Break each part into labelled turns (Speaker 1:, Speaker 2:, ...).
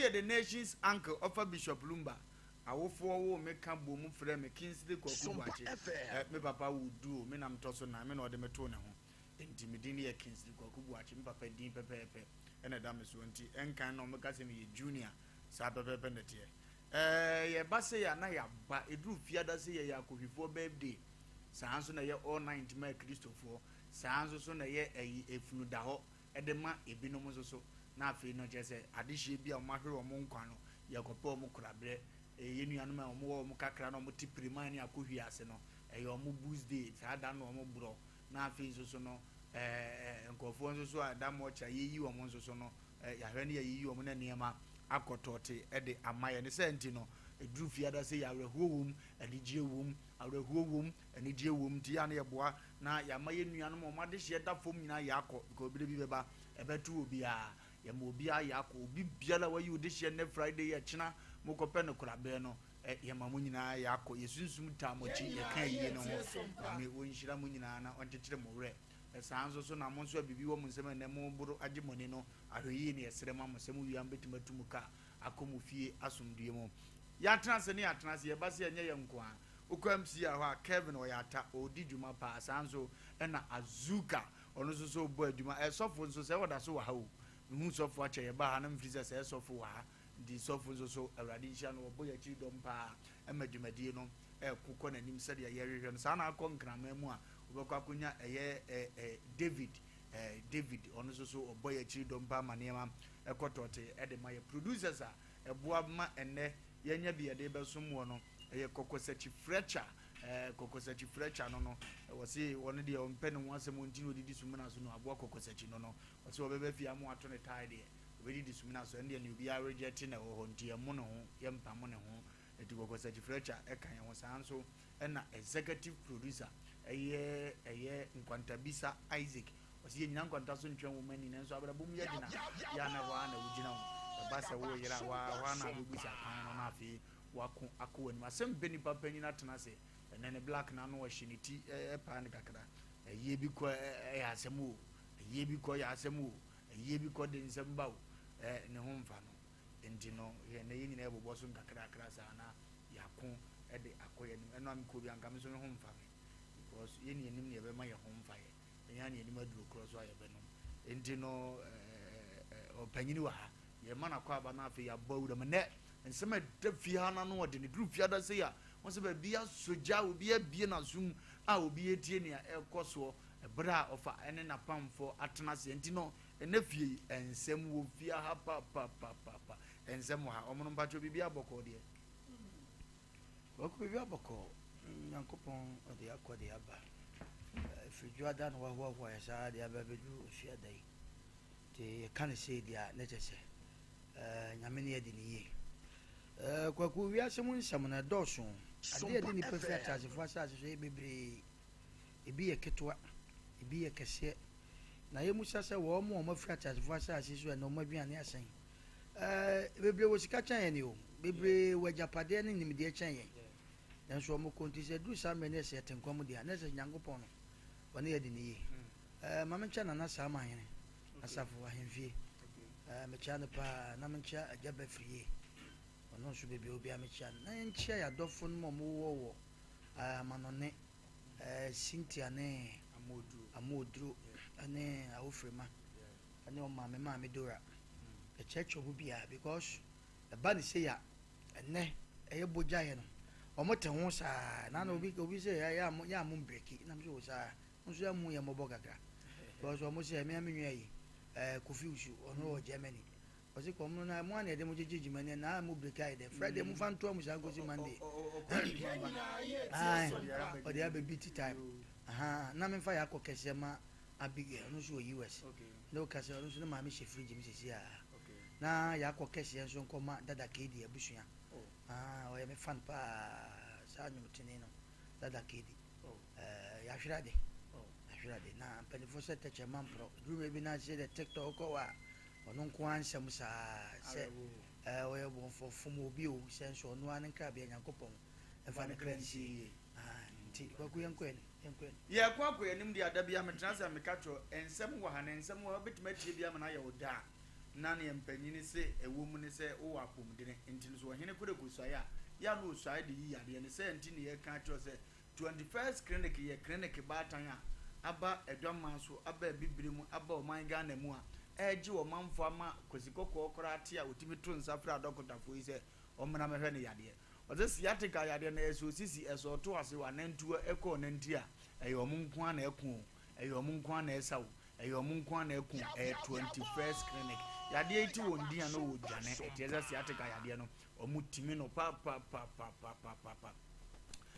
Speaker 1: yɛ The Nation's Uncle ɔfa Bishop Lumba. Awofoɔ woo me ka bom frɛɛ me Kingsley Kwaku Boakye. Eh, me papa woo duo, me na metɔ so nan, me na ɔde me too ne ho. Enti me din yɛ Kingsley Kwaku Boakye, me papa din pɛpɛɛpɛ na ɛda me soɔ. Nti ɛnkan na wɔka sɛ meyɛ junior, saa pɛpɛɛpɛ na ɛteɛ. Eh, yɛba sei a na yɛaba, ɛduru fiada sei yɛyɛ akohwifoɔ birthday, saa nso na ɛyɛ all night ma akristofoɔ, saa nso so na ɛyɛ ɛyi efunu da hɔ de ma ebinom nso so. Na afei no kyerɛ sɛ adehyeɛ bi a wɔahwere wɔn nkwa no, yɛkɔpɛ wɔn koraberɛ. Ɛyɛ yɛn nuanom a wɔwɔ wɔn kakra na wɔte piriman ne akohwie ase no, ɛyɛ wɔn boost day, saa da no na wɔborɔ. Na afei nso so no, ɛɛ nkurɔfoɔ nso so a ɛda mɔkye a yɛyi wɔn nso so no, yɛahwɛ ne yɛayiyi wɔn na nneɛma akɔ tɔɔte de ama yɛn. Ne saa nti no, ɛduru fiada sei awerɛhoɔ wom, anigyeɛ wom, awerɛhoɔ wom, anigyeɛ wom, nti yɛ a na yɛboa na yɛama yɛn nuanom a wɔn adehyeɛ da fam nyinaa yɛakɔ, because berɛ bi bɛba, ɛbɛto obiara. Yɛma obiara yɛakɔ, obi biara a wayi wo dehyeɛ nnɛ Friday yi, ɛkyena mokɔpɛ no korabɛɛ no, yɛma mo nyinaa yɛakɔ. Yɛ sunsum taa mo akyi, yɛka ayie no ho. Nyame ɔnhyira mo nyinaa na ɔnkyekyere mo werɛ. Saa nso so na mo nso a biribi wɔ mo nsam a nnɛ moboro agye mo ani no, ahwɛyie na yɛsrɛ ma mo sɛ mo wie a mobɛtumi atu mo ka akɔ mo fie asomdwoeɛ mu. Yɛatena ase ne yɛatena ase, yɛba sɛ ɛnyɛ yɛn nko ara. Wokɔ MCR hɔ a, Kevin ɔyɛ ata, ɔredi dwuma paa. Saa nso na Azuka, ɔno nso so rebɔ adwuma. Ɛɛ sɔfo nso, sɛ ɔda so wɔ ha o. Mehuu sɔfo akyɛ, yɛbaa ha na mefiri sɛ sɛɛ sɔfo wɔ ha. Nti sɔfo nso so, Awurade nhyira no, ɔbɔ yɛn akyiri dɔm paa ma dwumadie no ɛreko kɔ n'anim sɛdeɛ yɛrehwehwɛ no. Saa na akɔ Nkraman mu a, wobɛkɔ akɔnya ɛyɛ ɛ David, ɛ David, ɔno nso so ɔbɔ yɛn akyiri dɔm paa ma nneɛma ɛkɔ tɔɔtee de ma yɛ. Producers a ɛboa ma ɛnnɛ yɛanya bi yɛde rebɛsom woɔ no, ɛyɛ Kɔkɔsakyi Fletcher, ɛɛ Kɔkɔsakyi Fletcher no no, wɔse ɔno deɛ ɔmpɛ ne ho asɛm nti na ɔdidi Sumina so no, aboa Kɔkɔsakyi no no, wɔse ɔbɛba fie ama wato ne tae deɛ, ɔbɛdidi Sumina so, ɛno deɛ nea obiara reject na ɛwɔ hɔ nti yɛmmo ne ho, yɛmpamo ne ho, ɛti Kɔkɔsakyi Fletcher ɛka yɛn ho, saa nso ɛna Executive Producer ɛyɛ ɛyɛ Nkwantabisa Isaac, Ɔse yɛnnyina nkwanta so ntwɛn wo mani nanso abrabɔ mu yɛ den a, yɛ a na ɛhɔ ara na wogyina o. Ɛba sɛ woreyera a, hɔ ara hɔ ara na wobɛbusa kwan no na afei woako akɔ w'anim. Asɛm pɛ nipa panyin atena ase, ɛnɛ ne black no ano ɔhye ne ti ɛpaa no kakra. Ayie bi kɔ ɛyɛ asɛm o, ayie bi kɔ yɛ asɛm o, ayie bi kɔ de nsɛm ba o, ne ho mfa no. Enti no yɛn nnɛ yɛn nyinaa yɛbobɔ so nkakrakra saa na yɛako de akɔ yɛn anim. Ɛno a mekɔ bi anka me nso me ho mfa me because yɛn ni yɛnim nea ɛbɛma yɛn ho mfa yɛn. Yɛn ara na yɛnim aduro korɔ so a yɛbɛnom. Enti no, ɔpanyini wɔ ha. Yɛma no akwaaba na afei yɛabɔ awura mu. Nnɛ, nsɛm a ɛda fie ha no ano ɔden. Ɛduru fiada sei a, wɔn sɛ baabi asɔ gya, obi abie n'asom a obi retie nea ɛrekɔ soɔ ɛberɛ a ɔfa ne n'apamfoɔ atena aseɛ. Enti no, ɛnnɛ fie yi, nsɛm wɔ fie ha papapapapa. Nsɛm wɔ ha. Wɔn no mpakyɛw biribi abɔkɔɔ deɛ.
Speaker 2: Kwaku biribi abɔkɔɔ. Nyankopɔn ɔde akɔ de aba. Ɛfiri dwoada na wahoahoa yɛ saa de aba abɛduru ofiada yi. Nti yɛka no sei deɛ a na kyerɛ sɛ Nyame ne adi no yie. Kwaku wiase mu nsɛm no ɛdɔɔso. Adeɛ a ɛde nnipa firi ateasefoɔ asase so yɛ bebree. Ebi yɛ ketewa, ebi yɛ kɛseɛ. Na yɛmmisa sɛ wɔn a wɔafiri ateasefoɔ asase so ɛnnɛ wɔn aduane asɛn. Bebree wɔ sika kyɛn yɛn o. Bebree wɔ agyapadeɛ ne nimdeɛ kyɛn yɛn. Nanso wɔn kɔ nti sɛ ɛduru saa mmerɛ no yɛ sɛ yɛte nkwa mu deɛ a, na ɛsɛ sɛ Nyankopɔn no ɔne yɛ adi no yie. Ɛɛ ma menkyɛ Nana Saama Ahene Asafo Ahemfie. Ɛɛ mekyea no paa na menkyea Agya Bafiri yie. Ɔno nso baabi a ɔwɔ biara mekyea no. Na yɛnkyea yɛn adɔfo nom a wɔwɔ wɔ ɛɛ amanɔne, ɛɛ Cynthia ne Amooduro ne Awofirema ne wɔn maame Maame Dora. Yɛkyerɛkyerɛ wɔn biara because ɛba no sei a Ɛnnɛ ɛyɛ bogyaeɛ no wɔn te ho saa na na obi obi sɛ yɛ a yɛ a mo mbreki na mo sɛ o saa mo nso yɛ mo yɛ mɔbɔ kakra because wɔn sɛ ɛmea me nua yi ɛɛ Kofi Usu ɔno wɔ Germany ɔsi kɔn mo na mo a na yɛde mo gyegye gyima ni na mo breki ayɛ dɛ Friday mo fa ntoa mo saa nkosi Monday ayi ɔde abɛ beat time ahan na me nfa yɛ akɔ kɛseɛ ma Abigail ɔno nso wɔ US ne o kasa ɔno nso ne maame hyɛ fridge mu sisi a. Na yɛakɔ kɛseɛ nso nkɔma Dada Kedi abusua. Ah, ɔyɛ me fan paa, saa nnwomtoni no, Dada Kedi. Eh, yɛahwere ade, yɛahwere ade. Na mpanimfoɔ sɛ tɛkyerɛma mporɔ. Ɛduru mmerɛ bi na sɛ dɛ TikTok wokɔ hɔ a, ɔno nko ara nsɛm saa sɛ eh, ɔyɛ bɔnfɔfom obi o, sɛ nso ɔno ara ne nkrabea Nyankopɔn ɛmfa ne kra nsie yie. Ah, nti Kwaku yɛnkɔ anim, yɛnkɔ anim.
Speaker 1: Yɛkɔ akɔ anim deɛ a, da biara metena ase a meka kyerɛ wo, nsɛm wɔ ha na nsɛm wɔ ha, wobɛtumi atie bi ama no ayɛ wo dɛ a. Na nea mpanyin se ɛwɔ mu ne sɛ wowɔ apɔmuden nti no, sɛ ɔhene koro kɔsuae a, yɛ a na ɔsuae de yi yadeɛ no. Sɛ nti ne yɛka akyerɛ wo sɛ 21st Clinic yɛ clinic baatan a aba Adwammaa so, aba Abibire mu, aba ɔman Ghana mu a ɛregye ɔmanfoɔ ama Kwasi Kɔkɔɔ koraa te a ɔtumi to nsa frɛ adɔkotafoɔ yi sɛ ɔmmra mmɛhwɛ no yadeɛ. Ɔsɛ sciatica yadeɛ no ɛsɛ osisi, ɛsɛ ɔto ase, wanantu ɛkɔ ɔnanti a, ɛyɛ ɔmo nko ara na ɛko o, ɛyɛ ɔmo nko ara na ɛsa o, ɛyɛ ɔmo nko ara na ɛko o, ɛyɛ 21st Clinic. Yadeɛ yi te wɔn din a na wɔdwane, ɛteɛ sɛ sciatica yadeɛ no, ɔmo tumi no papapapapapapa.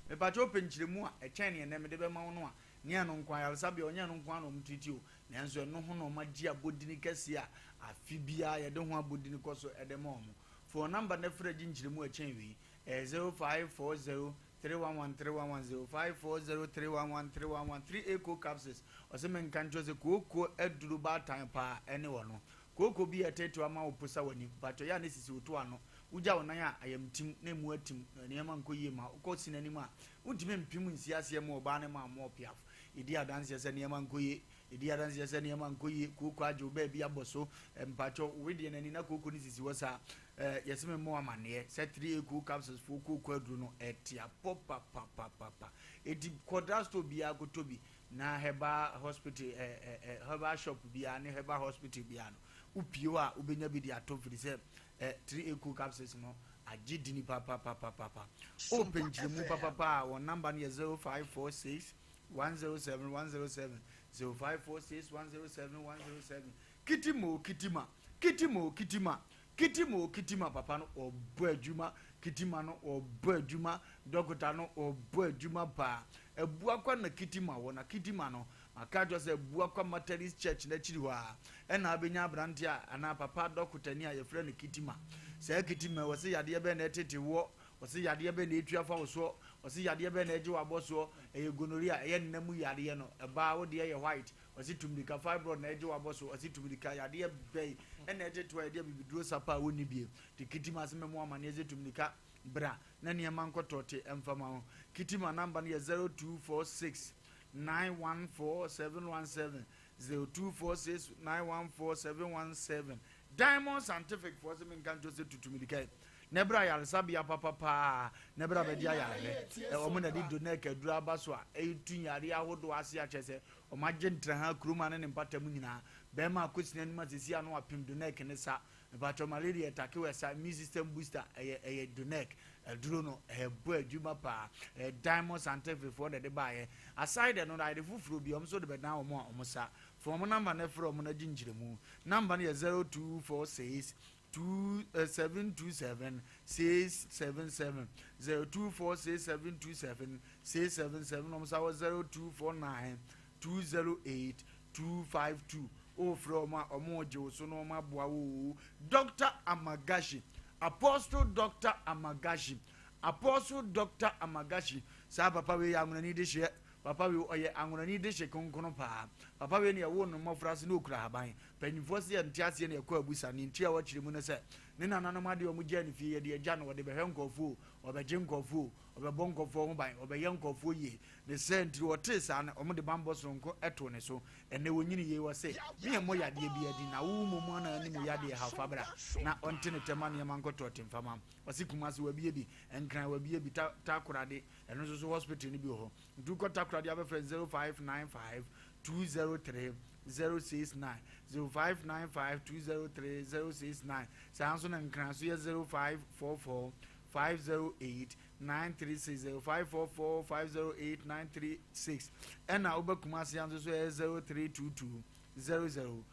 Speaker 1: Mepakyɛ wopɛ nkyerɛmu a ɛkyɛn neɛ ɛnɛ mede bɛma wo no a, nyɛ ɛno nko ara, ayaresabea ɔnyɛ ɛno nko ara na ɔmo treat o, nanso ɛno ho na ɔmo agye abɔdini kɛseɛ a afe biara yɛde ho abɔdini kɔ so de ma ɔmo. Fa wɔn namba na frɛ gye nkyerɛmu a ɛkyɛn wei, ɛyɛ 0540 311 311 0540 311 311 3A Co Capsules. Ɔse menka nkyerɛ wo sɛ kooko aduru baatan paa ɛne ɔno. Kooko bi a ɛteetew ama wo posa w'ani, mpakyɛw yɛ a na esisi wo to ano. Wugya wo nan a, ayamtim na emu atim, na nneɛma nkɔ yie ma wo. Wokɔ sin anim a, wontumi mpem nsi aseɛ mma ɔbaa no mma ammɔ ɔpeafo. Yɛdi adanseɛ sɛ nneɛma nkɔ yie. Yɛdi adanseɛ sɛ nneɛma nkɔ yie. Kooko agye wo baabi abɔ so. Mpakyɛw, wo wedeɛ no ani na kooko no sisi hɔ saa. Yɛse memmɔ wo amanneɛ sɛ 3A Cool Capsules foɔ kooko aduro no, ɛte apɔ papapapapa. Enti kɔ drugstore biara kɔtɔ bi. Na herbal hospital ɛ ɛ ɛ herbal shop biara ne herbal hospital biara no, wopie hɔ a wobɛnya bi de atɔ firi sɛ ɛ 3 eco capsules no agye dini papapapapapa. Wopɛ nkyerɛmu papapa a, wɔn namba no yɛ 0546 107 107, 0546 107 107. Kitima o kitima, kitima o kitima, Kitima o kitima papa no ɔbɔ adwuma, kitima no ɔbɔ adwuma, dɔkota no ɔbɔ adwuma paa. Abuakwa na kitima wɔ, na kitima no maka akyerɛ sɛ Abuakwa Methodist Church n'akyiri hɔ a ɛna abɛnya aberante a anaa papa dɔkotani a yɛfrɛ no kitima. Saa kitima yi wɔse yadeɛ bɛn na ɛtete woɔ, wɔse yadeɛ bɛn na ɛtua fa wo soɔ, wɔse yadeɛ bɛn na ɛgye w'abɔ soɔ, ɛyɛ gonorrhea, ɛyɛ nna mu yadeɛ no, ɛbaa wo deɛ yɛ white, Ɔse tumirika fibroid na ɛgye wabɔ so, ɔse tumirika yadeɛ bɛyi ɛna ɛgye toa yɛde abibiduro sapa a wonni bie te kitima ase mɛmo amaneɛ sɛ tumirika bra na nneɛma nkɔtɔ te ɛmfa ma ho. Kitima namba no yɛ 0246 914 717, 0246 914 717. Diamond Scientific foɔ se menka nkyerɛ sɛ tu tumirika yi na ɛbra ayaresabea papa paa na ɛbra bɛgye ayarehwɛ. Wɔn na de Donec aduro aba so a ɛtu yareɛ ahodoɔ ase akyerɛ sɛ Wɔagye Ntraha kurom ha ne ne mpata mu nyinaa. Bɛɛma akosini anim a sɛsi ano apem Donec ne sa. Mepakyɛw malaria ɛtake wɔ ɛsa, immune system booster ɛyɛ ɛyɛ Donec aduro no ɛbɔ adwuma paa. Ɛyɛ Diamond Scientific foɔ na ɛde baayɛ. Aside ɛno no ayɛde foforɔ bi wɔn nso de bɛdan wɔn a wɔn sa. Fa wɔn number no frɛ wɔn na gye nkyerɛmu. Number no yɛ 0246 2 727 677 0246 727 677 na wɔn nsa wɔ 0249 208 252. Wofrɛ wɔn a, wɔn regye wo so na wɔn aboa wo. Dr. Amagashi, Apostle Dr. Amagashi, Apostle Dr. Amagashi. Saa papa wei yɛ anwonani de hyeɛ. Papa wei ɔyɛ anwonani de hye kronkron paa. Papa wei ne ɛwoo no mmɔfra ase na okura haban. Mpanyimfoɔ se yɛnte aseɛ na yɛkɔ abusa. Ne nti a wɔkyerɛ mu ne sɛ, ne nananom adeɛ a wɔgyaa no fie, yɛde agya no, ɔde bɛhwɛ nkurɔfoɔ o, ɔbɛgye nkurɔfoɔ o, ɔbɛbɔ nkurɔfoɔ ho ban, ɔbɛyɛ nkurɔfoɔ yie. Ne saa nti no, wɔtee saa no, wɔde bammɔ sononko too ne so. Ɛnnɛ wɔnyini yei, wɔse, Me yɛ mmɔ yadeɛ biara din, na wo mmom ana anim wo yadeɛ haw, fa bra na ɔnte ne tɛm ma nneɛma nkɔtɔ te mfa ma. Wɔse Kumasi wɔabue bi, Nkran wɔabue bi, Ta Takoradi, ɛno nso so hospital no bi wɔ hɔ. Nti wokɔ Takoradi a wobɛfrɛ 0595 203 069, 0595 203 069. Saa nso na Nkran so yɛ 0544 508 936, 0544 508 936. Ɛna wobɛ Kumasi nso so yɛ 0322 00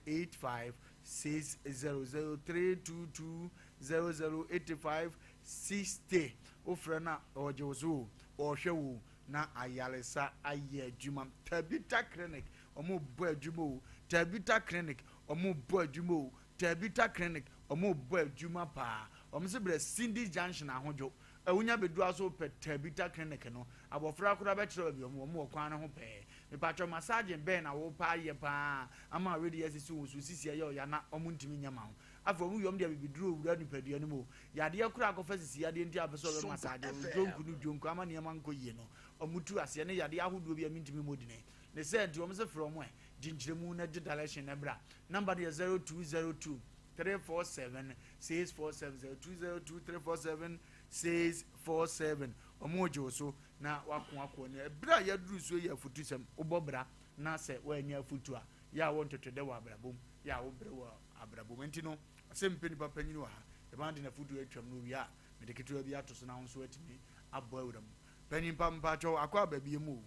Speaker 1: 85 60, 0322 00 85 60. Wofrɛ no a ɔgye wo so o, ɔhwɛ wo o, na ayaresa ayɛ adwuma. Tabita Clinic, wɔn bɔ adwuma o. Tabita Clinic, wɔn bɔ adwuma o. Tabita Clinic, wɔn bɔ adwuma paa. Wɔn se brɛ Cindy's Junction Ahodwo. Wonya bɛduru a so wopɛ Tabita Clinic no, abɔfra koraa bɛkyerɛ baabi wɔn wɔ kwan no ho pɛɛ. Mepakyɛw massaging bɛn na wopɛ ayɛ paa ama awedi asisi wo so, sisi ɛyɛ ɔya na wɔn ntumi nyɛ ma wo. Afei wɔn wie wɔn de abibiduro wura nipadua no mu o. Yadeɛ koraa akɔfa sisi yadeɛ nti a wɔpɛ sɛ wɔbɛ massage wo dwonku ne dwonku ama nneɛma nkɔ yie no, wɔn tu aseɛ ne yadeɛ ahodoɔ bi a mentumi mmɔ dini. Ne saa nti wɔn se frɛ wɔn ɛ. Gye nkyerɛmu na gye direction na bra. Number no yɛ 0202 347 647 0202 347 647. Ɔmo regye wo so na wako akɔ ne ɛberɛ a yɛaduru so yi afutusɛm wobɔ bra na sɛ woannya afutu a yɛ a wo ntwetwedɛ wɔ abrabɔ mu yɛ a wobrɛ wɔ abrabɔ mu nti no sɛ mepɛ nipa panyini wɔ ha yɛbɛn de n'afutu atwam no owie a mede ketewa bi ato so na wo nso atumi abɔ awura mu panyin pa mpakyɛw akɔ aba bie mu o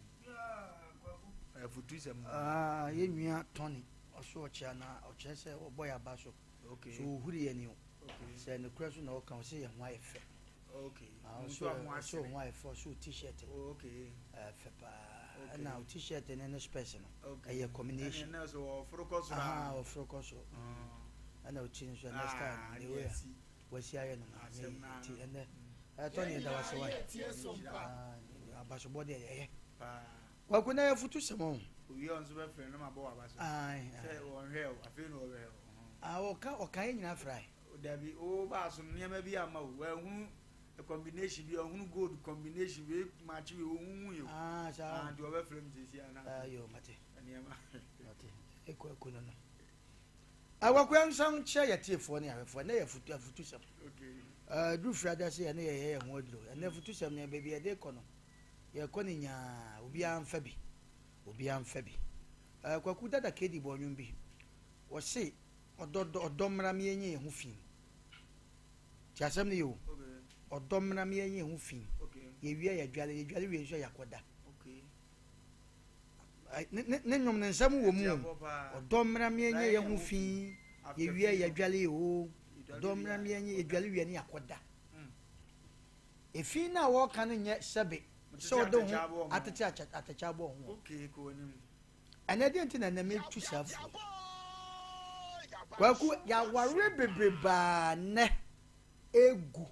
Speaker 1: afutusɛm no.
Speaker 2: Ah, yɛn nua Tony ɔso ɔkyea na ɔkyerɛ sɛ ɔbɔ yɛ aba so.
Speaker 1: Okay.
Speaker 2: So ohuri yɛ ni o.
Speaker 1: Okay.
Speaker 2: Sɛ nokorɛ so na ɔka ɔsɛ yɛn ho ayɛ fɛ.
Speaker 1: Okay.
Speaker 2: Ah,
Speaker 1: Nso
Speaker 2: ɔsɛ
Speaker 1: a mo
Speaker 2: ɔsɛ
Speaker 1: asere.
Speaker 2: ho ayɛ fɛ ɔsɛ o t-shirt no.
Speaker 1: Okay.
Speaker 2: Ɛyɛ fɛ paa.
Speaker 1: Okay.
Speaker 2: Ɛna o t-shirt ne ne specs no.
Speaker 1: Okay.
Speaker 2: Ɛyɛ combination.
Speaker 1: Ɛne ɛnɛ so ɔforo kɔ soro.
Speaker 2: Aha, ɔforo kɔ soro.
Speaker 1: Ah.
Speaker 2: Ɛna o ti nso ɛnɛ style
Speaker 1: Ah,
Speaker 2: no, the
Speaker 1: ɛne
Speaker 2: way a
Speaker 1: asi.
Speaker 2: wasi ayɛ no no,
Speaker 1: Asɛm
Speaker 2: ɛnyɛ
Speaker 1: naa
Speaker 2: yie. Nti
Speaker 1: no.
Speaker 2: ɛnɛ, ɛtɔ ne yɛda wase wae.
Speaker 1: Nhyira.
Speaker 2: Ah, abasobɔ deɛ ɛyɛ.
Speaker 1: Paa.
Speaker 2: Kwaku na yɛfoto sɛm o.
Speaker 1: Owie a ɔnso bɛfrɛ no ma bɔ waba so.
Speaker 2: Ae,
Speaker 1: Sɛ
Speaker 2: ae.
Speaker 1: wɔnhwɛ o, afei na wɔbɛhwɛ o.
Speaker 2: Ah, ɔka ɔka yɛ nyinaa frae.
Speaker 1: Dabi, o baa so no nneɛma bi ama o. Wɔahunu combination bi, ɔhunu gold combination wei maakye wei ɔhuhu yi o.
Speaker 2: Ah, saa.
Speaker 1: Ah, nti wɔbɛfrɛ m sisi ana.
Speaker 2: Ah, yo, mate.
Speaker 1: Nneɛma.
Speaker 2: Mate. Ekɔ ekɔ no no. Akwaku nsan kyerɛ yɛ tiefoɔ ne ahwɛfoɔ ɛnɛ yɛ afutu afutusɛm.
Speaker 1: Okay.
Speaker 2: Ɛɛ duru fiada sɛ yɛne yɛyɛ yɛn ho aduro. Ɛnɛ afutusɛm no baabi yɛde kɔ no yɛkɔ ne nyaa obiara mfa bi. Obiara mfa bi. Ɛɛ Kwaku dada kedi bɔ nnwom bi. Wɔse ɔdɔ ɔdɔ mmra me yɛnyɛ yɛn ho fi. Ti asɛm no yɛ o.
Speaker 1: Okay.
Speaker 2: Ɔdɔ mmra me yɛnyɛ yɛn ho fi.
Speaker 1: Okay.
Speaker 2: Yɛwie yɛdwale yɛdwale wie nso yɛakɔda.
Speaker 1: Okay.
Speaker 2: Ne ne ne nnwom ne nsɛm wɔ mu o.
Speaker 1: Ɛtiafoɔ paa.
Speaker 2: Ɔdɔ mmra me yɛnyɛ yɛn ho fi.
Speaker 1: After
Speaker 2: Yɛwie
Speaker 1: fi no.
Speaker 2: yɛdwale o.
Speaker 1: Yɛdwale
Speaker 2: Ɔdɔ
Speaker 1: wie
Speaker 2: mmra
Speaker 1: a,
Speaker 2: me yɛnyɛ
Speaker 1: yɛkɔda.
Speaker 2: yɛdwale wie ne yɛakɔda.
Speaker 1: Mm.
Speaker 2: Efi no a wɔreka no nyɛ sɛbe sɛ
Speaker 1: Motete
Speaker 2: ɔde
Speaker 1: atɛkyɛ
Speaker 2: ho
Speaker 1: abɔ ho.
Speaker 2: atete atɛkyɛ abɔ ho.
Speaker 1: Okay, kɔ anim.
Speaker 2: Ɛnɛ deɛ nti na ɛnɛ metu saa fo. Kwaku yɛaware bebrebaa nnɛ egu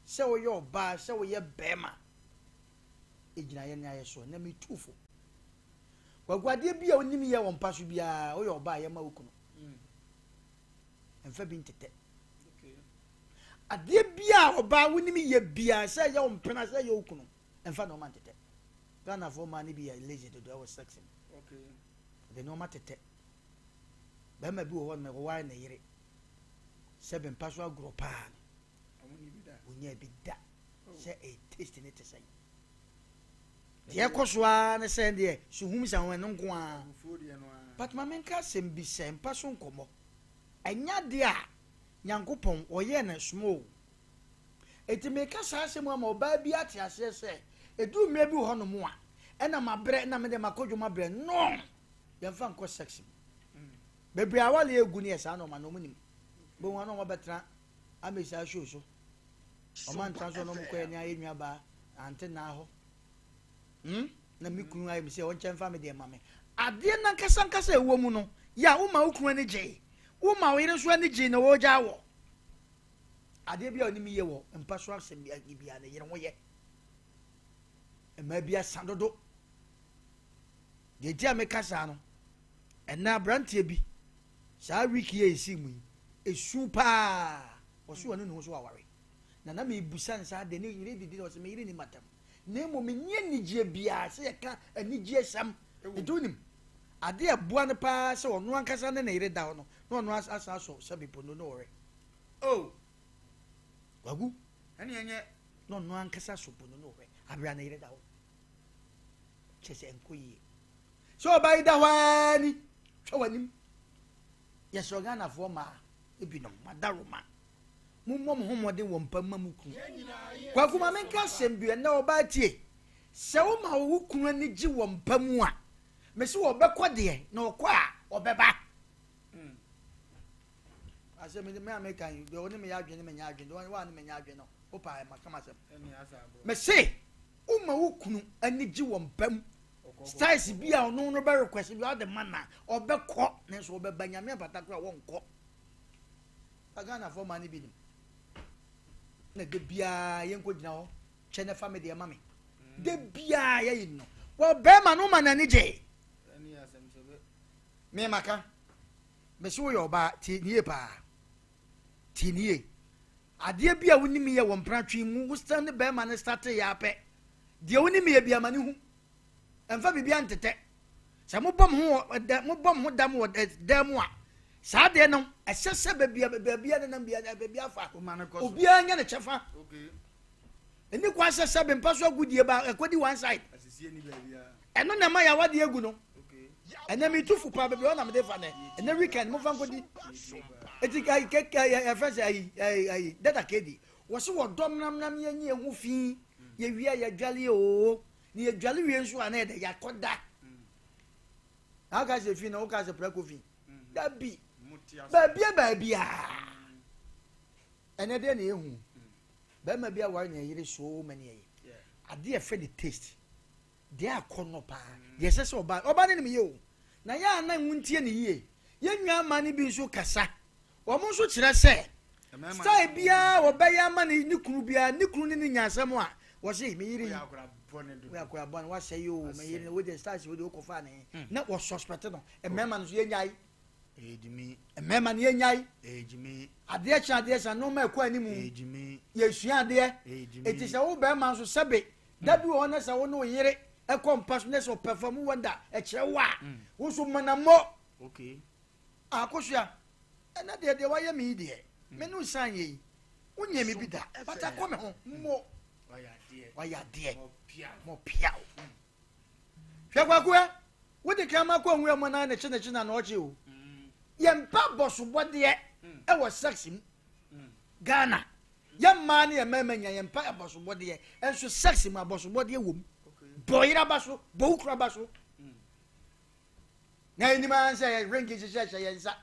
Speaker 2: sɛ woyɛ ɔbaa sɛ woyɛ bɛrima egyina yɛn ayɛ so ɛnɛ metu fo. Kwaku adeɛ bi a onim yɛ wɔ mpa so biara woyɛ ɔbaa yɛ ma wo kunu. Mfa bi ntetɛ.
Speaker 1: Okay.
Speaker 2: Adeɛ bi a ɔbaa wonim yɛ biara sɛ ɛyɛ wo mpena sɛ ɛyɛ wo kunu mfa nneɛma ntetɛ. Ghanafoɔ mmaa no bi yɛ lazy dodo ɛwɔ sex mu.
Speaker 1: Okay.
Speaker 2: Ɔde nneɛma tetɛ. Bɛrima bi wɔ hɔ nom ɔware ne yere sɛ bɛmpa so agorɔ paa no.
Speaker 1: Ɔmo ni bi da.
Speaker 2: Onya bi da.
Speaker 1: Oh.
Speaker 2: Sɛ ɛyɛ taste ne te sɛn. Deɛ ɛkɔ so ara ne sɛ deɛ suhum sa ho ɛno nko ara.
Speaker 1: Abufuo deɛ no ara.
Speaker 2: But ma menka asɛm bi sɛ mpa so nkɔmmɔ. Ɛnyɛ adeɛ a Nyankopɔn ɔyɛɛ no soma o. Enti meka saa asɛm ama ɔbaa bi ate aseɛ sɛ ɛduru mmerɛ bi wɔ hɔnom a ɛna mabrɛ na mede makɔ dwom abrɛ no. Yɛmfa nkɔ sex mu. Bebree a wale egu ne yɛ saa na ɔma na ɔmo nim. Bohu ano ɔmo bɛtena amesa show so. Ɔmo antena so na ɔmo kɔ yɛ ne ayɛ nua baa ante naa hɔ. Na me kunu ayɛ me sɛ ɔnkyɛn fa me deɛ ma me. Adeɛ nankasa nkasa ɛwɔ mu no yɛ a woma wo kunu ani gye. Woma wo yere nso ani gye na wɔgya wɔ. Adeɛ bi a ɔne mi yɛ wɔ mpa so asɛm bi bi a ne yere ho yɛ. Mmaa bi asa dodo. Deɛ nti a meka saa no, ɛnna aberanteɛ bi saa week yi a esi mu yi, esu paa wɔso wɔne ne ho so aware. Na na mebusa nsa adeɛ ne yere didi na ɔsɛ me yere ni matam. Na mmom menni anigyeɛ biara sɛ yɛka anigyeɛ sɛm. Nti wonim, adeɛ a ɛboa no paa sɛ ɔno ankasa ne ne yere da hɔ no, na ɔno asan asɔ sɛbe pono na ɔwɛ.
Speaker 1: Oh!
Speaker 2: Wagu.
Speaker 1: Ɛne ɛnyɛ.
Speaker 2: Na ɔno ankasa sɔ pono na ɔwɛ. Abere a ne yere da hɔ. Kyerɛ sɛ ɛnkɔ yie. Sɛ ɔbaa yi da hɔ ara ni, twa w'anim. Yɛsrɛ Ghanafoɔ mmaa ebinom, madaroma. Mommɔ mo ho mmɔden wɔ mpa mma mo kunu. Kwaku ma menka asɛm bi ɛnnɛ ɔbaa tie. Sɛ woma wo kunu ani gye wɔ mpa mu a, mese wɔbɛkɔ deɛ na ɔkɔ a ɔbɛba. Asɛm me a meka yi, deɛ ɔne me yɛ adwene ne menyɛ adwene, deɛ ɔne me nyɛ adwene no, wopa maka m'asɛm. Mese woma wo kunu ani gye wɔ mpa mu. Styles bi a ɔno no bɛ request bi ɔde ma na ɔbɛkɔ nanso ɔbɛba nyame ampata koraa wɔnkɔ. Ghanafoɔ maa no bi nim. Na de biara yɛnkɔ gyina hɔ kyɛ ne fa me deɛ ma me. De biara yɛyi no. Wɔ bɛrima no ma n'ani gye. Me maka. Mesi woyɛ ɔbaa tie nie paa. Tie nie. Adeɛ bi a wonim yɛ wɔ mpratwe mu wosan ne bɛrima no starte yɛ apɛ. Deɛ wonim yɛ bi ama ne hu. Ɛmfa biribi antetɛ. Sɛ mobɔ mo ho wɔ da mobɔ mo ho dam wɔ dan mu a, saa adeɛ no ɛsɛ sɛ baabi a baabi a nenam bia baabi afa. Obiara nya ne kyɛfa. Ɛni kwan sɛ sɛ bempa so agodie ba ɛkɔdi one side. Ɛno na ɛma yɛawadeɛ agu no. Ɛnɛ metu fo paa baabi a ɔna mede fa nɛ. Ɛnɛ weekend mofa nkɔdi. Eti yɛfrɛ sɛ ayi ayi dada kedi. Wɔse wɔdɔ mnamnam yɛnyi yɛn ho fi yɛwie a yɛdwale oo. Na yɛdwale wie nso a na yɛdɛ yɛakɔda. Na woka sɛ fi na woka sɛ prako fi. Dabi. Baabia baabia. Ɛnɛ deɛ na yɛhu. Bɛrima bi aware ne yere so many ayi. Adeɛ yɛfrɛ ne taste. Deɛ akɔnnɔ paa. Deɛ ɛsɛ sɛ ɔbaa ɔbaa ne nim yie o. Na yɛ a na ntie ne yie. Yɛn nua mmaa no bi nso kasa. Wɔn nso kyerɛ sɛ style biara wɔbɛyɛ ama ne ne kunu biara ne kunu ne ne nya asɛm a wɔse me yere yi woyɛ akora bɔne wasɛ yi o me yere no wode style wode wokɔfaa ne na wɔ suspect no. Mmarima no nso yɛnyae. Mmarima no yɛnyae. Adeɛ kye adeɛ sa nneɛma ɛkɔ anim yɛsua adeɛ. Eti sɛ wo barima nso sɛbe da bi wɔ hɔ na sɛ wo ne wo yere ɛkɔ mpa so na sɛ ɔpɛfam wonder ɛkyerɛ wo a wo nso manamɔ. Akosua, ɛnɛ deɛ deɛ wayɛ me yi deɛ, me ne wo san yɛ yi, wonyɛ me bi da, but akɔ me ho, mo. Wayɛ adeɛ. Mo piaw. Hwɛ Kwaku ɛ, wode kraman kɔ nwura mu na ne kye ne kye na na ɔkye o. Yɛmpɛ abɔsobɔdeɛ ɛwɔ sex mu. Ghana, yɛ mmaa ne yɛ mmarima nyinaa yɛmpɛ abɔsobɔdeɛ, nso sex mu abɔsobɔdeɛ wɔ mu. Bɔ yere aba so, bɔ wo kunu aba so. Na yɛnim ara sɛ yɛ ring hyehyɛhyɛ yɛn nsa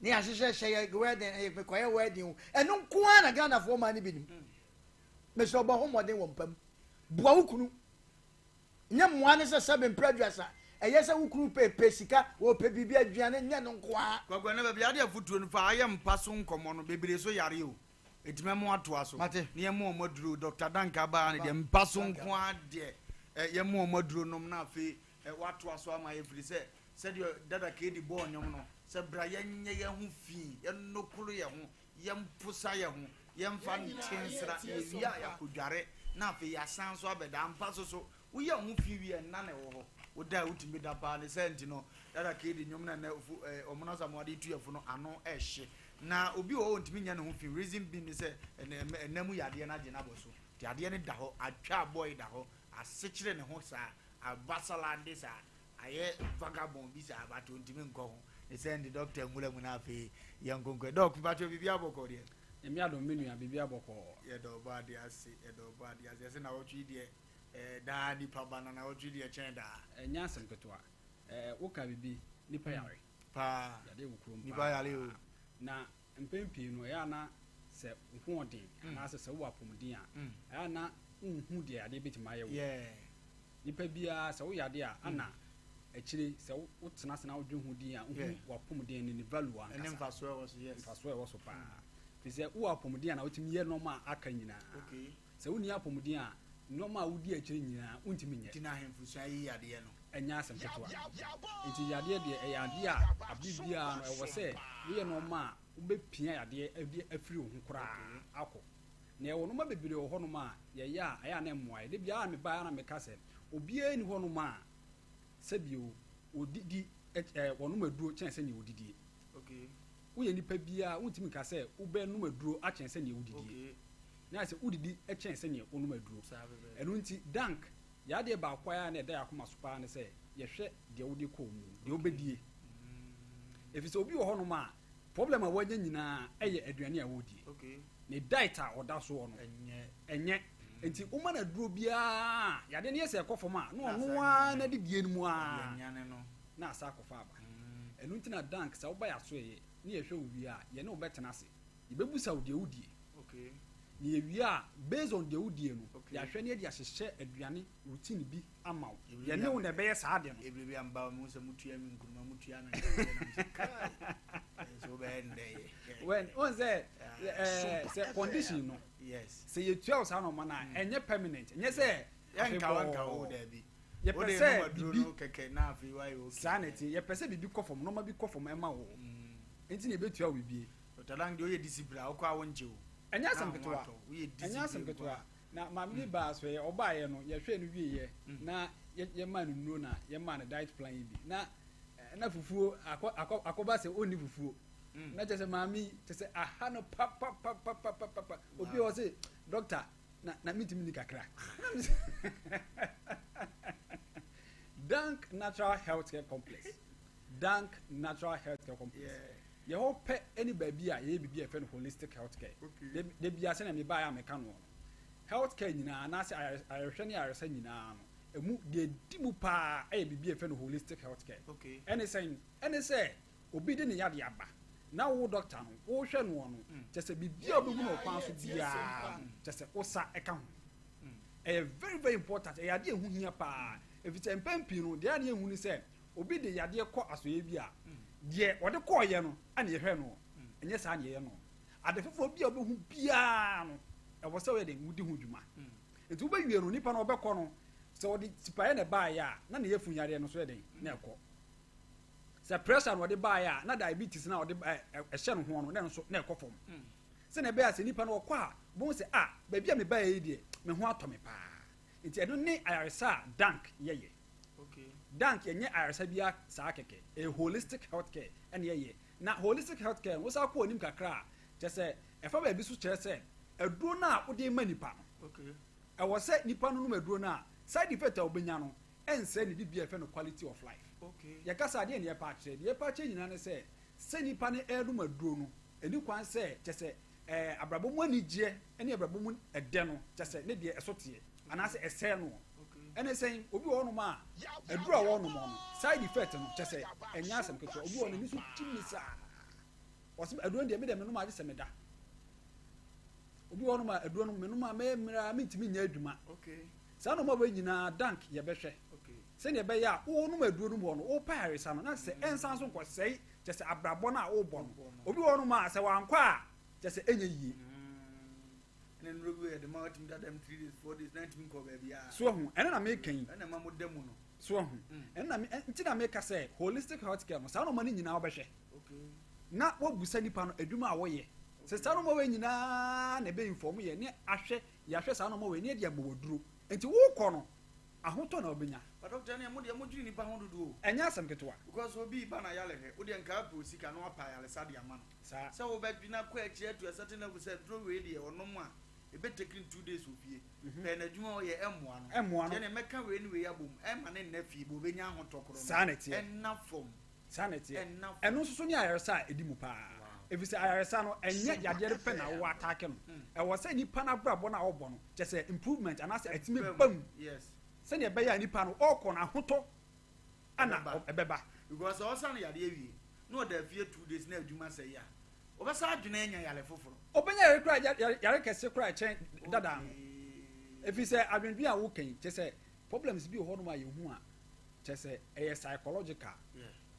Speaker 2: ne yɛahyehyɛhyɛ yɛ wedding ɛyɛ mekɔyɛ wedding o ɛno nko ara na Ghanafoɔ maa no bi nim mesɛ ɔbɔ ho mmɔden wɔ mpa mu boa wo kunu nyɛ mmoa ne sɛ sɛbe mpere aduasa ɛyɛ sɛ wo kunu pɛ pɛ sika wɔpɛ biribi aduane nyɛ no nko ara.
Speaker 1: Kwaku ɛnɛ baabi ade afutuo no fa ayɛ mpa so nkɔmmɔ no bebree so yare o enti mɛmo atoa so
Speaker 2: Mate.
Speaker 1: ne yɛmo ɔmo aduro Doctor Danka baa no deɛ mpa so nko ara deɛ yɛmo ɔmo aduro nom na afei Watoa so ama yɛn ɛfiri sɛ, sɛdeɛ Dada Kedi bɔɔ nnwom no, sɛ bra yɛnyɛ yɛn ho fi, yɛnnokoro yɛn ho, yɛmposa yɛn ho, yɛmfa nte nsra, na yɛwie a yɛakɔdware, na afei yɛasan nso abɛda. Ampa so so, woyɛ wo ho fi wie a, nna na ɛwɔ hɔ. Woda a wotumi da paa. Ne saa nti no, Dada Kedi nnwom no a nnɛ ofu, eh, Ɔmono Asamoah de retu yɛn fo no, ano ɛhye. Na obi wɔ hɔ a ɔntumi nyɛ ne ho fi, reason being ne sɛ, ɛnɛ, ɛnna mu yadeɛ no agye no abɔ so. Nti adeɛ no da hɔ, atwa abɔe da hɔ, asekyere ne ho saa. Abasalande saa, ayɛ vagabond bi saa but ontumi nkɔ ho. Ne sɛ nde doctor nwura mu na afei yɛn nkonkɔ. Doc, mpakyɛ biribi abɔkɔ deɛ?
Speaker 3: Nyame adom me nua, biribi abɔkɔɔ.
Speaker 1: Yɛda ɔbɔ adeɛ ase, yɛda ɔbɔ adeɛ ase. Yɛse nawɔtwe yi deɛ eh, daa nipa ba na nawɔtwe yi deɛ kyɛn daa.
Speaker 3: Ɛnyɛ asɛm ketewa. Eh, woka biribi, nipa yare.
Speaker 1: Paa.
Speaker 3: Yadeɛ wɔ kurom paa.
Speaker 1: Nipa yare o.
Speaker 3: Na mpɛn pii no, ɛyɛ a na sɛ wo ho ɔden anaasɛ sɛ wowɔ apɔmuden a, ɛyɛ a na wonhu deɛ yadeɛ bɛtumi ayɛ wo.
Speaker 1: Yeah.
Speaker 3: Nipa biara sɛ woyɛ adeɛ a ana akyire sɛ wotena ase na wodwen ho din a wohu w'apɔmuden no ne value ankasa.
Speaker 1: Ɛne mfasoɔ ɛwɔ so, yes.
Speaker 3: Mfasoɔ ɛwɔ so paa. Firi sɛ wowɔ apɔmuden a na wotumi yɛ nneɛma a aka nyinaa.
Speaker 1: Okay.
Speaker 3: Sɛ wonni apɔmuden a nneɛma a wodi akyire nyinaa wontumi nyɛ.
Speaker 1: Nti na ahemfo sua yi yadeɛ no.
Speaker 3: Ɛnyɛ asɛm ketewa. Nti yadeɛ deɛ ɛyɛ adeɛ a abere biara no ɛwɔ sɛ woyɛ nneɛma a wobɛpia yadeɛ de afiri wo ho koraa akɔ. Na yɛwɔ nnoɔma bebree wɔ hɔnom a yɛyɛ a ɛyɛ a na ɛmmoa yɛn. Da biara a mebaeɛ a na meka sɛ obiara nni hɔnom a sɛbio ɔdidi ɛ ɔnom aduro kyɛn sɛdeɛ ɔdidie.
Speaker 1: Okay.
Speaker 3: Woyɛ nipa biara wontumi nka sɛ wobɛnom aduro akyɛn sɛdeɛ wodidie.
Speaker 1: Okay.
Speaker 3: Na ayɛ sɛ wodidi kyɛn sɛdeɛ wonom aduro.
Speaker 1: Saa pɛpɛɛpɛ.
Speaker 3: Ɛno nti dank yɛn adeɛ baako a na ɛda yɛn akoma so paa ne sɛ yɛhwɛ deɛ wode kɔ wo mu, deɛ wobɛdie. Ɛfiri sɛ obi wɔ hɔnom a problem a wanya nyinaa ɛyɛ aduane a wɔredie. Ne diet a ɔda soɔ no ɛnyɛ. Nti woma no aduro biara yadeɛ no yɛ sɛ ɛkɔ fam a na ɔno ara n'adidie no mu ara na asa akɔfa aba. Ɛno nti na dank sɛ woba yɛn asoɛeɛ ne yɛhwɛ wo wie a yɛne wo bɛtena ase. Yɛbɛbusa wo deɛ wodie. Na yɛwie a based on deɛ wodie no yɛahwɛ ne yɛde ahyehyɛ aduane routine bi ama wo. Yɛne wo na ɛbɛyɛ saa ade no.
Speaker 1: Ebire bi a mba mu sɛ mutua mi nkuruma mutua mi nkuruma na msɛ kai nso wobɛyɛ ndɛ yɛ.
Speaker 3: When wɔn sɛ ɛɛ sɛ condition no.
Speaker 1: Yes.
Speaker 3: Sɛ yɛtua wo saa nɔɔma no a ɛnyɛ permanent ɛnyɛ sɛ
Speaker 1: Yɛnka wo nka wo daabi.
Speaker 3: Yɛpɛ sɛ bibi
Speaker 1: kɛkɛ na afei wayɛ okay.
Speaker 3: Saa na ɛte yɛpɛ sɛ bibi kɔ fam nɔɔma bi kɔ fam ɛma wo. Nti na yɛbɛtua wo bibie.
Speaker 1: Dr. Lang deɛ woyɛ discipline a wokɔ a wonkye o.
Speaker 3: Ɛnyɛ asɛm ketewa. Ɛnyɛ asɛm ketewa. Na maame bi baa so yɛ ɔbaeɛ no, yɛhwɛɛ no wieɛ na yɛmaa no nnuro na yɛmaa no diet plan yi bi na na fufuo akɔ akɔ akɔba sɛ ɔnni fufuo. Na kyerɛ sɛ maame yi kyerɛ sɛ aha no papapapapapa, obi a ɔse, "Doctor, na mentumi ni kakra." Dank Natural Healthcare Complex, Dank Natural Healthcare Complex, yɛhɔ pɛ ne baabi a yɛyɛ biribi a yɛfrɛ no holistic healthcare. De bia sɛnea mebaeɛ a meka no, healthcare nyinaa anaasɛ ayarehwɛ ne ayaresa nyinaa no, emu deɛ di mu paa ɛyɛ biribi a yɛfrɛ no holistic healthcare. Ɛne sɛn? Ɛne sɛ obi de ne yade aba na wo doctor no wohwɛ noɔ no, kyɛ sɛ biribi a wobɛhu no ɔkwan so biara, kyɛ sɛ wosa ɛka ho. Ɛyɛ very very important, ɛyɛ adeɛ ɛho hia paa, ɛfiri sɛ mpɛn pii no deɛ a ne yɛhu ne sɛ obi de yadeɛ kɔ asɔeɛ bi a, deɛ ɔde kɔɔyɛ no ɛna yɛhwɛ no. Ɛnyɛ saa ne yɛyɛ no. Ade foforɔ bi a wobɛhu biara no, ɛwɔ sɛ woyɛ de wodi ho dwuma. Nti wobɛwie no, nipa no ɔbɛkɔ no, sɛ ɔde tipaeɛ na ɛbaeɛ a, na ne yɛfu yareɛ no so yɛ den na ɛkɔ. Sɛ pressure na ɔde baeɛ a, na diabetes na ɔde ɛhyɛ no ho no, na ɛno nso na ɛkɔ fam, sɛnea ɛbɛyɛ a sɛ nipa no ɔkɔ a, bohu sɛ a baabi a mebaeɛ yi deɛ, me ho atɔ me paa. Nti ɛno ne ayaresa a Dank yɛyɛ. Dank yɛnyɛ ayaresa biara saa kɛkɛ, ɛyɛ holistic health care ɛna yɛyɛ. Na holistic health care no, wosan kɔ anim kakra a, kyerɛ sɛ ɛfa baabi so kyerɛ sɛ aduro no a wode ma nipa no, ɛwɔ sɛ nipa no nom aduro no a, side effect a wobɛnya no ɛnsɛ ne biribi a ɛfɛ no quality of life. Yɛka sɛ adeɛ ne yɛpa akyerɛ, deɛ yɛpa akyerɛ nyinaa ne sɛ nipa no ɛrenom aduro no, ɛni kwan sɛ kyɛ sɛ abrabɔ mu anigyeɛ ne abrabɔ mu ɛdɛ no, kyɛ sɛ ne deɛ ɛso teɛ anaasɛ ɛsɛe no. Ɛne sɛn? Obi wɔ hɔnom a aduro a wɔnom no, side effect no kyɛ sɛ ɛnyɛ asɛm ketewa. Obi wɔ no ni so timi saa, ɔsɛ aduro no deɛ, me deɛ menom agye sɛ meda. Obi wɔ hɔnom a aduro no menom a, mɛyɛ mmerɛ a mentumi nyɛ adwuma. Saa nneɛma wɔ nyinaa, Dank yɛbɛhwɛ sɛnea ɛbɛyɛ a wɔnom aduro no mu hɔ no, wɔpɛ ayaresa no na sɛ ɛnsan so nkɔsɛe kyɛ sɛ abrabɔ no a wɔrebɔ no. Obi wɔ hɔnom a sɛ wankɔ a, kyɛ sɛ ɛnyɛ yie.
Speaker 1: Ne nnuro bi yɛ de ma watumi da dɛm 3 days, 4 days na ntumi nkɔ baabi a.
Speaker 3: So ahu, ɛno na meka yi.
Speaker 1: Ɛna ma mo da mu no.
Speaker 3: So ahu, ɛno na nti na meka sɛ holistic health care no, saa nneɛma no nyinaa wɔbɛhwɛ na wɔbusa nipa no adwuma a wɔyɛ sɛ saa nneɛma wɔ nyinaa na ɛbɛ inform yɛ ne ahwɛ, yɛahwɛ saa nneɛma wɔ ne yɛde ama waduro. Nti wokɔ no, ahotɔ na wobɛnya.
Speaker 1: But doctor, ne mo deɛ, mo dwene nipa ho dodo o.
Speaker 3: Ɛnyɛ asɛm ketewa.
Speaker 1: Because obi ba na yale hwɛ wo deɛ, nka apɛ osika na wapa ayaresa de ama no.
Speaker 3: Saa.
Speaker 1: Sɛ wobɛdwene akɔ akyire atu a certain level sɛ duro wei deɛ ɔnom a, ebe take no 2 days wɔ fie pɛɛ na adwuma a ɔyɛ ɛmmoa no.
Speaker 3: Ɛmmoa no.
Speaker 1: Tiɛ ne mɛka wei ne wei abom ɛma ne nna fie bɛ obɛnya ahotɔ korɔ no.
Speaker 3: Saa na ɛteɛ.
Speaker 1: Ɛnna fam.
Speaker 3: Saa na ɛteɛ.
Speaker 1: Ɛnna fam.
Speaker 3: Ɛno nso so ne ayaresa a ɛdi mu paa, ɛfiri sɛ ayaresa no, ɛnyɛ yadeɛ no pɛ na wowɔ ataake no. Ɛwɔ sɛ nipa no abrabɔ no a ɔbɔ no, kyɛ sɛ improvement anaasɛ ɛtumi ba mu sɛnea ɛbɛyɛ a nipa no ɔrekɔ no, ahotɔ ana ɛbɛba.
Speaker 1: Because sɛ ɔsa no yadeɛ wie na ɔda fie 2 days na adwuma sɛ yi a, ɔbɛsa adwene anya yare foforɔ.
Speaker 3: Ɔbɛnya yare kora, yare kɛse kora ɛkyɛn dada no, ɛfiri sɛ adwendwen a woka yi, kyɛ sɛ problems bi wɔ hɔnom a yɛhu a, kyɛ sɛ ɛyɛ psychological.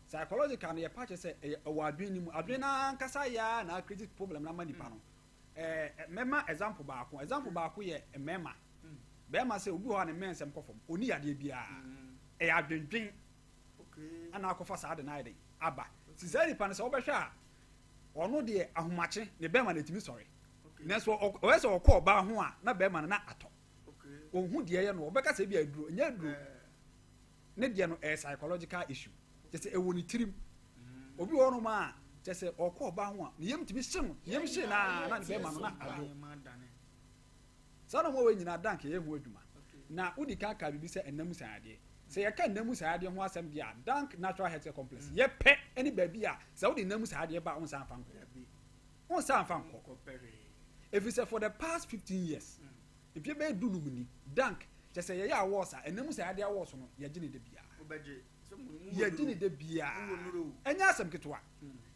Speaker 3: Psychological no, yɛpa kyɛ sɛ ɛyɛ ɛwɔ adwene no mu, adwene no ankasa yɛ a na create problem no ama nipa no. Mɛma example baako. Example baako yɛ mmarima. Bɛrima sɛ obi wɔ hɔ a ne mmɛn nsɛm kɔ fam, ɔni yadeɛ biara, ɛyɛ adwendwen ana akɔfa saa de no ayɛ den aba. Si saa nipa no sɛ wobɛhwɛ a, ɔno deɛ ahomakye ne bɛrima no atumi sɔre, nanso ɔyɛ sɛ ɔkɔ ɔbaa ho a, na bɛrima no na atɔ. Ohun deɛ ɛyɛ no, ɔbɛka sɛ ebi aduro, ɛnyɛ aduro. Ne deɛ no ɛyɛ psychological issue, kyɛ sɛ ɛwɔ ne tirim. Obi wɔ hɔnom a kyɛ sɛ ɔkɔ ɔbaa ho a, ne yam tumi hye no, ne yam hye naa na ne bɛrima no na adwo. Saa na wɔn wɔ nyinaa, Dank yɛ ho adwuma. Na wodi kan ka biribi sɛ ɛnam san adeɛ. Sɛ yɛka nam saa adeɛ ho asɛm deɛ a, Dank Natural Health Care Complex yɛpɛ ne baabi a sɛ wode nam saa adeɛ ba a, wonsan fa nkɔ, wonsan fa nkɔ, ɛfiri sɛ for the past 15 years, mfie bɛyɛ 15 ni, Dank kyɛ sɛ yɛyɛ awards a, ɛnam saa adeɛ awards no, yɛgye ne da biara, yɛgye ne da biara. Ɛnyɛ asɛm ketewa.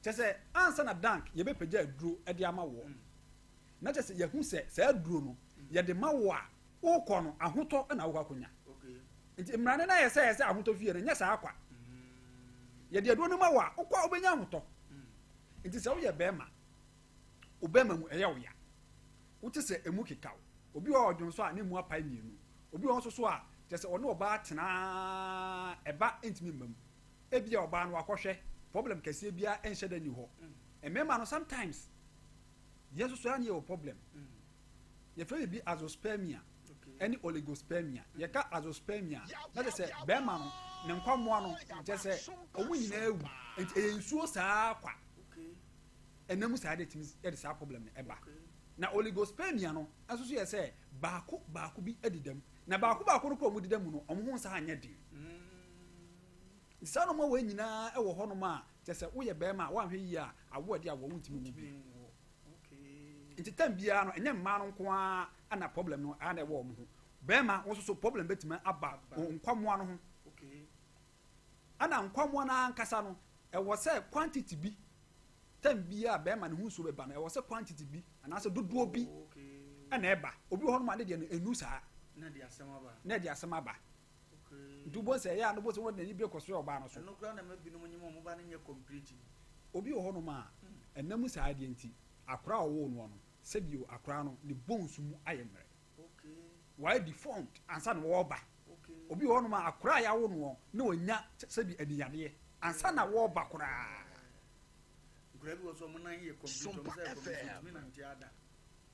Speaker 3: Kyɛ sɛ ansa na Dank yɛbɛpagya aduro de ama wɔ na kyɛ sɛ yɛhu sɛ saa aduro no yɛde ma wo a, wokɔ no, ahotɔ na wokɔ akɔnya. Nti mmerane no ayɛ sɛ yɛ sɛ ahotɔ fie no nyɛ saa kwa. Yɛde aduro no ma wo a, wokɔ a, wobɛnya ahotɔ. Nti sɛ woyɛ bɛrima, wo bɛrima mu ɛyɛ wo ya, wote sɛ emu keka wo, obi wɔ ɔdwon so a ne mu apae mmienu, obi wɔ nso so a kyɛ sɛ ɔne ɔbaa tenaa, ɛba ntumi mma mu, ebi a ɔbaa no wakɔhwɛ, problem kɛseɛ biara ɛnhyɛ da ni hɔ. Mmarima no sometimes yɛn nso so yɛ wɔ problem. Yɛfrɛ biribi azoospermia ɛne oligospermia. Yɛka azoospermia a, na kyerɛ sɛ bɛrima no ne nkwammoa no kyerɛ sɛ wɔn nyinaa awu. Nti ɛyɛ nsuo saa kwa. Ɛnam saa de tumi de saa problem no ɛba. Na oligospermia no nso so yɛ sɛ baako baako bi deda mu. Na baako baako no kora wɔn deda mu no, wɔn ho nsa anyɛ den. Nti saa nneɛma wei nyinaa wɔ hɔnom a kyerɛ sɛ woyɛ bɛrima a woanhwɛ yie a awoɔ de awoɔ wontumi nwo bi. Nti time biara no ɛnyɛ mmaa no nko ara na problem no ara na ɛwɔ wɔn ho. Bɛrima wo nso so problem bɛtumi aba wo nkwamoa no ho. Ɛna nkwamoa no ankasa no ɛwɔ sɛ quantity bi time biara bɛrima ne ho nsuo bɛba no ɛwɔ sɛ quantity bi anaasɛ dodoɔ bi ɛna ɛba. Obi wɔ hɔnom a ne deɛ no ɛnu saa.
Speaker 1: Na ɛde asɛm aba.
Speaker 3: Na ɛde asɛm aba. Nti wobɛhu sɛ ɛyɛ a na wobɛhu sɛ wɔde n'ani bere kɔsoɛ ɔbaa no so.
Speaker 1: Ɛno koraa na ɛma binom nyem wɔn ba no nyɛ complete no.
Speaker 3: Obi wɔ hɔnom a, ɛnna mu saa adeɛ nti, akwadaa a ɔwoo noɔ no, sɛbio akwadaa no, ne bones mu ayɛ mmerɛ. Wayɛ deformed ansa na wɔreba. Obi wɔ hɔnom a, akwadaa a yɛawo noɔ na wanya sɛbi aniyadeɛ ansa na wɔreba koraa.
Speaker 1: Nkwadaa bi wɔ so wɔn nan yɛ complete, wɔn nsa yɛ complete, wɔntumi nante ada.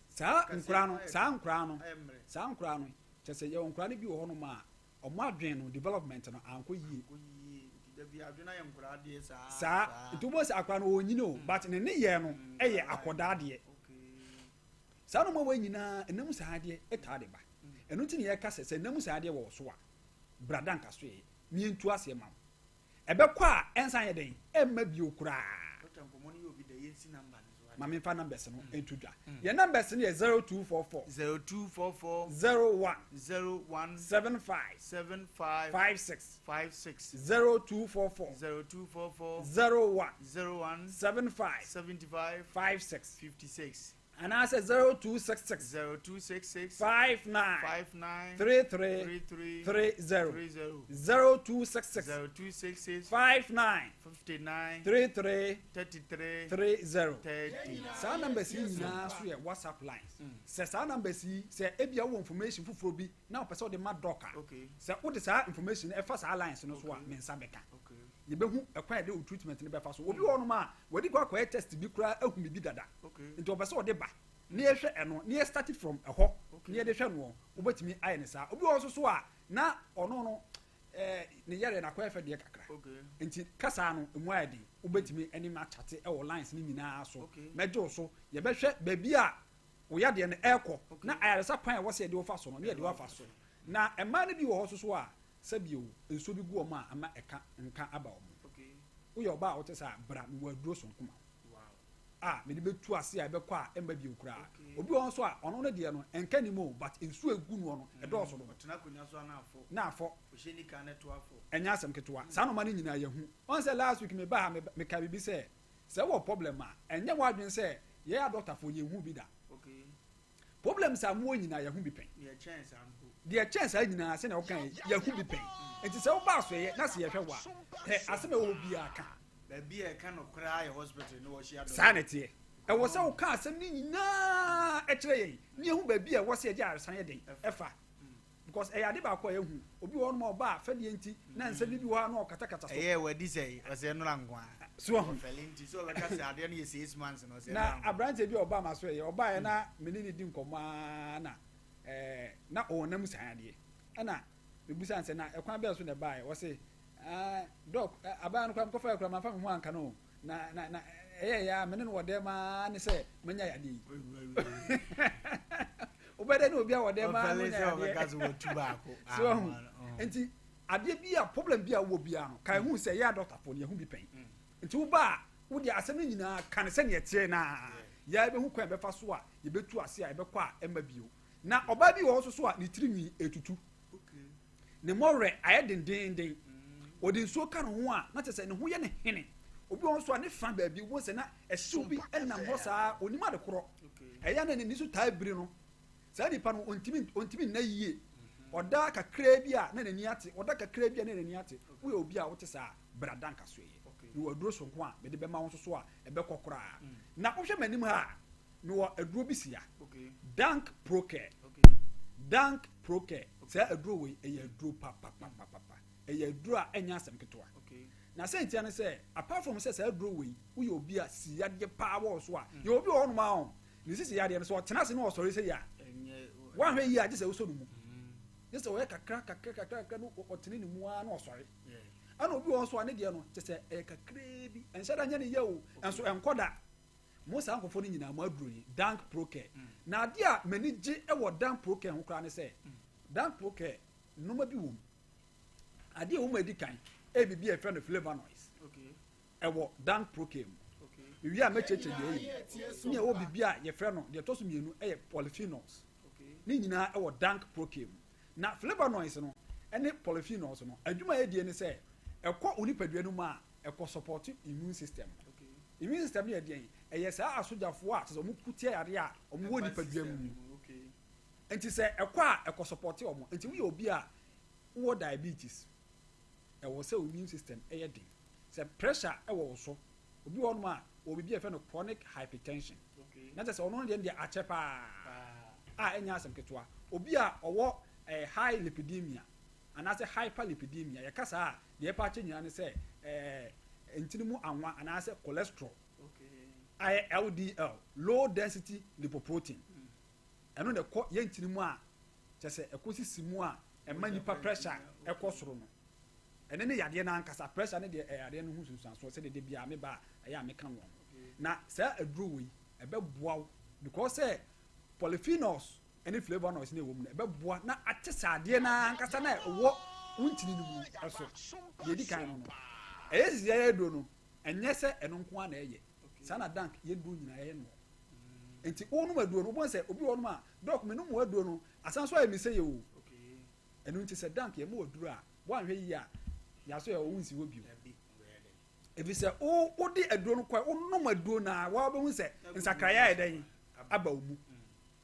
Speaker 3: Saa nkwadaa no, saa nkwadaa no, saa nkwadaa no, Kyerɛ sɛ yɛwɔ nkwadaa no bi wɔ hɔnom a wɔn adwene no development no ankɔ yie.
Speaker 1: Ankɔ yie nti da bi adwene ayɛ nkwadaa deɛ saa.
Speaker 3: Saa nti wobɛhu sɛ akwadaa no ɔrenyini o but ne nneyɛɛ no yɛ akwadaa deɛ. Saa nnoɔma wei nyinaa ɛnam saa adeɛ taa de ba. Ɛno nti na yɛka sɛ sɛ ɛnam saa adeɛ wɔ wo so a bra da nka so yɛ na yɛntu aseɛ ma wo. Ɛbɛkɔ a ɛnsan nyɛ dɛn? Ɛmma bio koraa.
Speaker 1: Doctor nkɔmmɔ no yɛ obi dɛ, yɛnsi number no so ade.
Speaker 3: Ma memfa numbers no nto dwa. Yɛn numbers no yɛ 0244.
Speaker 1: 0244.
Speaker 3: 01.
Speaker 1: 01.
Speaker 3: 75.
Speaker 1: 75.
Speaker 3: 56.
Speaker 1: 56.
Speaker 3: 0244.
Speaker 1: 0244.
Speaker 3: 01.
Speaker 1: 01.
Speaker 3: 75.
Speaker 1: 75.
Speaker 3: 56.
Speaker 1: 56.
Speaker 3: Anaasɛ 0266.
Speaker 1: 0266.
Speaker 3: 59.
Speaker 1: 59.
Speaker 3: 33.
Speaker 1: 33.
Speaker 3: 30.
Speaker 1: 30.
Speaker 3: 0266.
Speaker 1: 0266.
Speaker 3: 59.
Speaker 1: 59.
Speaker 3: 33.
Speaker 1: 33.
Speaker 3: 30.
Speaker 1: 30.
Speaker 3: Saa numbers yi nyinaa so yɛ WhatsApp lines. Sɛ saa numbers yi, sɛ ebia wowɔ information foforɔ bi na wopɛ sɛ wode ma Doc a, sɛ wode saa information no ɛfa saa lines no so a, me nsa bɛka. Yɛbɛhu ɛkwan a yɛde wo treatment no bɛfa so. Obi wɔ hɔnom a, wadi kɔ akɔyɛ test bi koraa ahu biribi dada. Nti ɔpɛ sɛ ɔde ba na yɛhwɛ ɛno, na yɛ start from ɛhɔ na yɛde hwɛ noɔ. Wobɛtumi ayɛ no saa. Obi wɔ hɔ nso so a, na ɔno no, eh, ne yareɛ no akɔyɛ fɛ deɛ kakra. Nti kasa no, emu ayɛ den. Wobɛtumi ne me akyate wɔ lines no nyinaa so. Mɛgye wo so. Yɛbɛhwɛ baabi a wo yadeɛ no ɛrekɔ, na ayaresa kwan a ɛwɔ sɛ yɛde wo fa so no, na yɛde wo afa so. Na mmaa no bi wɔ hɔ nso so a, Sɛbio, nsuo bi gu wɔn a ama ɛka nka aba wɔn. Woyɛ ɔbaa a wote saa a, bra, mewɔ aduro sononko ma wo a mede bɛtu ase a ɛbɛkɔ a ɛmma bio koraa. Obi wɔ hɔ nso a, ɔno ne deɛ no, ɛnka nnim o, but nsuo a ɛgu noɔ no, ɛdɔɔso dodo. Na afɔ. Ɛnyɛ asɛm ketewa. Saa nnoɔma no nyinaa yɛhu. Woahu sɛ last week mebaa ha, mekaa biribi sɛ, sɛ wowɔ problem a, ɛnyɛ w'adwene sɛ yɛn adɔktafoɔ yɛnhuu bi da. Problems a mowɔ nyinaa yɛahu bi pɛn. Deɛ ɛkyɛn saa nyinaa sɛnea woka yi yɛahu bi pɛn. Nti sɛ woba asoɛeɛ na sɛ yɛhwɛ wo a, hwɛ asɛm a ɛwɔ hɔ biara ka.
Speaker 1: Baabi a ɛka nokorɛ ara yɛ hospital ne wɔhyia dɔkta.
Speaker 3: Saa na ɛteɛ. Ɛwɔ sɛ woka asɛm no nyinaa kyerɛ yɛn na yɛhu baabi a ɛwɔ sɛ yɛgye ayaresa no yɛ dɛn ɛfa. Because ɛyɛ ade baako a yɛahu. Obi wɔ hɔnom a ɔba a fɛdeɛ nti na nsɛm bi wɔ hɔ a na ɔkatakata so.
Speaker 1: Ɛyɛ wadi sɛn? Ɔsɛ nnora nko ara.
Speaker 3: So wahu?
Speaker 1: Ɔfɛle nti sɛ ɔbɛka sɛ adeɛ no yɛ 6 months no ɔsɛ
Speaker 3: Na
Speaker 1: nnora nko ara.
Speaker 3: aberanteɛ bi a ɔbaa m'aso ɛyɛ ɔbaeɛ na me ne no di nkɔmmɔ ara na ɛɛ na ɔwɔ nam san adeɛ ɛna mebusa no sɛ na ɛkwan bɛn so na ɛbaeɛ ɔse ah dɔk abaa no koraa mekɔfaeɛ koraa mamfa me ho anka no o na na na ɛyɛ yɛ a me ne no wɔ dɛm ara ne sɛ manya yadeɛ yi wobɛdɛ ne obi a wɔ dɛm ara
Speaker 1: Ɔfɛle
Speaker 3: manya
Speaker 1: sɛ ɔbɛka
Speaker 3: yadeɛ
Speaker 1: sɛ watu baako.
Speaker 3: so wahu
Speaker 1: Ah, mm.
Speaker 3: nti adeɛ bi a problem bi a wowɔ biara no ka ehu sɛ yɛ adɔktafoɔ no yɛhu bi pɛn nti woba a wode asɛm no nyinaa ka no sɛnea ɛteɛ naa yɛ bɛhu kwan bɛfa so a yɛbɛtu ase a ɛbɛkɔ a ɛmma bio na ɔbaa bi wɔ hɔ nso so a ne tiri nwi etutu ne mmɔwerɛ ayɛ dendenden wɔde nsuo ka ne ho a na kyerɛ sɛ ne ho yɛ ne hene obi wɔ hɔ nso a ne fa baabi wɔn sɛ na ɛhyew bi nam hɔ saa onim ade korɔ ɛyɛ na n'ani so taa biri no saa nipa no ontumi nna yie ɔda kakraa bi a na n'ani ate ɔda kakraa bi a na n'ani ate woyɛ obi a wote saa brada nka so yɛ mewɔ aduro sonko a mede bɛma wo nso so a ɛbɛkɔ koraa na wohwɛ m'anim ha a mewɔ aduro bi si ha Dank Procare. Dank Procare saa aduro wei ɛyɛ aduro papapapapa ɛyɛ aduro a ɛnyɛ asɛm ketewa na sɛ ntia ne sɛ apart from sɛ saa aduro wei woyɛ obi a si yadeɛ paa wɔ so a yɛ obi wɔ hɔnom a ɔ ne sisi yadeɛ no sɛ ɔtena ase na ɔsɔre sɛ yɛ a Woanhwɛ yie a, gye sɛ wosɔ ne mu. Gye sɛ ɔyɛ kakra kakra kakra kakra no ɔtene ne mu ara na ɔsɔre. Ɛna obi wɔ hɔ nso a ne deɛ no kyɛ sɛ ɛyɛ kakraa bi, ɛnhyɛ da nyɛ ne yɛ o, ɛnso ɛnkɔ da. Mo saa nkurɔfoɔ no nyinaa mo aduro yi, Dank Procare. Na adeɛ a m'ani gye wɔ Dank Procare ho koraa ne sɛ, Dank Procare nnoɔma bi wɔ mu. Adeɛ a ɛwɔ mu a ɛdi kan ɛyɛ biribi a yɛfrɛ no flavonoids. Ɛwɔ Dank Procare mu. Mewie a mɛkyerɛkyerɛ deɛ ɛyɛ mu. Ne ɛwɔ biribi a yɛfrɛ no, deɛ ɛtɔ so mmienu ɛyɛ polyphenols. Ne nyinaa ɛwɔ Dank Procare mu. Na flavonoids no ɛne polyphenols no, adwuma a ɛdie ne sɛ, ɛkɔ wo nipadua no mu a, ɛkɔ support immune system no. Immune system no yɛ deɛn? Ɛyɛ saa asogyafoɔ a kyerɛ sɛ wɔn ko tia yareɛ a wɔn wɔ nipadua mu. Nti sɛ ɛkɔ a, ɛkɔ support wɔn. Nti woyɛ obi a wowɔ diabetes, ɛwɔ sɛ wo immune system yɛ den. Sɛ pressure wɔ wo so, obi wɔ hɔnom a ɔwɔ biribi a yɛfrɛ no chronic hypertension. Na kyerɛ sɛ ɔno no deɛ no deɛ akyɛ paa a ɛnyɛ asɛm ketewa. Obi a ɔwɔ eh, high lipidemia anaasɛ hyperlipidemia, yɛka saa a, deɛ ɛpa akyɛ nyinaa ne sɛ eh, ntini mu anwa anaasɛ cholesterol a ɛyɛ LDL, low density lipoprotein. Ɛno na ɛkɔ yɛn ntini mu a kyerɛ sɛ ɛkɔ sisi mu a ɛma nipa pressure ɛkɔ soro no. Ɛno ne yadeɛ no ankasa. Pressure no deɛ ɛyɛ yadeɛ no ho nsunsuansoɔ sɛdeɛ da biara meba a ɛyɛ a meka noɔ no. Na saa aduro wei ɛbɛboa wo because sɛ polyphenols ne flavonoids no ɛwɔ mu no ɛbɛboa na ate saa adeɛ no ankasa na ɛwɔ wo ntini no mu ɛso. Deɛ ɛdi kan no no, ɛyɛ sisi yɛyɛ aduro no ɛnyɛ sɛ ɛno nko ara na ɛyɛ. Saa na dank yɛ duro nyinaa yɛyɛ noɔ. Nti wonom aduro no wobɛhu sɛ obi wɔ hɔnom a dɔk menom wo aduro no asan so ayɛ me sɛ yɛ o. Ɛno nti sɛ dank yɛma wo aduro a woanhwɛ yie a yɛaso yɛ wo nsi hɔ bio. Ɛfiri sɛ wode aduro no kɔɛ wonom aduro no a wobɛhu sɛ nsakraeɛ ayɛ dɛn aba wo mu.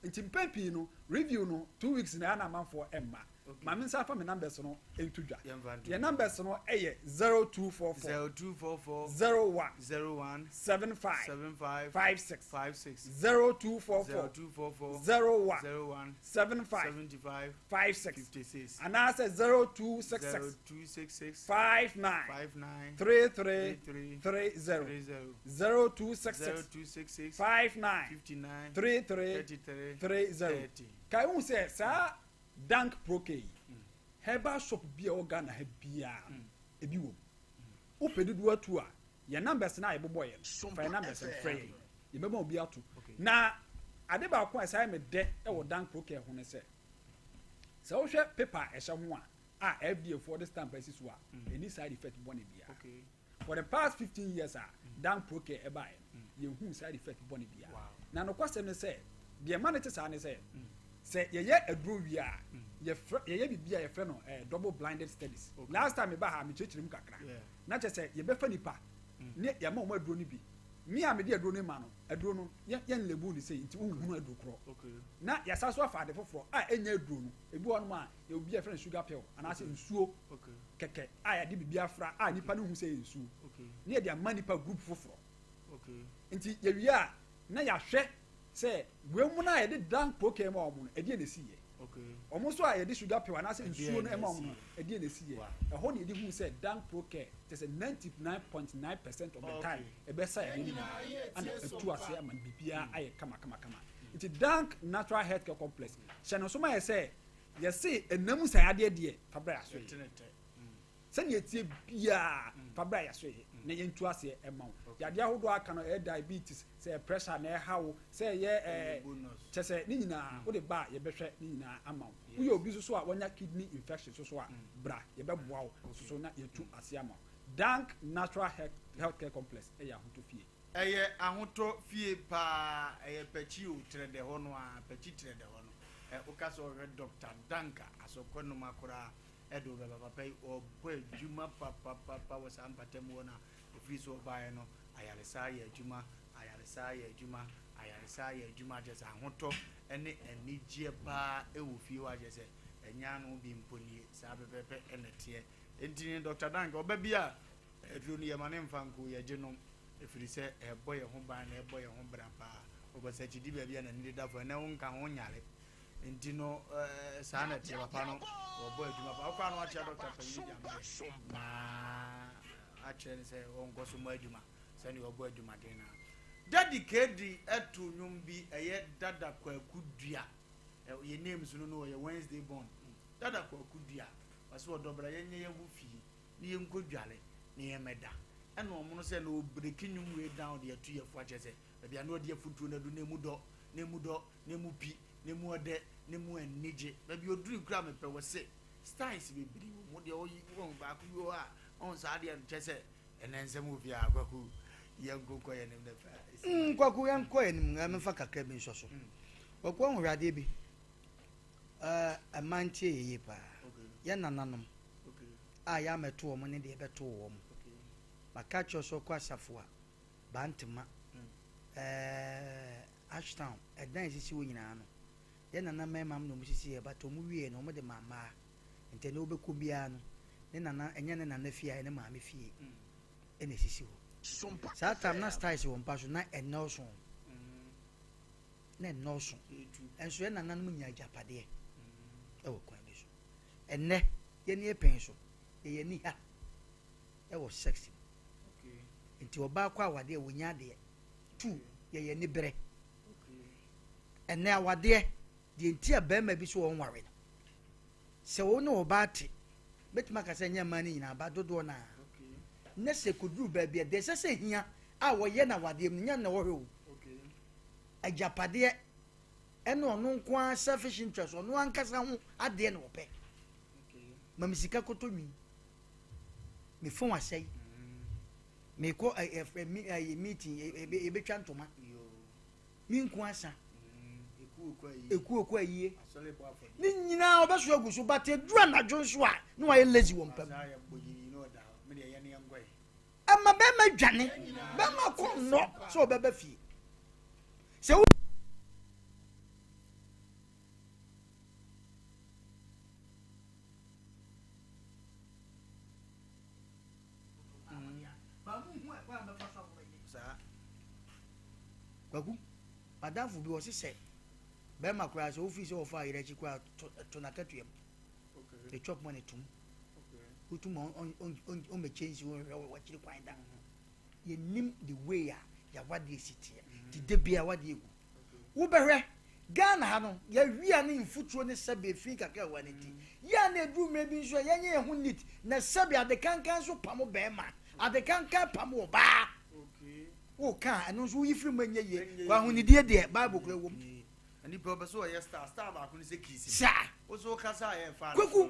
Speaker 3: Nti mpɛn pii no review no 2 weeks na ɛyɛ na amanfoɔ mma. Ma me nsa fa me numbers no nto dwa. Yɛn numbers no yɛ 0244
Speaker 1: 0244
Speaker 3: 01
Speaker 1: 01
Speaker 3: 75
Speaker 1: 75
Speaker 3: 56
Speaker 1: 56
Speaker 3: 0244
Speaker 1: 0244
Speaker 3: 01
Speaker 1: 01
Speaker 3: 75
Speaker 1: 75
Speaker 3: 56
Speaker 1: 56
Speaker 3: anaasɛ 0266
Speaker 1: 0266
Speaker 3: 59
Speaker 1: 59
Speaker 3: 33
Speaker 1: 33
Speaker 3: 30
Speaker 1: 30
Speaker 3: 0266
Speaker 1: 0266
Speaker 3: 59
Speaker 1: 59
Speaker 3: 33
Speaker 1: 33
Speaker 3: 30.
Speaker 1: 30.
Speaker 3: Kae hu sɛ saa Dank Procare yi, herbal shop bi a ɛwɔ Ghana ha biara ebi wɔ mu. Wopɛ dodoɔ atu a, yɛn numbers no a yɛbobɔ yɛn no, fa yɛn numbers no frɛ yɛn, yɛbɛma obi ato. Na ade baako a ɛsan yɛ me dɛ wɔ Dank Procare ho ne sɛ, sɛ wohwɛ paper a ɛhyɛ ho a FDA foɔ de stamp asi so a, ɛni side effect bɔne biara. For the past 15 years a Dank Procare ɛbaeɛ no, yɛnhuu side effect bɔne biara. Na nokwasɛm ne sɛ, deɛ ɛma no te saa ne sɛ, sɛ yɛyɛ aduro wie a, yɛfrɛ yɛyɛ biribi a yɛfrɛ no double blinded studies. Last time meba ha mekyerɛkyerɛ mu kakra. Na kyerɛ sɛ yɛbɛfa nipa ne yɛma wɔn aduro no bi. Me a mede aduro no ma no, aduro no yɛn label ne sei nti wonhunu aduro korɔ. Na yɛasa so afa ade foforɔ a ɛnyɛ aduro no. Ebi wɔ hɔnom a yɛwɔ bi a yɛfrɛ no sugar pill anaasɛ nsuo kɛkɛ a yɛde biribi afra a nipa no hu sɛ ɛyɛ nsuo. Ne yɛde ama nipa group foforɔ. Nti yɛwie a na yɛahwɛ sɛ wei mu no a yɛde Dank Procare ma wɔn no, ɛdeɛ na ɛsi yɛ. Wɔn nso a yɛde sugar pill anaasɛ nsuo no ma wɔn no, ɛdeɛ na ɛsi yɛ. Ɛhɔ na yɛde hu sɛ Dank Procare kyerɛ sɛ 99.9% of the time ɛbɛsa yadeɛ no nyinaa ana ɛtu ase ama biribiara ayɛ kama kama kama. Nti Dank Natural Health Care Complex hyɛ no nso ma yɛ sɛ yɛse ɛnam sa yadeɛ deɛ fa bra yɛaso yɛ. Sɛnea ɛtie biara fa bra yɛaso yɛ na yɛntu aseɛ ɛma wo. Yadeɛ ahodoɔ aka no ɛyɛ diabetes, sɛ ɛyɛ pressure na ɛha wo, sɛ ɛyɛ kyɛ sɛ ne nyinaa wode ba a yɛbɛhwɛ ne nyinaa ama wo. Woyɛ obi nso so a wanya kidney infection nso so a, bra yɛbɛboa wo nso so na yɛtu aseɛ ama wo. Dank Natural Health Care Complex ɛyɛ ahotɔ fie.
Speaker 1: Ɛyɛ ahotɔ fie paa, ɛyɛ pɛkyi o, trɛdɛ hɔ no a, pɛkyi trɛdɛ hɔ no. Ɛ woka sɛ ɔhwɛ Dr. Dank a, asɔkɔ noma koraa ɛde wo bɛba. Papa yi ɔbɔ adwuma papapapa wɔ saa mpatamu hɔ no a ɛfiri so ɔbaeɛ no, ayaresa yɛ adwuma, ayaresa yɛ adwuma, ayaresa yɛ adwuma, kyerɛ sɛ ahotɔ ne anigyeɛ paa ɛwɔ fie hɔ a kyerɛ sɛ ɛnyɛ ano bi mpo nie, saa pɛpɛɛpɛ ɛna ɛteɛ. Enti ne Dr. Dank ɔba bi a aduro no yɛma ne mfa nko yɛgye nom ɛfiri sɛ ɛbɔ yɛn ho ban na ɛbɔ yɛn ho bra paa. Ɔkɔsɛ akyidi baabi a n'ani deda fo ɛnɛ wo nka ho nyare. Nti no saa na ɛteɛ papa no wɔbɔ adwuma paa. Wokɔ ano akyerɛ dɔkta panyin de ama na akyerɛ no sɛ ɔnkɔ so mmɔ adwuma sɛdeɛ ɔbɔ adwumaden no. Daddy KD ɛto nnwom bi ɛyɛ Dada Kwaku Dua. Yɛ names no no ɔyɛ Wednesday born. Dada Kwaku Dua, ɔse ɔdɔ bra yɛnyɛ yɛn ho fie na yɛnkɔ dware na yɛmmɛda. Ɛna ɔmo no sɛ na ɔbreki nnwom wei down de atu yɛfo akyerɛ sɛ baabi a na ɔde afutuo no adu na emu dɔ, na emu dɔ, na emu pi, na emu ɔdɛ, na emu anigye. Baabi ɔdurui koraa mepɛ wɔ se styles bebree wɔ mu deɛ ɔyi wɔn baako bi wɔ hɔ a ɔn saa deɛ no kyerɛ sɛ ɛnɛ nsɛm wɔ fie a Kwaku yɛnko nkɔ yɛn anim na fa esi.
Speaker 2: Kwaku yɛnkɔ yɛn anim na memfa kakra bi nsɔ so. Kwaku ɔho hwɛ adeɛ bi. Ɛɛ mmaa ntie yɛ yie paa. Yɛn nananom a yɛamɛto wɔn ne deɛ ɛbɛtoo wɔn. Maka kyerɛ sɛ ɔkɔ asafo a Bantama, ɛɛ Ashtown, ɛdan a esisi hɔ nyinaa no, yɛn nana mmarima na wɔn sisi yɛ, but wɔn wie no wɔn de ma mmaa. Nti ɛnɛ wobɛkɔ biara no, ne nana, ɛnyɛ ne nana fie a, ɛyɛ ne maame fie ɛna esisi hɔ. Saa time na styles wɔ mpa so na ɛnnɔɔso. Na ɛnnɔɔso. Nso yɛn nananom nya agyapadeɛ ɛwɔ kwan bi so. Ɛnɛ yɛn yɛ pɛn so, yɛyɛ ani ha ɛwɔ sex mu. Nti ɔbaa kɔ awadeɛ a wɔnya adeɛ. Two, yɛyɛ aniberɛ. Ɛnɛ awadeɛ, deɛ nti a barima bi so ɔnware no, sɛ wo ne ɔbaa te, mɛtumi aka sɛ ɛnyɛ mmaa no nyinaa, ba dodoɔ no ara, na sɛ kɔduru baabi a, deɛ ɛsɛ sɛ hia a wɔyɛ no awadeɛ mu no, nyɛ no na wɔhwɛ o. Agyapadeɛ ɛne ɔno nko ara selfish interest, ɔno ankasa ho adeɛ na ɔpɛ. Ma me sika kɔtɔ nwi. Me phone asɛe. Mekɔ ɛ meeting yɛbɛtwa ntoma. Me nku asa. Ekuo kɔ ayie. Ne nyinaa ɔbɛso agu so but eduru anadwo nso a na wayɛ lazy wɔ mpa mu. Ɛma bɛrima dwane. Bɛrima kɔ nnɔ sɛ ɔbɛba fie. Sɛ wo. Kwaku, madamfo bi ɔse sɛ bɛrima koraa sɛ wofii sɛ wɔfa ayerɛ akyi koraa to to n'akatua mu. Ne chop money tom. Wotum ɔmmɛkyɛ nsi wɔnhwɛ w'akyiri kwan da. Yɛnim the way a yɛawadeɛ si teɛ. Nti da biara wadeɛ gu. Wobɛhwɛ, Ghana ha no, yɛawia ne mfuturo ne sɛbe efi kakra wɔ ha no nti, yɛ a na ɛduru mmerɛ bi nso a yɛnyɛ yɛn ho neat, na sɛbe ade kankan nso pamo barima, ade kankan pamo ɔbaa. Woka a, ɛno nso woyi firi mu ɛnyɛ yie. Kɔ ahonidie deɛ, Bible koraa wɔ mu.
Speaker 1: Nipa ɔpɛ sɛ ɔyɛ star, star baako ne sɛ kiss.
Speaker 2: Saa.
Speaker 1: Wo so wokasa a yɛ fa.
Speaker 2: Kwaku,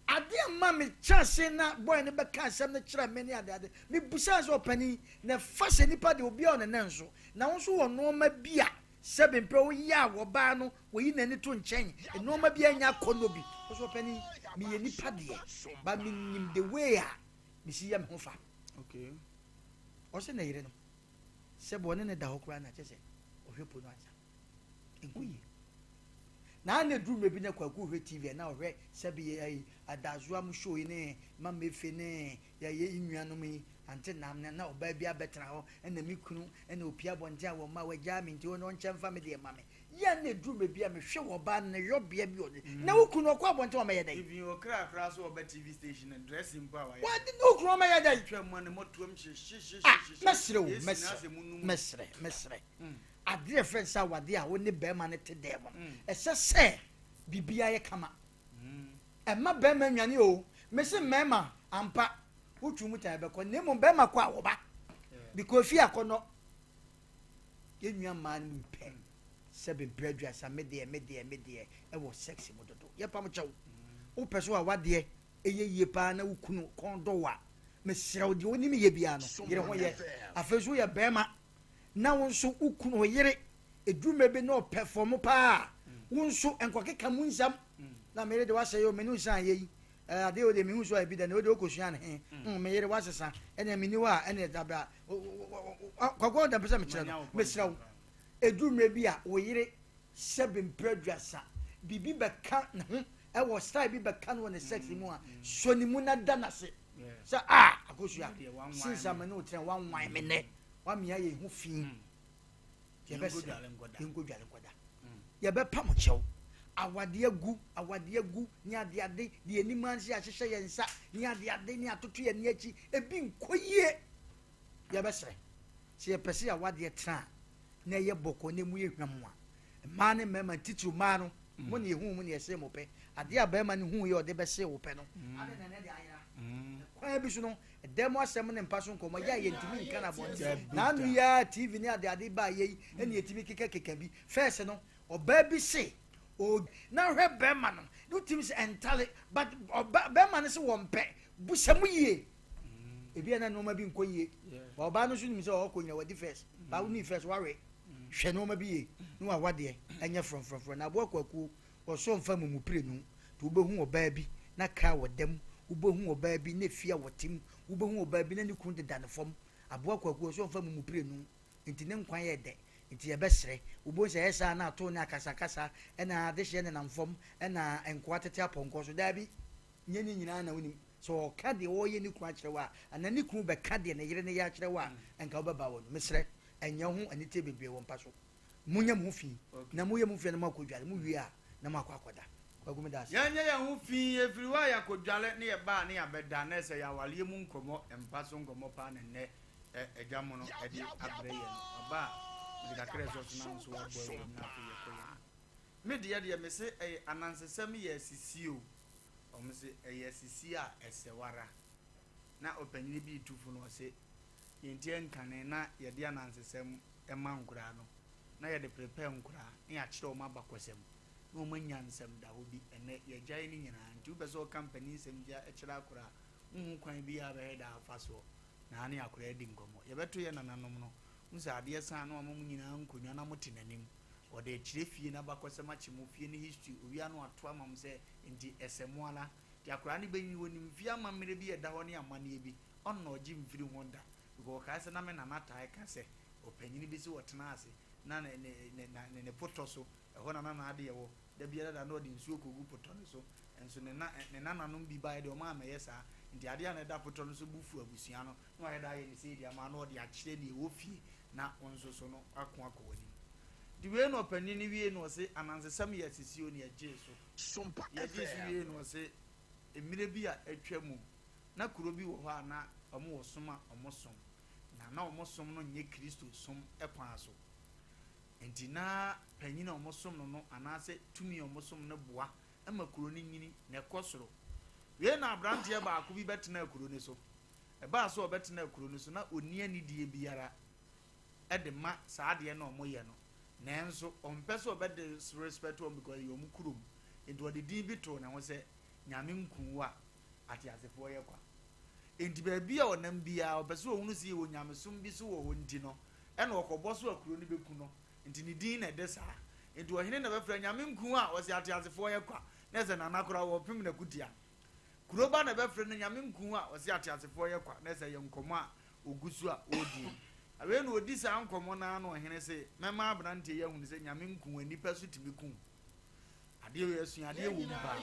Speaker 2: adeɛ mma me chance na boy no bɛka asɛm no kyerɛ me ne adeade. Mebusaa sɛ ɔpanin, na ɛfa sɛ nipa deɛ obiara wɔ ne nan so. Na wo nso wɔ nnoɔma bi a sɛbe mprɛ wo yɛ a wɔbaa no wɔyi n'ani to nkyɛn, nnoɔma bi a ɛnyɛ akɔnnɔ bi. Wo nso ɔpanin, meyɛ nipa deɛ, but menim the way a mesi yɛ me ho fa.
Speaker 1: Okay.
Speaker 2: Ɔse ne yere no, sɛbe ɔne no da hɔ koraa na kyerɛ sɛ ɔhwɛ po no ansa. Ɛnkɔ yie. Na na ɛduru mmerɛ bi na Kwaku hwɛ TV a na ɔhwɛ sɛbe yɛ ayi Adazoa mo show yi ne Mama Efe ne yɛ yɛ nnuanom yi ante nam na na ɔbaa bi abɛtena hɔ ɛna me kunu ɛna opie abɔnten a wɔn mma wagyaa me nti ɔno ɔnkyɛ mfa me deɛ ma me yɛ na ɛduru mmerɛ bi a mehwɛ wɔ ɔbaa no ne yɔbea bi ɔne na wo kunu ɔkɔ abɔnten ɔmɛyɛ dɛn.
Speaker 1: Even ɔkra koraa so ɔba TV station no dressing mpo a wayɛ.
Speaker 2: Wade ne wo kunu ɔmɛyɛ dɛn.
Speaker 1: Twa mu a ne mɔtoam hyehyehyehye.
Speaker 2: Ah mɛsrɛ o mɛsrɛ mɛsrɛ mɛsrɛ. Adeɛ a yɛfrɛ no sɛ awadeɛ a wo ne barima no te dan mu no, ɛsɛ sɛ biribiara yɛ kama. Ɛmma barima nnwane o. Mese mmarima, ampa, wotwe mu tan bɛkɔ, na mmom barima kɔ a wɔba. Because fie akɔnnɔ. Yɛn nua mmaa no mu pɛ sɛ bempere aduasa, me deɛ, me deɛ, me deɛ, ɛwɔ sex mu dodo. Yɛpam kyɛw. Wopɛ so awadeɛ ɛyɛ yie paa na wo kunu kɔn dɔ wo a, mesrɛ wo deɛ wonim yɛ biara no, yere ho yɛ. Afei nso woyɛ barima na wo nso wo kunu, wo yere, ɛduru mmerɛ bi na ɔpɛfɔm paa a, wo nso nkɔkeka mu nsɛm. Na me yere de wasɛe o, me ne wo san yɛ yi, eh, adeɛ wei deɛ mehu so ayɛ bi da, na wei deɛ wokɔsua no he, mm, me yere wasesa, ɛnea menni hɔ a, ɛnea dabra, kwakoa da mpɛ sɛ mekyerɛ no, mesrɛ wo, ɛduru mmerɛ bi a, wo yere sɛbe mprɛ aduasa, biribi bɛka ne ho, ɛwɔ style bi bɛka no wɔ ne sex mu a, sɔ ne mu na da no ase sɛ, ah, Akosua, since a me ne wo tena, woanwan me nnɛ. Wamia yɛn ho fi. Yɛbɛsrɛ, yɛnkɔdwale nkɔda. Yɛbɛpa mo kyɛw. Awadeɛ agu, awadeɛ agu, ne adeade, deɛ anim anse ahyehyɛ yɛn nsa, ne adeade, ne atoto yɛn ani akyi, ebi nkɔ yie. Yɛbɛsrɛ, sɛ yɛpɛ sɛ yɛn awadeɛ tena a, na ɛyɛ bɔkɔɔ na emu yɛ hwam a, mmaa ne mmarima, titiriw mmaa no. Mo na yɛhuu mo na yɛsee mo pɛ. Adeɛ a barima no huuiɛ a ɔde bɛsee wo pɛ no, adɛn na ɛnnɛ deɛ ayera? Kwan bi so no, ɛdan mu asɛm ne mpa so nkɔmmɔ yɛ a yɛntumi nka no abɔnten. N'ano yi ara TV ne adeade baeɛ yi na yɛtumi kekakeka bi. First no, ɔbaa bi se o na hwɛ bɛrima no, ne wotumi sɛ ɛntale but ɔba bɛrima no se wɔmpɛ, busa mu yie. Ebi a na nneɛma bi nkɔ yie. Ba ɔbaa no nso nim sɛ ɔkɔ nyina wadi first. Ba wonni first wawe. Hwɛ nneɛma bi yie na wawadeɛ ɛnyɛ frɔmfrɔmfrɔm. Na aboa kwakuo Ɔsɔ mfa mumu prenu, nti wobɛhu ɔbaa bi na kaa wɔ da mu, wobɛhu ɔbaa bi na efie a wɔte mu, wobɛhu ɔbaa bi na ne kunu deda ne fam. Aboa Kwaku ɔsɔ mfa mumu prenu, nti ne nkwa yɛ dɛ, nti yɛbɛsrɛ. Wobɛhu sɛ ɛyɛ saa na atoo ne akasakasa, ɛna adehyeɛ nenam fam, ɛna nkoa tete apɔnkɔ so. Daabi, nyɛ ne nyinaa na wonim. Sɛ ɔka deɛ ɔreyɛ ne kunu akyerɛ wo a, anaa ne kunu bɛka deɛ ne yere no yɛ akyerɛ wo a, nka wobɛba wɔ no. Mesrɛ, ɛnyɛ wo ho aniteɛ bebree wɔ mpa so. Monyɛ mo ho fi, na moyɛ mo ho fi a na moakɔdware, mowie a na moakɔ akɔda. Kwaku meda ase.
Speaker 1: Yɛnyɛ yɛn ho fi, yɛfiri hɔ a yɛakɔdware ne yɛba a ne yɛabɛda, na ɛsɛ yɛn awareɛ mu nkɔmmɔ, mpa so nkɔmmɔ paa na nnɛ Agya Mono de abrɛ yɛn no. Aba a mede kakra ɛsɔ so na nso wabɔ awura mu na afei yɛkɔ yɛn anim. Me deɛ deɛ mese ɛyɛ anansesɛm yɛ asisie o, wɔn se ɛyɛ asisie a ɛsɛ wara. Na ɔpanyini bi retu fo no ɔse deɛ nti ɛnkane na yɛde anansesɛm ma nkoraa no, na yɛde prepare nkoraa na yɛakyerɛ wɔn abakɔsɛm na wɔn anya nsɛm da hɔ bi. Ɛnnɛ yɛagyae ne nyinaa nti wopɛ sɛ woka mpanin nsɛm gya kyerɛ akoraa a, wonhu kwan biara a bɛyɛ da afa soɔ na ne akoraa adi nkɔmmɔ. Yɛbɛto yɛn nananom no, wohu sɛ adeɛ sa a na wama mo nyinaa nkonnwa na mote n'anim. Ɔde rekyerɛ fie no abakɔsɛm akyɛ mo, fie no history, owia na wato ama mo sɛ nti ɛsɛ mo ara. Nti akoraa no bɛnyini, ɔnim fie amammerɛ bi a ɛda hɔ ne amanneɛ bi, ɔnna ɔgye mfiri ho da. Because ɔkae sɛ na me nana taa ka sɛ ɔpanyin bi sɛ ɔtena ase na ne ne ne na ne ne potɔ so, ɛhɔ na na n'adeɛ wɔ. Da biara da na ɔde nsuo kɔgu potɔ no so. Nso ne na ne nananom bi baeɛ deɛ wɔn ammɛyɛ saa. Nti adeɛ a na ɛda potɔ no so bo fu abusua no na wayɛ da ayɛ no sei de ama na ɔde akyerɛ deɛ ɛwɔ fie na wo nso so no ako akɔ w'anim. Nti wei na ɔpanyin no wiee na ɔse anansesɛm yɛ asisio na yɛgyee so. Yɛgyee so wiee na ɔse mmerɛ bi a atwa mu Na kuro bi wɔ hɔ a na wɔwɔ som a wɔsom, na na wɔn som no nyɛ Kristo som kwan so. Enti na panyin a wɔsom no no anaasɛ tumi a wɔsom no boa ma kuro no nyini na ɛkɔ soro. Wei na aberanteɛ baako bi bɛtenaa kuro no so. Ɛbaa sɛ ɔbɛtenaa kuro no so na ɔnni anidie biara de ma saa adeɛ no a wɔyɛ no. Nanso ɔmpɛ sɛ ɔbɛ disrespect wɔn because ɛyɛ wɔn kurom. Enti ɔde din bi too ne ho sɛ Nyame nku wo a, ateasefoɔ yɛ kwa. Enti baabi a ɔnam biara, ɔpɛ sɛ ɔhunu sɛ yɛwɔ nyamesom bi so wɔ hɔ nti no, ɛna ɔkɔbɔ so a kuro no bɛku no. Nti ne din na ɛde saa. Enti ɔhene na bɛfrɛ Nyame nku a, ɔse ateasefoɔ yɛ kwa. Na ɛsɛ Nana koraa wɔpem n'akutia. Kuro ba na bɛfrɛ no Nyame nku a, ɔse ateasefoɔ yɛ kwa. Na ɛsɛ ɛyɛ nkɔmmɔ a ɔgu so a ɔredie. Awei na ɔdi saa nkɔmmɔ no ara na ɔhene se, mɛma aberanteɛ yi ahunu sɛ Nyame nku a, nnipa so tumi ku. Adeɛ wei asuadeɛ wɔ mu paa.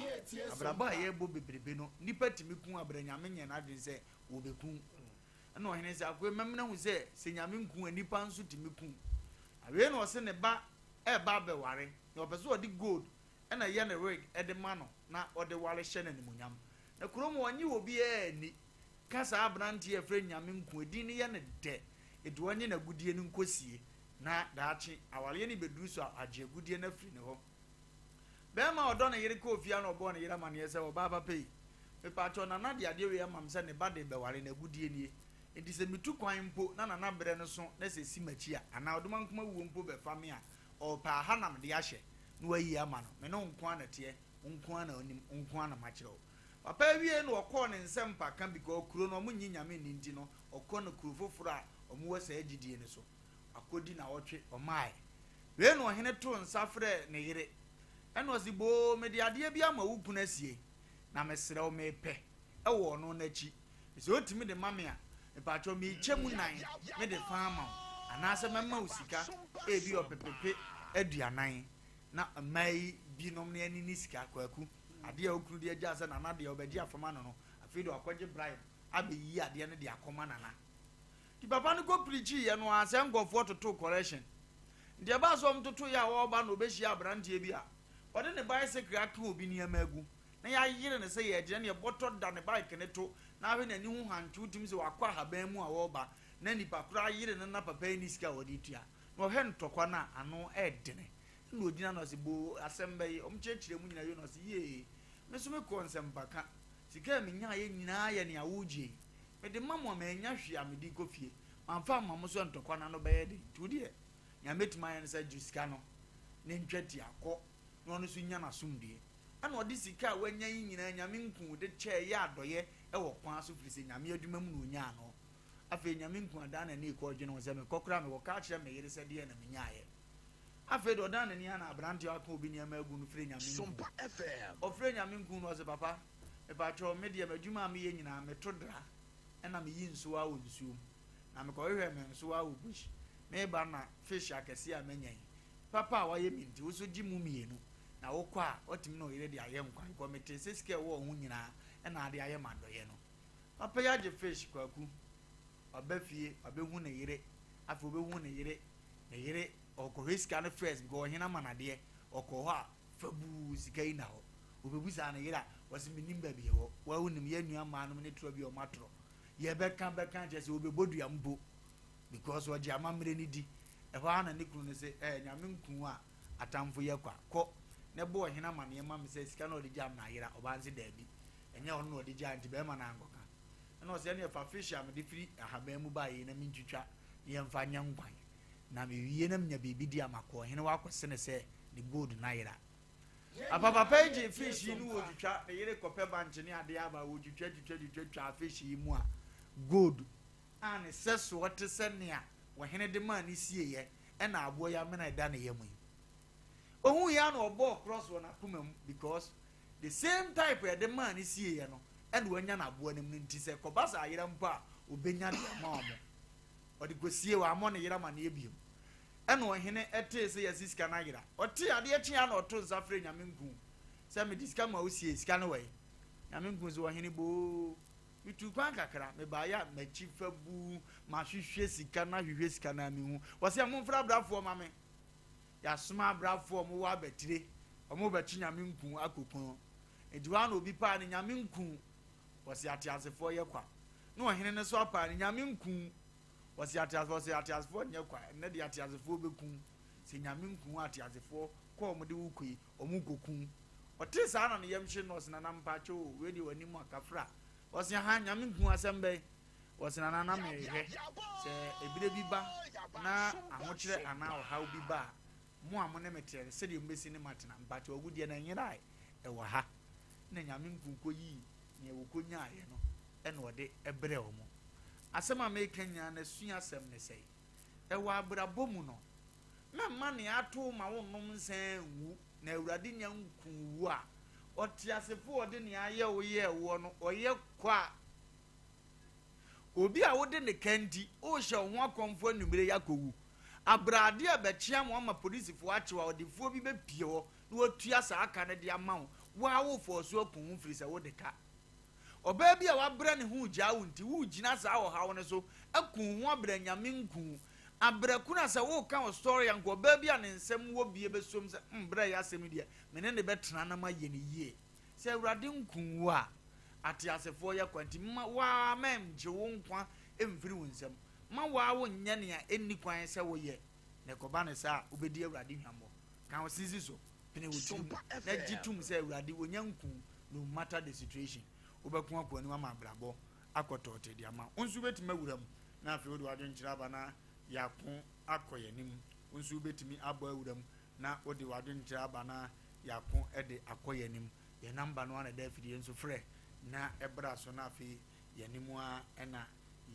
Speaker 1: Abrabɔ a yɛbɔ bebrebe no, nipa tumi ku abrɛ Nyame nyɛ n'adwene sɛ wɔbɛku. Ɛna ɔhene sɛ akoe mɛmena hu sɛ sɛ Nyame nku a nipa nso tumi ku. Awei na ɔse ne ba ɛɛba abɛware na ɔpɛ sɛ ɔde gold ɛna yɛ ne rig ɛde ma no na ɔde ware hyɛ no animuonyam. Na kurom hɔ ɔnye obiara nni ka saa abranteɛ a yɛfrɛ no Nyame nku edin no yɛ no dɛ enti ɔnye n'agudie no nkɔsie na daakye awareɛ no bɛduru so a wagye agudeɛ no afiri ne hɔ. Barima a ɔdɔ ne yere kɔɔ fie a na ɔbɔɔ ne yere amaneɛ sɛ, Ɔbaa papa yi, mepaakyɛw Nana de adeɛ wei ama me sɛ ne ba de rebɛware no, agudeɛ nie. Enti sɛ metu kwan mpo na Nana berɛ no so na sɛ ɛsi m'akyi a, anaa Ɔdomankoma wuo mpo bɛfa me a, ɔrepɛ a ha na mede ahyɛ na wayi ama no. Me ne wo nko ara na ɛteɛ, wo nko ara na wonim, wo nko ara na makyerɛ wo. Papa yi wiee no ɔkɔɔ ne nsɛmpa ka because kuro no wɔnnye Nyame nni nti no, ɔkɔ no kuro foforɔ a wɔwɔ saa gyidie no so. Akɔdi nawɔtwe, ɔmaaɛ. Wei na ɔhene too nsa frɛɛ ne yere, ɛna ɔse, Boo, mede adeɛ bi ama wo kunu asie, na mesrɛ wo, mepɛ wɔ ɔno no akyi. Sɛ ɔtumi de ma me a, mepakyɛw merekyɛ mu nan mede fa ama wo, anaasɛ mɛma wo sika, ebia ɔpepepe 40. Na mmaa yi binom no ani ne sika, Kwaku, adeɛ a wo kunu de agya sɛ Nana deɛ ɔbɛgye afam ano no, afei deɛ wakɔgye bribe abɛyi adeɛ no de akɔma Nana. Nti papa no kɔ preachiiɛ no ara sɛ nkurɔfoɔ totoo correction. Nti ɛbaa sɛ wɔtotoeɛ a ɔreba no ɔbɛhyia aberanteɛ bi a ɔde ne bicycle aka obi nneɛma agu na yɛayere no sɛ yɛregyina ne yɛbɔtɔ da ne bike no to na ahwɛ n'ani ho hantwe wotumi sɛ wakɔ ahaban mu a ɔreba na nipa korɔ ayere no na papa yi nni sika a ɔde tua na ɔhwɛ ntɔkwa no a ano ɛredene. Ɛna ɔgyina na ɔse, Boo, asɛm bɛyi. Wɔn kyerɛkyerɛ mu nyinaa wie na ɔse, Yee, me nso mekɔɔ nsɛmpaka. Sika a menyaeɛ nyinaa yɛ nea woregye yi. Mede ma mo a, mannya hwee a mede rekɔ fie. Mamfa amma mo nso a, ntɔkwa no ano bɛyɛ den. Nti wo deɛ, nea mɛtumi ayɛ ne sɛ gye sika no na ntwa tia kɔ na ɔno nso nya n'asomdwoeɛ. Ɛna ɔde sika a wanya yi nyinaa, Nyame nku, de kyɛɛ yɛ adɔeɛ wɔ kwan so firi sɛ Nyame adwuma mu na ɔnyaa no. Afei Nyame nku adan n'ani rekɔ ɔdwene ho sɛ mekɔ koraa mekɔka akyerɛ me yere sɛ deɛn na menyaeɛ. Afei deɛ ɔdan n'ani a na aberanteɛ a waka obi nneɛma agu no frɛ Nyame nku. Ɔfrɛ Nyame nku no ɔse papa mepakyɛw me deɛ m'adwuma a meyɛ nyinaa meto dra ɛna meyi nsowa wɔ nsuo mu na mekɔhwehwɛ me nsowa wɔ bush meba na fish akɛseɛ a manya yi papa a wayɛ me nti wo so gye mu mmienu na wokɔ a watumi ne ɔyere de ayɛ nkwan because metee sɛ sika ɛwɔ wo ho nyinaa ɛna ade ayɛ m'adɔyɛ no. Papa yi agye fish kwaku waba fie wabɛhu ne yere afei ɔbɛhu ne yere ne yere ɔkɔhwɛ sika no first because ɔhene ama no adeɛ ɔkɔ hɔ a fabuu sika yi na hɔ ɔbɛbusaa ne yere a wɔsi menim baabi ɛwɔ wa wonim yɛ nua mmaa nom ne torɔ bi ɔmo atorɔ yɛbɛka bɛka kyerɛ sɛ ɔbɛbɔ dua mpo because ɔgye amammerɛ no di ɛhɔ ara na ne kunu no sɛ ɛɛ nyame nku a atamfo yɛ kwa kɔ na bɔ ɔhene amaneɛ ma me sɛ sika na ɔde gya me na ayera ɔbaa no sɛ daabi Ɛnyɛ ɔno na ɔde gyae nti bɛrima no ankɔka. Ɛna ɔsɛ ɛneɛ fa fish a mede firi ahaban mu baeɛ yi na mentwitwa na yɛmfa nyɛ nkwan. Na mewie na menya biribi di a makɔ ɔhene hɔ akɔse no sɛ ne gold no ayera. Apa papa yi gyee fish yi no wɔtwitwa, ne yere kɔpɛ bankye ne adeɛ aba wɔtwitwa twitwa twitwa twaa fish yi mu a gold a ne sɛsoɔ te sɛ nea ɔhene de maa no sieeɛ ɛna aboa yi amena ɛda ne yam yi. Ohuiɛ ara na ɔbɔɔ cross wɔ n'akoma mu because the same type a yɛde maa no sieeɛ no ɛna wanya no aboa no mu no nti sɛ kɔba sɛ ayera mpo a ɔbɛnya de ama wɔn. Ɔde kɔsie wammɔ ne yere amaneɛ biom. Ɛna ɔhene ɛtee sɛ yɛse sika no ayera. Ɔtee adeɛ kyeeɛ ara na ɔto nsa frɛɛ Nyame Nku sɛ mede sika ma wo sie sika no wɔ he? Nyame Nku se ɔhene boo metuu kwan kakra mebaeɛ a makyi fa buu mahwehwɛ sika no ahwehwɛ sika no a menhu. Ɔse momfrɛ abrafoɔ ma me. Yɛasoma abrafoɔ a wɔwɔ abatire, wɔrebɛkye Nyame nku akɔku no. Enti hɔ ara na obi paa no, Nyame nku! Wɔse ateasefoɔ yɛ kwa. Na ɔhene no nso apaa no, Nyame nku! Wɔse ateasefoɔ, wɔse ateasefoɔ nyɛ kwa, ɛnnɛ deɛ ateasefoɔ bɛku wo. Sɛ Nyame nku wo a, ateasefoɔ kɔ a wɔde wo kɔ yi, wɔrekɔku wo. Ɔtee saa na ne yam hye no, ɔse Nana mpakyɛw o, wei deɛ w'anim a, kafra. Ɔse ahaa, Nyame nku asɛm bɛn? Wɔse na na merehwɛ sɛ ebire bi ba na ahokyerɛ anaa ɔhaw bi ba a, mo a mo ne me teɛ no, sɛdeɛ mobɛsi ne matena. Mpakyɛw agudeɛ no ɛnyerae, ɛwɔ ha. Na Nyame nku kɔyii neɛ wɔkɔnyaaeɛ no ɛna ɔde brɛɛ wɔn. Asɛm a mereka nyinaa no asuasɛm ne sɛn? Ɛwɔ abrabɔ mu no, mɛmma nea ato wo ma wonnom nsa nwu, na Awurade nya nkuu wo a, ɔteasefoɔ a ɔde nea ayɛ wo yɛɛ woɔ no, ɔyɛ kwa. Obi a wode ne ka nti worehyɛ wo ho akɔmfo anwummere yi akowu. Abrade a ɛbɛkyea mo ama polisifo akye wo a ɔdefoɔ bi bɛpue hɔ na watua saa ka no de ama wo. Wo ara wofɔɔ so aku wo ho firi sɛ wode ka. Ɔbaa bi a wabrɛ ne ho regyaa wo nti woregyina saa ɔhaw no so aku wo ho abrɛ Nyame nku wo. Abrɛ kunu a sɛ woreka wo story a nka ɔbaa bi a ne nsam wɔ bie bɛsom sɛ hmm brɛ yɛ asɛm yi deɛ me ne no bɛtena na mayɛ no yie. Sɛ Awurade nku wo a, ateasefoɔ yɛ kwa nti, mma wo ara mɛngye wo nkwa mfiri wo nsam. Mma wo ara wonyɛ nea ɛnni kwan sɛ woyɛ, na ɛkɔba no saa a, wobɛdi Awurade hwammɔ. Ka wo sisi so, pene wo tirim, na gye tom sɛ Awurade, ɔnya nku wo, no matter the situation. Wobɛko akɔ anim ama abrabɔ akɔ tɔɔtee de ama wo. Wo nso wobɛtumi awura mu, na afei wode w'adwenkyerɛ aba na yɛako akɔ yɛn anim. Wo nso wobɛtumi abɔ awura mu na wode w'adwenkyerɛ aba na yɛako de akɔ yɛn anim. Yɛn namba no ara na ɛda afidie nso frɛ na ɛbra so na afei yɛn anim ara na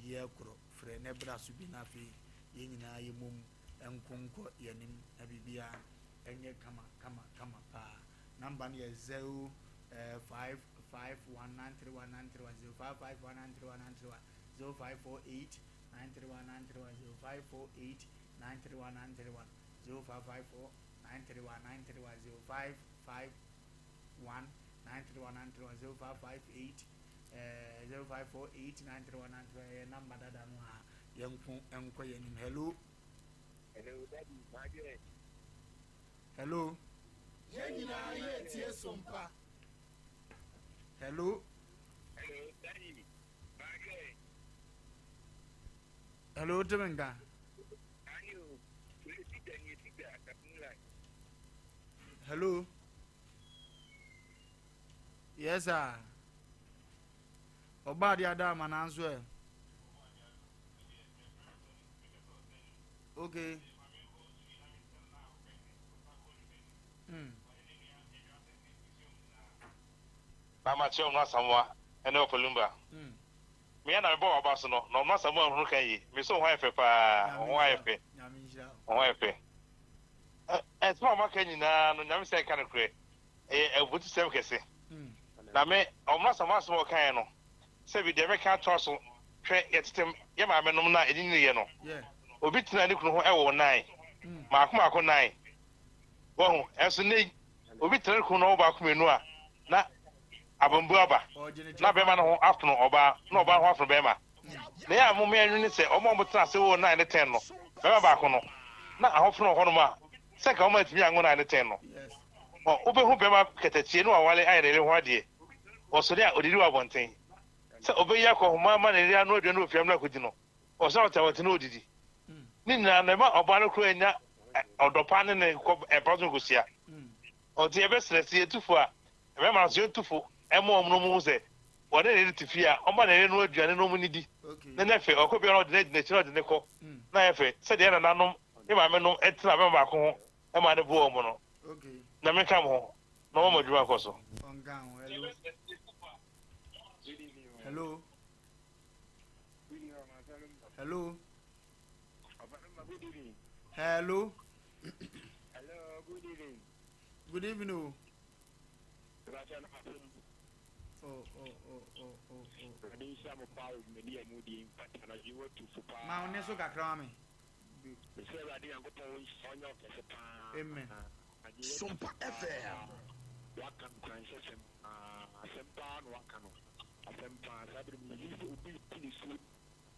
Speaker 1: yɛkorɔ. Frɛ na ɛbra so bi na afei yɛn nyinaa yɛmmom nko nkɔ yɛn anim na biribiara ɛnyɛ kama kama kama paa. Namba no yɛ 0 5 5 1 9 3 1 9 3 1 0 5 5 1 9 3 1 9 3 1 0 5 4 8 9 3 1 9 3 1 0 5 4 8 9 3 1 9 3 1 0 5 5 4 9 3 1 9 3 1 0 5 5 1 9 3 1 9 3 1 0 5 5 8 0 5 4 8 9 3 1 9 3 1 ɛyɛ namba dada no a yɛnko nkɔ yɛn anim. Hello.
Speaker 4: Hello, daddy, Margaret.
Speaker 1: Hello.
Speaker 5: Yɛn nyinaa yɛ tie sompa.
Speaker 1: Hello.
Speaker 4: Hello, daddy, Margaret.
Speaker 1: Hello, temi nka.
Speaker 4: Ani o,
Speaker 1: Hello. Yes sir. Ɔbaa de ada ama nanso ɛ. Okay.
Speaker 6: Na makyerɛ Ɔno Asamoah ne Ɔfa Lumba. Me a na mebɔ w'aba so no, na Ɔno Asamoah nhunu ka yie. Me so wo ho ayɛ fɛ paa, wo ho ayɛ fɛ, wo ho ayɛ fɛ. Ɛ, nsɛm a moaka nyinaa no, Nyame sɛ nka nokorɛ, ɛyɛ abufutusɛm kɛse. Na me, Ɔno Asamoah asɛm a ɔkaeɛ no, sɛbi deɛ mɛka atoa so, hwɛ, yɛtete yɛ maamenom no a yɛnyinyiniiɛ no, obi tenaa ne kunu ho woo nnan, maako maako nnan. Wahu? Ɛnso nnɛ yi, obi tena ne kunu na ɔwo baako mmienu a, na abambu aba, na bɛrima no ho afono ɔbaa, na ɔbaa no ho afono bɛrima. Na ɛyɛ a momma yɛnnwene sɛ wɔn a wɔtena ase woo nnan ne ten no, bɛrima baako no, na ahofono wɔ hɔnom a, sɛ anka wɔn antumi anwo nnan ne ten no. Ɔ, wobɛhu bɛrima katakyie na wawale ayɛ ne yere ho adeɛ. Ɔsɔre a, ɔdidi wɔ abɔnten. Sɛ ɔbɛyi akɔnhoma ama ne yere anoa aduane wɔ fie amena akɔdi no, Ɔsan ɔte abɔnten na ɔdidi. Ne nyinaa no, ɛma ɔbaa no koraa nya ɔdɔ pa ne ne kɔ mpa so nkosua. Ɔnti yɛbɛsrɛ sɛ yɛtu fo a, mmarima no nso yɛntu fo mma wɔn na wɔnhu sɛ wɔne ne yere te fie a, ɔmma ne yere no aduane na wɔnnidi na nyɛ fɛ. Ɔkɔ biara na ɔde no adi n'akyi na ɔde no kɔ na ayɛ fɛ sɛdeɛ yɛn nananom ne maamenom tena bɛrima baako ho ma no boa wɔn no. Nyame nka mo ho na ɔmma mo adwuma nkɔ so.
Speaker 1: Hello. Hello. Hello.
Speaker 4: Hello, good evening.
Speaker 1: Good evening. Oh. Oh, oh, oh, oh, oh, oh. Ma wo ne so kakra ma me. Amen.
Speaker 5: Sompa FM.
Speaker 4: Waka nkuranhyɛsɛm paa, asɛm paa na waka no. Asɛm paa, saa bere mu megye di sɛ obi reti ne su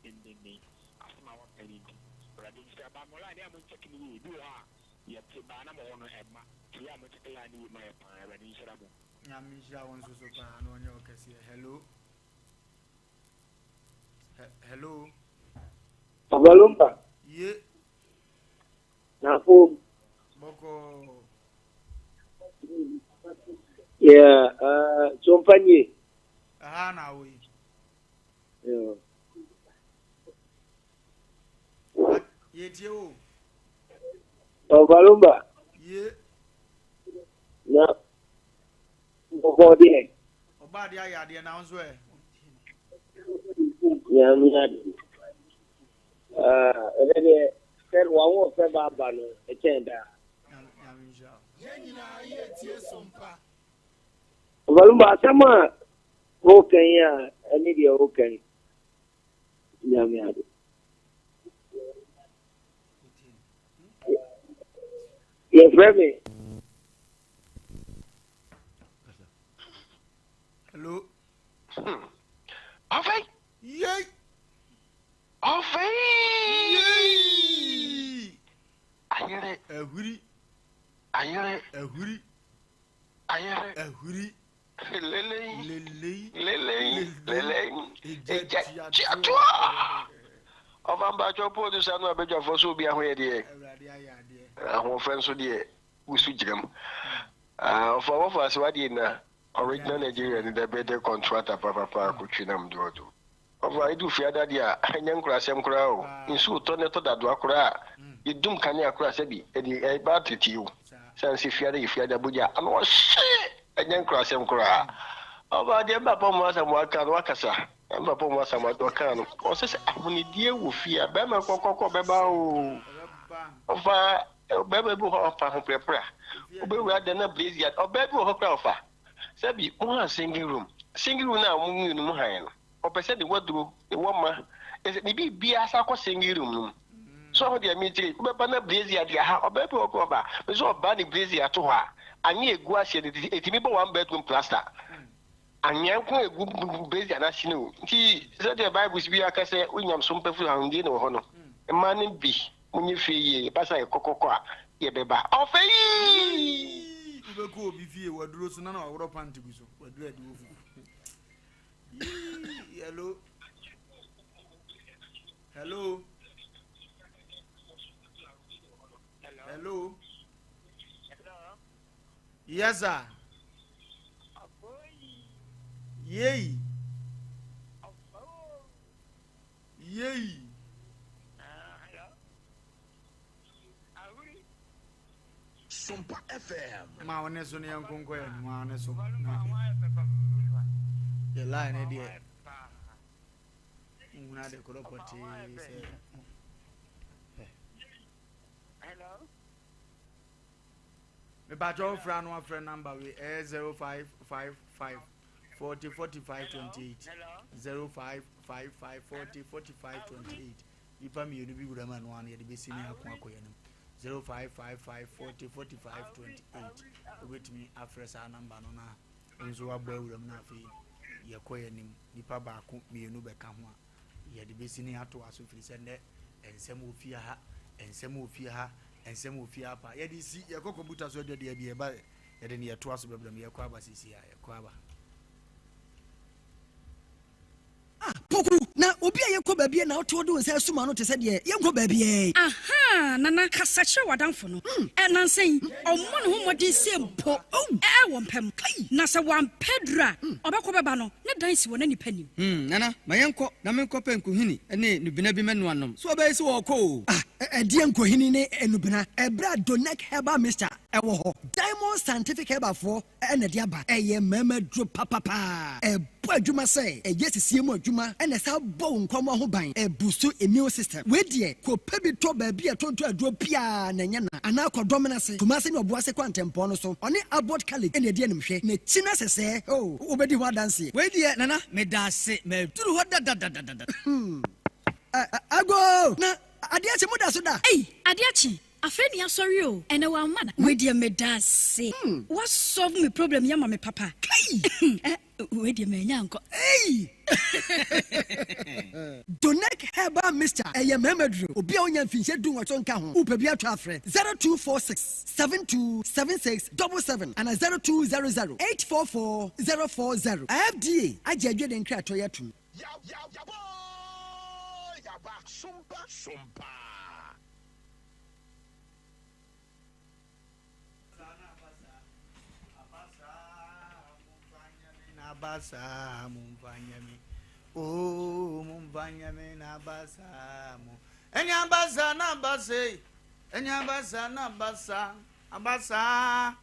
Speaker 4: denneennen, asɛm a waka no nti. Awurade nhyira. But mo line no yɛ a mo nkyɛke no yie, ebi wɔ hɔ a yɛte baa na mo hɔ no ɛmma, nti yɛ a mo nkyɛke line no yie ma yɛ paa. Awurade nhyira mo.
Speaker 1: Nyame nhyira wo nso so paa na ɔnyɛ wo kɛseɛ. Hello. He hello.
Speaker 7: Abalumba.
Speaker 1: Ye.
Speaker 7: Na fom.
Speaker 1: Bɔkɔɔ.
Speaker 7: Yeah, uh, so mpanye.
Speaker 1: Aha na awo yi.
Speaker 7: Yeah.
Speaker 1: Ye tie o.
Speaker 7: Obalumba.
Speaker 1: Ye.
Speaker 7: Na bɔkɔɔ deɛ.
Speaker 1: Ɔba adeɛ ayɛ adeɛ na nso ɛ.
Speaker 7: Nyame ade. Ah, ɛnɛ deɛ sɛ wɔn fɛ ba aba no ɛkyɛn daa.
Speaker 5: Yɛn nyinaa yɛ tie sompa.
Speaker 7: Ɔbalumba asɛm a woka yi a ɛne deɛ woka yi Nyame ade. Yɛfrɛ me.
Speaker 1: Hello.
Speaker 8: Afei.
Speaker 1: Yei.
Speaker 8: Afei.
Speaker 1: Yei.
Speaker 8: Ayere.
Speaker 1: Ahuri.
Speaker 8: Ayere.
Speaker 1: Ahuri.
Speaker 8: Ayere.
Speaker 1: Ahuri.
Speaker 8: Lelei.
Speaker 1: Lelei.
Speaker 8: Lelei. Lelei. Egya tiatoa. Ɔfa mpatsɔ producer no abadwafoɔ so obi ahoyɛ deɛ.
Speaker 1: Awurade ayɛ adeɛ.
Speaker 8: Ahoɔfɛ nso deɛ wusu gyina mu. Ɔfa wɔfa ase wadeɛ na original Nigeria ni dɛ bɛdɛ contractor papapa akotwi nam dɔɔdo. Ɔfa edu fiada deɛ a ɛnyɛ nkorasɛm koraa o. Nsuo tɔ ne tɔ dadoa koraa a yɛdum kanea koraa sɛbi ɛde ɛba atete o. Sane sɛ fiada yɛ fiada bogya ano ɔhye ɛnyɛ nkorasɛm koraa. Ɔfa deɛ mpapa mu asɛm waka no wakasa. Mpapa mu asɛm ɔka no ɔsɛ sɛ ahonidie wɔ fie a bɛrima kɔkɔkɔ bɛba o. Ɔfa bɛrima bi wɔ hɔ a ɔfa ahoprɛprɛ a wobɛwura dɛm na blaze ɔbaa bi wɔ hɔ koraa ɔfa sɛbi mo ha single room single room no a mo mmienu mo han no ɔpɛ sɛ ne waduro ne wɔma ɛsɛ ne biribiara sa kɔ single room no mu so ɔho deɛ mekyerɛ wobɛba na blaze adeɛ ha ɔbaa bi wɔ hɔ koraa ɔba me sɛ ɔbaa ne blaze ato hɔ a anwea egu aseɛ no ɛtumi bɔ one bedroom plaster anwea nko egu blaze anase no nti sɛdeɛ bible bi aka sɛ wonyam so mpɛfo ahomdie na wɔ hɔ no mmaa no bi Monyɛ fie yie, yɛba sɛ yɛkɔkɔkɔ a, yɛbɛba. Ɔfɛ yii!
Speaker 1: Wobɛkɔ obi fie, waduro so na na waworɔ pant gu so, waduro adi wɔ fufu. Yii, hello. Hello. Hello. Yes sir. Yei. Yei.
Speaker 9: Sompa FM.
Speaker 1: Ma wo ne so ne yɛn nkonkɔ yɛn ma wo ne so. Na yɛ line ne deɛ. Nhunu ade korɔ pɔtee sɛ.
Speaker 4: Hello.
Speaker 1: Mepakyɛ wo frɛ ano afrɛ number wei ɛyɛ 0555 40 45 28 0555 40 45 28 nipa mmienu bi wura mu ɛno ano yɛde bɛsi ne ako akɔ yɛn anim 0555 40 45 28 wobɛtumi afrɛ saa number no na nso wabɔ awura mu na afei yɛkɔ yɛn anim nipa baako mmienu bɛka ho a Yɛde bɛsi ne atoa so firi sɛ nnɛ nsɛm wɔ fie ha, nsɛm wɔ fie ha, nsɛm wɔ fie ha paa. Yɛde si yɛkɔ kɔmputa so deɛ deɛ bi ɛba yɛde ne yɛtoa so bɛbrɛ mu yɛkɔ aba sisi a yɛkɔ aba.
Speaker 10: Ah, Poku, na obi a yɛkɔ baabi a na wote hɔ de wo nsa asum ano te sɛ deɛ yɛnkɔ baabiara yi.
Speaker 11: Ahaa, Nana, kasa kyerɛ w'adamfo no. Ɛ, nnansa yi, ɔmmɔ ne ho mmɔden sɛ mpo ɛ wɔ mpa mu. Na sɛ wampɛ aduru a, ɔbɛkɔ bɛba no, ne dan si wɔ na nnipa nnim.
Speaker 12: Hmm, Nana, ma yɛnkɔ na menkɔpɛ nkohini ne nnubena bi mmɛnoa nnom. So ɔbɛyɛ sɛ wɔrekɔ o?
Speaker 10: Ah, ɛdeɛn nkohini ne nnubena? Ɛberɛ a Donec Herbal Mixture wɔ hɔ. Diamond Scientific Herbal foɔ na ɛde aba. Ɛyɛ mmarima aduro papapaa. Ɛbɔ adwuma sɛ ɛyɛ sisie mu adwuma na ɛsan bɔ wo nkwammoa ho ban. Ɛbuustu immune system. Wei deɛ, kɔpɛ bi tɔ baabi a yɛtontɔn aduro biara na ɛnyɛ na. Anaa kɔ Dɔmena ase, Kumase ne Ɔboase kwantempɔn no so. Ɔne Abbot College na ɛdi animhwɛ. N'akyi no sesɛɛ, oh, wobɛdi ho adanseɛ.
Speaker 12: Wei deɛ Nana, meda ase. Maduru hɔ dadadadada.
Speaker 10: Hmm. Agoo! Na adeɛ akye, moda so da?
Speaker 11: Ei, adeɛ akye, afei ne yɛasɔre o, ɛnɛ wamma da. Wei deɛ meda ase, wa solve me problem yi ama me papa. Kai! Wei deɛ manya ankɔ.
Speaker 10: Ei! Donec Herbal Mixture, ɛyɛ mmarima duro. Obi a ɔnya mfinhyia dunwɔtwe nka ho, wopɛ bi atɔ a frɛ 0246 72 76 77 anaa 0200 844 040. FDA agye adwene nkratoɔ yi atom.
Speaker 1: N'abasa momfa nyɛ me oo momfa nyɛ me n'abasa mo ɛne abasa n'abasa yi ɛne abasa n'abasa abasa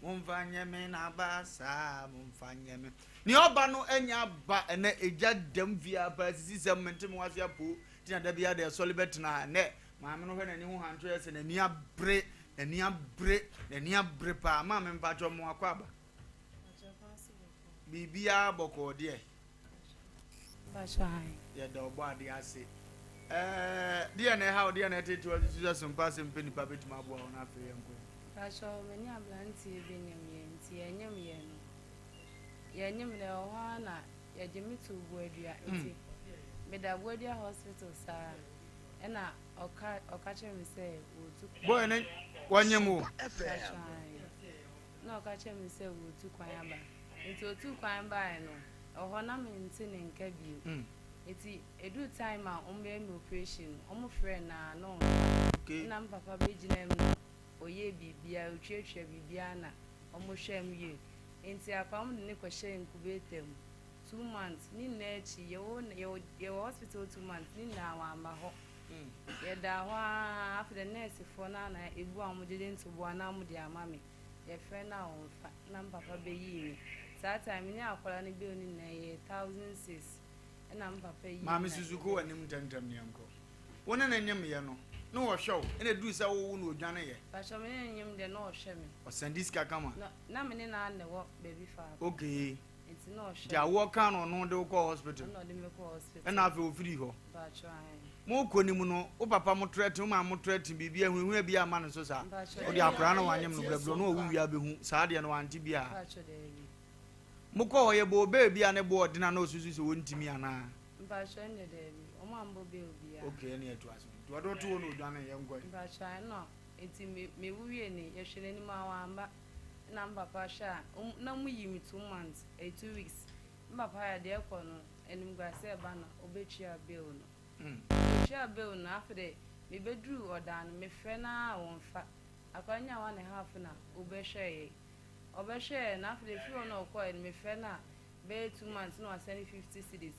Speaker 1: momfa nyɛ me n'abasa momfa nyɛ me nea ɔba no ɛnyɛ aba ɛnɛ egya dɛm fia paa sisi sɛ mente mo ase apo tina da bi ada ɛsɔle bɛtena ɛnɛ Maame no hwɛ n'ani ho hantwe yɛ sɛ n'ani abere, n'ani abere, n'ani abere paa. Maame mpakyɛ mo akɔ aba. Biribiara bɔkɔɔ deɛ. Yɛda ɔbɔ adeɛ ase. Ɛɛ deɛ na ɛha wo deɛ na ɛtete wa susu sɛ sompa asɛm pɛ nipa bɛtumi aboa wo na afei yɛnkɔ yi.
Speaker 13: Mpakyɛ me ne abranteɛ bi nyem yɛ nti yɛnyem yɛ no yɛnyem no ɛwɔ hɔ ara na yɛgye me too Boadua nti meda Boadua hospital saa. Ɛna ɔka ɔka kyerɛ me sɛ wɔretu kwan.
Speaker 1: Boy no wanyem wo?
Speaker 13: Mpakyɛ ae. Na ɔka kyerɛ me sɛ wɔretu kwan aba. Nti otuu kwan baeɛ no, ɛhɔ na mente ne nka bio. Nti ɛduu time a wɔbɛyɛ me operation no, wɔfrɛɛ no a na ɔmfa. Ɛna me papa bɛgyinaa mu na ɔyɛɛ biribiara, ɔtuatuaa biribiara na wɔhwɛɛ me yie. Nti akwadaa no wɔde no kɔhyɛɛ incubator mu. Two months ne nyinaa akyi yɛwɔ yɛwɔ yɛwɔ hospital 2 months ne nyinaa wamba hɔ. Yɛdaa hɔ ara afei de nɛɛsefoɔ no ara na ebu a wɔgyegye ntoboa na wɔde ama me. Yɛfrɛ no a ɔmfa na me papa bɛyii me. Saa time me ne akwadaa no bill no nyinaa yɛ 1,600 ɛna me papa yii me
Speaker 1: Maame
Speaker 13: na
Speaker 1: susu kɔ
Speaker 13: yɛde.
Speaker 1: w'anim ntɛmntɛm na yɛnkɔ. Wo ne no nyemyɛ no, na ɔhwɛ wo, ɛna ɛduru sɛ wowo na ɔdwaneeɛ.
Speaker 13: Pakyɛ me ne no nyem deɛ na ɔhwɛ me.
Speaker 1: Ɔsɛnde sika kama?
Speaker 13: Na na me ne no ara na ɛwɔ baabi faako.
Speaker 1: Okay.
Speaker 13: Nti na ɔhwɛ
Speaker 1: Nti awoɔ kaa no ɔno de wo kɔɔ hospital?
Speaker 13: Ɔno na ɔde me kɔɔ hospital.
Speaker 1: Ɛna afei ɔfirii hɔ?
Speaker 13: Mpakyɛw ae.
Speaker 1: Mo kɔ no mu no, wo papa mo trɛte, wo maame mo trɛte biribi ahunahuna bi amma no so saa?
Speaker 13: Mpakyɛw
Speaker 1: Wode
Speaker 13: daabi.
Speaker 1: akwadaa no wanyem no brɛbrɛ no ɔwo wie abɛhu saa deɛ no wante biaa?
Speaker 13: Mpakyɛw daabi.
Speaker 1: Mo kɔɔ hɔ yɛbɔɔ bail bi a ne bo ɔden a na ɔsusu sɛ ɔntimi anaa?
Speaker 13: Mpakyɛw ɛndeɛ daabi, ɔmo ambɔ bail biaa.
Speaker 1: Okay ɛne ɛtoa so. Nti ɔde wo too hɔ na ɔdwane, yɛnkɔ ɛ.
Speaker 13: Mpakyɛw ae, ɛna nti me mewo wie no yɛhwɛ n'anim a wamba. Nna me papa hwɛ a, ɔmo na ɔmo yi me 2 months, ɛyɛ 2 weeks. Me papa yɛ deɛ ɛkɔ no, animguase ɛba na ɔbɛtua bill no. Nti ɔtua bill no, afei de mebɛduru ɔdan no, mefrɛ no ara a ɔmfa. Akwadaa no nyaa 1 and half na ɔbɛhwɛɛ yɛn. Ɔbɛhwɛɛ na afei deɛ ɛfiri hɔ na ɔkɔeɛ no mefrɛ no a bɛyɛ 2 months na wasɛne 50 cedis.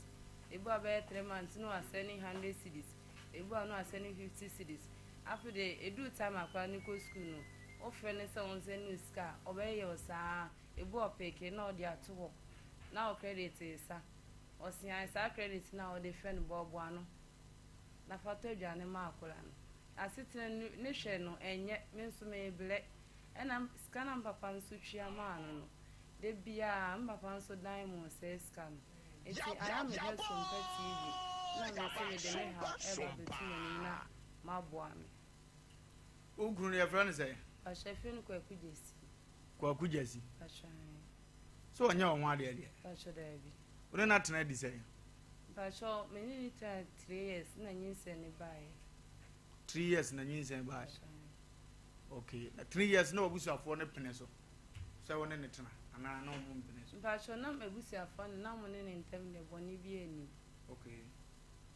Speaker 13: Ebi a bɛyɛ 3 months na wasɛne 100 cedis. Ebi a na wasɛne 50 cedis. Afei deɛ ɛduru time akwadaa no kɔ school no, wofrɛ no sɛ ɔnsɛne wo sika a, ɔbɛyɛ wo saa. Ebi a ɔpeke na ɔde ato hɔ na wo credit resa. Ɔsean saa credit no a ɔde frɛ no, boaboa ano na fa tɔ aduane ma akwadaa no. Asetena no ne hwɛ no ɛnyɛ, me nso merebrɛ. Ɛna sika no a me papa nso tua maa no no, da biara me papa nso dan mu saa sika no. Nti ayɛ a mehwɛ Sompa TV na mese mede me haw ɛreba abɛto m'anim na moaboa me.
Speaker 1: Wo kunu no yɛfrɛ no sɛn?
Speaker 13: Pakyɛ yɛfrɛ no Kwaku Gyasi.
Speaker 1: Kwaku Gyasi.
Speaker 13: Pakyɛ ae.
Speaker 1: Sɛ ɔnyɛ wo ho adeɛ deɛ?
Speaker 13: Pakyɛ daabi.
Speaker 1: Wo ne no atena adi sɛn?
Speaker 13: Mpakyɛ me ne no tena 3 years na nyinsɛn no baeɛ.
Speaker 1: 3 years na nyinsɛn baeɛ. Okay, na 3 years na w'abusuafoɔ no pene so sɛ wo ne ne tena anaa na wɔn mpene so?
Speaker 13: Mpakyɛ na m'abusuafoɔ no na wɔn ne ne ntam deɛ bɔne biara nnim.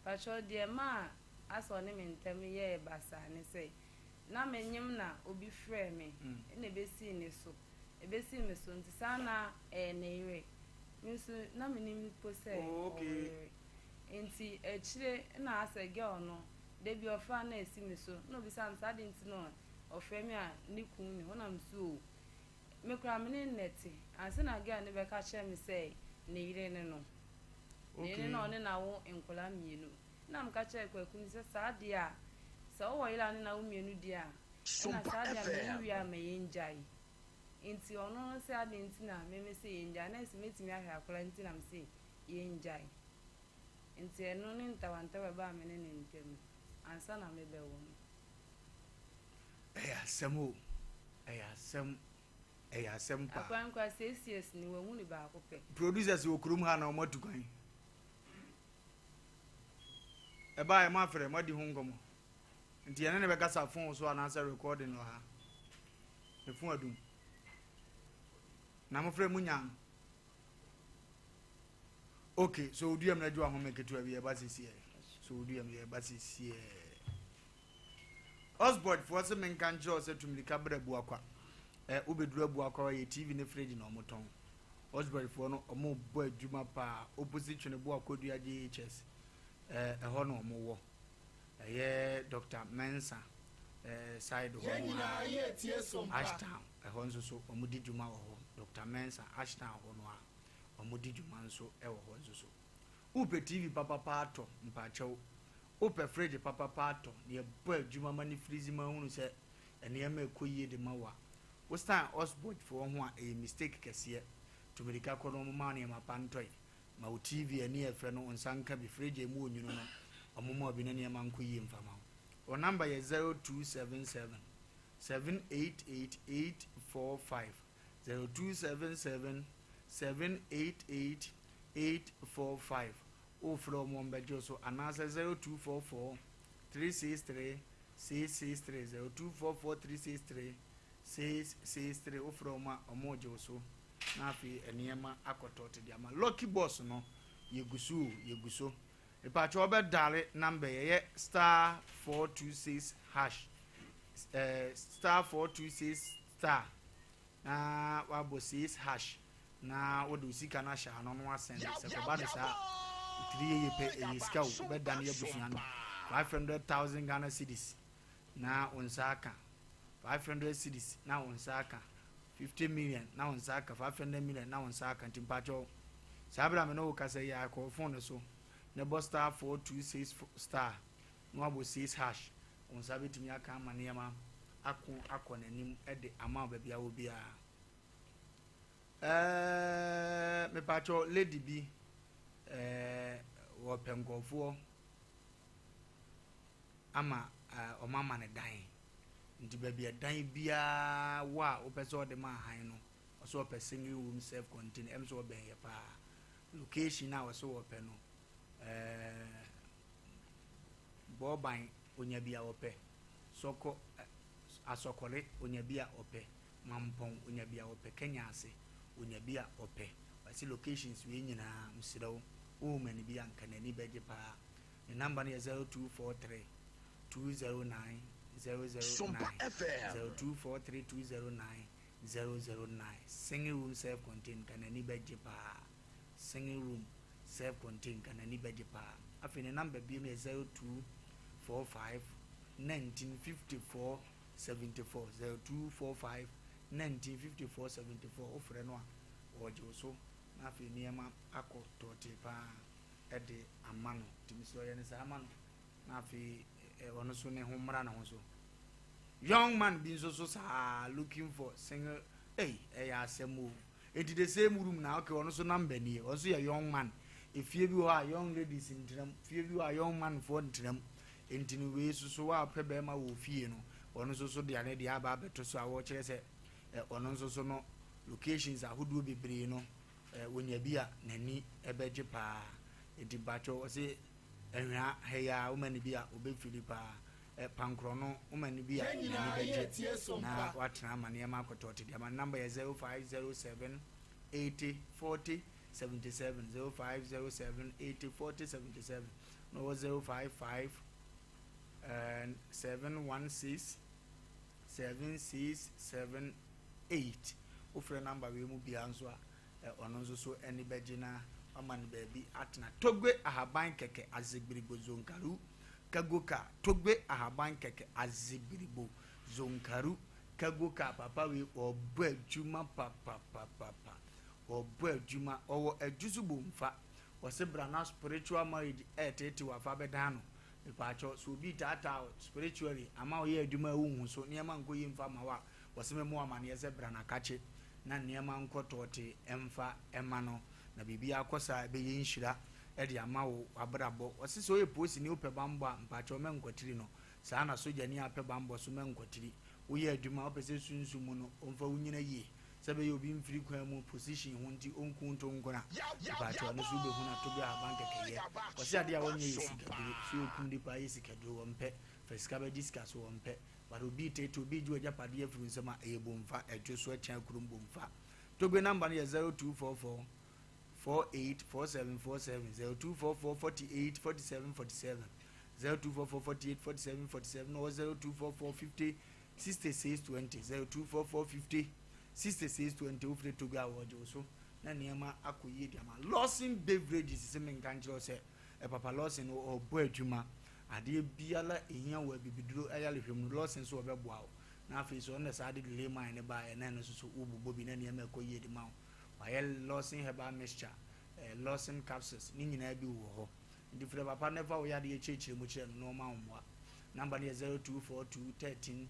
Speaker 13: Mpakyɛ deɛ maa asɛ ɔne me ntam yɛɛ basaa ne sɛ na menyem na obi frɛɛ me ɛna ɛbɛsii ne so, ɛbɛsii me so, nti saa na ɛyɛ ne yere. Me nso na menim mpo sɛ ɔwɔ yere. Nti akyire na asɛ girl no da bi ɔfrɛ a na ɛsi me so, na obisa me sɛ adɛn nti na ɔfrɛ me a ne kunu nni hɔ, na me so o me koraa me ne no na ɛte, ansa na girl no bɛka kyerɛ me sɛ ne yere ne no. Ne yere no a ɔne no awo nkwadaa mmienu. Ɛna meka kyerɛɛ Kwaku no sɛ saa deɛ a sɛ wowɔ yere a ne no awo mmienu deɛ a, ɛna saa deɛ a me ne wie a ma yɛngyae. Nti ɔno no sɛ adɛn nti na me mese yɛngyae, na ɛsɛ mɛtumi ahwɛ akwadaa nti na mese yɛngyae. Nti ɛno ne ntawantawa a ɛbaa me ne ne ntam ansa na mebɛwo no.
Speaker 1: Ɛyɛ asɛm o, ɛyɛ asɛm, ɛyɛ asɛm paa.
Speaker 13: Akwadaa no koraa 6 years ni, wahu ne baako pɛ.
Speaker 1: Producers wɔ kurom ha na wɔn atu kwan. Ɛbaa yɛ mo afrɛ mo adi ho nkɔmɔ. Nti yɛne ne bɛkasa phone so anaasɛ recording wɔ ha. Ne phone adum. Na mo frɛ mo nya no. Okay, so oduam na adwo ahome ketewa bi yɛba sisi ɛ. So oduam yɛba sisi ɛ. Osborn foɔ se menka nkyerɛ wo sɛ tumirika brɛ Abuakwa. Ɛ wobɛduru Abuakwa hɔ yɛ TV ne fridge na ɔmo tɔn. Osborn foɔ no ɔmo bɔ adwuma paa opposite Tweneboa Kodua JHS ɛ ɛhɔ na ɔmo wɔ. Ɛyɛ Dr. Mensah ɛ side hɔ
Speaker 5: Yɛn
Speaker 1: no
Speaker 5: nyinaa
Speaker 1: ara.
Speaker 5: yɛretie Sompa.
Speaker 1: Ashtown ɛhɔ nso so ɔmo di dwuma wɔ hɔ. Dr. Mensah Ashtown hɔ no ara ɔmo di dwuma nso wɔ hɔ nso so. Wopɛ TV papapa atɔ mpakyɛw. Wopɛ fridge papapa atɔ na yɛbɔ adwuma ma ne firizi ma ahunu sɛ nneɛma ɛkɔ yie de ma wo a, wo san Osboj foɔ ho a ɛyɛ mistake kɛseɛ. Tu mirika kɔ na wɔn ma wo nneɛma pa ntɔe. Ma wo TV a ani yɛ fɛ no wo nsa nka bi, fridge a ɛmu wɔ nwunu no wɔn ma wo bi na nneɛma nkɔ yie mfa ma wo. Wɔn number yɛ 0277 788 845, 0277 788 845. Wofrɛ wɔn wɔn bɛgye wo so anaasɛ 0244 363 663, 0244 363 663. Wofrɛ wɔn a wɔn regye wo so na afei nneɛma akɔtɔ te de ama. Lucky Boss no yɛgu so o, yɛgu so. Mepatwa wɔbɛdare number yɛyɛ *426 hash, *426 star na wabɔ 6 hash na wode wo sika no ahyɛ ano no asɛn sɛ kɔba no saa tiri yɛyɛ pɛ ɛyɛ sika o, wobɛdane abusua no 500,000 Ghana cedis na wo nsa aka 500 cedis na wo nsa aka 50 million na wo nsa aka 500 million na wo nsa aka. Nti mpakyɛw saa berɛ a me ne wo kasa yi akɔ phone no so na bɔ *426 star na wabɔ 6 hash, wo nsa bɛtumi aka ama nneɛma ako akɔ n'anim de ama wo baabi a wɔ biara. Mepakyɛw lady bi wɔpɛ nkurɔfoɔ ama ɔmo ama ne dan, nti baabi a dan biara wɔ a wopɛ sɛ ɔde ma ahan no, ɔsɛ ɔpɛ single room self contained ɛm sɛ ɔbɛn yɛ paa. Location a ɔsɛ wɔpɛ no, bɔɔban onya bi a ɔpɛ, sɔkɔ asɔkɔre onya bi a ɔpɛ, mampɔn onya bi a ɔpɛ, kenya ase onya bi a ɔpɛ. Wɔsi locations wei nyinaa, mesrɛ wo wohu mani bi a nka n'ani bɛgye paa. Ne number no yɛ 0243 209 009, 0243 209. 009. Single room self contained nka n'ani bɛgye paa. Single room self contained nka n'ani bɛgye paa. Afei ne number bio no yɛ 0245 19 54 74, 0245 19 54 74. Wofrɛ no a, ɔregye wo so na afei nneɛma akɔ tɔɔtee paa de ama no. Nti mesrɛ yɛ no saa ma no na afei ɔno nso ne ho mmra ne ho so. Young man bi nso so saa looking for single ei ɛyɛ asɛm o. Enti the same room na okay ɔno nso number nie ɔno nso yɛ young man. Efie bi wɔ hɔ a young ladies ntena mu, fie bi wɔ hɔ a young man foɔ ntena mu. Enti no wei nso so a ɔpɛ bɛrima wɔ fie no ɔno nso so deɛ ne deɛ aba abɛto so a wɔkyerɛ sɛ ɔno nso so no locations ahodoɔ bebree no wɔnya bi a n'ani bɛgye paa. Enti mpakyɛw ɔse Ahwea ha yi ara woma no bi a ɔbɛfili paa. Pankorɔ no woma no bi a n'ani bɛgye na watena ama nneɛma akɔtɔ te deɛ ama. Number yɛ 0507 80 40 77, 0507 80 40 77, na ɔwɔ 055 716 7678. Wofrɛ number wei mu biara nso a, ɔno nso so ani bɛgye na wama no baabi atena. Togbe ahaban kɛkɛ azegbirigbo zonkaru kagoka. Togbe ahaban kɛkɛ azegbirigbo zonkaru kagoka. Papa wei ɔbɔ adwuma papapapapa. Ɔbɔ adwuma. Ɔwɔ adwusu bomfa. Ɔse bra na spiritual marriage ɛɛteetew afa bɛdan no. Mepaakyɛw, sɛ obi retaataa wo spiritually ama woyɛ adwuma a wonhu so, nneɛma nkɔ yie mfa mma wo a, wɔse memmɔ wo amaneɛ sɛ bra na kakye na nneɛma nkɔ tɔɔtee mfa mma no, na biribiara kɔ saa a ɛbɛyɛ nhyira de ama wo w'abrabɔ. Wɔse sɛ woyɛ polisini wopɛ bammɔ a, mpaakyɛw mɛnkwatiri no. Saa na sogyani a pɛ bammɔ so mɛnkwatiri. Woyɛ adwuma a wopɛ sɛ sunsum mu no ɔmfa wo nyina yie sɛ ɛbɛyɛ obi mfiri kwan mu position ho nti ɔnku wo nto nkona. Mpaakyɛw ɛno nso wobɛhu no ato bi ahaban kɛkɛyɛ. Wɔse adeɛ a wɔnyɛ yɛ sikaduro. Sɛ okum nipa yɛ sikaduro wɔmpɛ. Fa sika bɛgye sika so wɔmpɛ. But obi reteetee obi regye w'agyapadeɛ afiri wo nsam a, ɛyɛ bomfa, ɛdwo so ɛkyɛn kurom bomfa. Togbe number no yɛ 0244 48 47 47, 0244 48 47 47, 0244 48 47 47, or 0244 50 66 20, 0244 50 66 20. Wofiri Togbe a wɔgye wo so na nneɛma akɔ yie de ama. Lawson Beverages sɛ menka nkyerɛ wo sɛ Papa Lawson no ɔrebɔ adwuma. Adeɛ biara a ɛhia wɔ abibiduro ayarehwɛ mu no, Lawson nso ɔbɛboa wo. Na afei nso ɔno na saa de delay mine no baeɛ na ɛno nso so wobobɔ bi na nneɛma ɛkɔ yie de ma wo. Wayɛ Lawson herbal mixture, eh, Lawson capsules, ne nyinaa bi wɔ hɔ. Nti frɛ papa no fa wo yadeɛ kyerɛkyerɛ mu kyerɛ no na ɔma wo mmoa. Number no yɛ 0242 13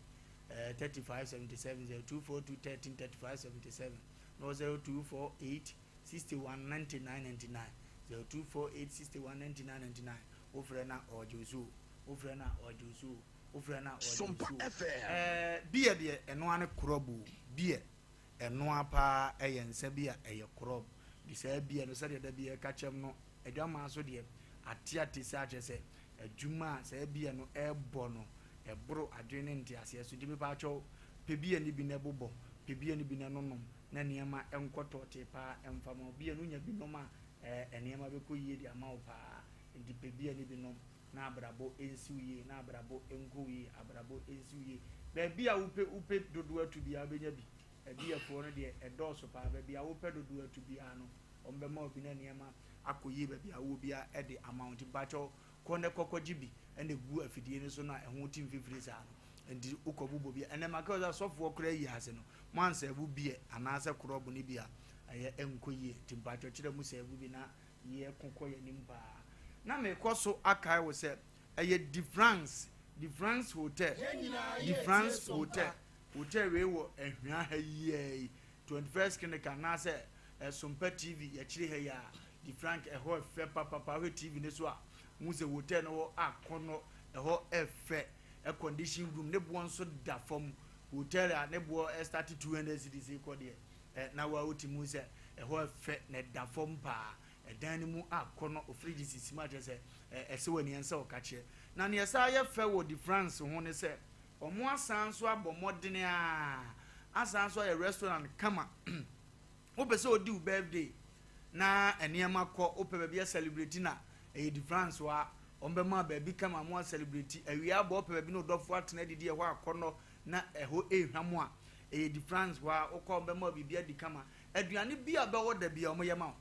Speaker 1: eh, 35 77, 0242 13 35 77, na ɔwɔ 0248 61 99 99, 0248 61 99 99. Wofrɛ no a ɔregye wo so o, wofrɛ no a ɔregye wo so o, wofrɛ no a ɔregye wo so o. Ɛɛ beer deɛ ɛno ara ne korɔb o, beer ɛno ara paa ɛyɛ nsa bi a ɛyɛ korɔb. De saa beer no sɛdeɛ da bi yɛka kyɛm no adwamaa so deɛ ate ate saa kyerɛ sɛ adwuma a saa beer no ɛrebɔ no ɛboro adwene ne nteaseɛ so. Nti mepaakyɛw pɛ beer no bi na ɛbobɔ, pɛ beer no bi na ɛnonom na nneɛma nkɔ tɔɔtee paa ɛmfa ma wo. Beer no wonya bi nom a Ɛɛ nneɛma bɛkɔ yie de ama wo paa. Nti pɛ bi a ne bi nom na abrabɔ nsi wo yie, na abrabɔ nkɔ wo yie, abrabɔ nsi wo yie. Baabi a wopɛ wopɛ dodoɔ atu biara wobɛnya bi. Abiafoɔ no deɛ ɛdɔɔso paa. Baabi a wopɛ dodoɔ atu biara no wɔbɛma wo bi na nneɛma akɔ yie baabi a wowɔ biara de ama wo. Nti mpakyɛw kɔ na kɔ kɔgye bi na gu afidie no so no a ɛho te mfimfini saa no. Nti wokɔ bobɔ bi a ɛnɛ maka sɛ asɔfoɔ koraa yi ase no moansɛvo beer anaasɛ korɔbo no bi a ɛyɛ ɛnkɔ yie nti mpakyɛw kyerɛ mu sɛɛvo bi na yɛ ko kɔ yɛ anim paa. Na me kɔ so akae wo sɛ ɛyɛ Defrance, Defrance Hotel, Defrance Hotel, hotel wei wɔ Ahwia ha yi ara yi, 21st Clinic anaasɛ Sompa TV yɛkyere ha yi ara, Defrank ɛhɔ ɛfɛ papapa, wohwɛ TV no so a wohu sɛ hotel no hɔ akɔnɔ, ɛhɔ ɛfɛ, air condition room, ne boɔ nso da fam, hotel a ne boɔ ɛstarte 200 cedis rekɔ deɛ. Ɛ, na wo a wote mu sɛ ɛhɔ ɛfɛ na ɛda fam paa, ɛdan no mu akɔnnɔ, ofirigye sisi mu a kyerɛ sɛ ɛ, ɛsɛ w'ani ɛnsɛ ɔkakyeɛ. Na nea ɛsan yɛ fɛ wɔ De France ho ne sɛ, wɔasan nso abɔ mmɔden ara asan nso ayɛ restaurant kama. Wopɛ sɛ wodi wo birthday na nneɛma kɔ, wopɛ baabi a celebrate na ɛyɛ De France hɔ a, wɔbɛma wo baabi kama ma woacelebrate. Awia abɔ, wopɛ baabi ne wo dɔfo atena adidi, ɛhɔ akɔnnɔ na ɛhɔ rehwam a, Ɛyɛ di France hɔ a, wokɔ a wɔbɛma wo biribi adi kama. Aduane bi a bɛwɔ da biara wɔyɛ ma wo.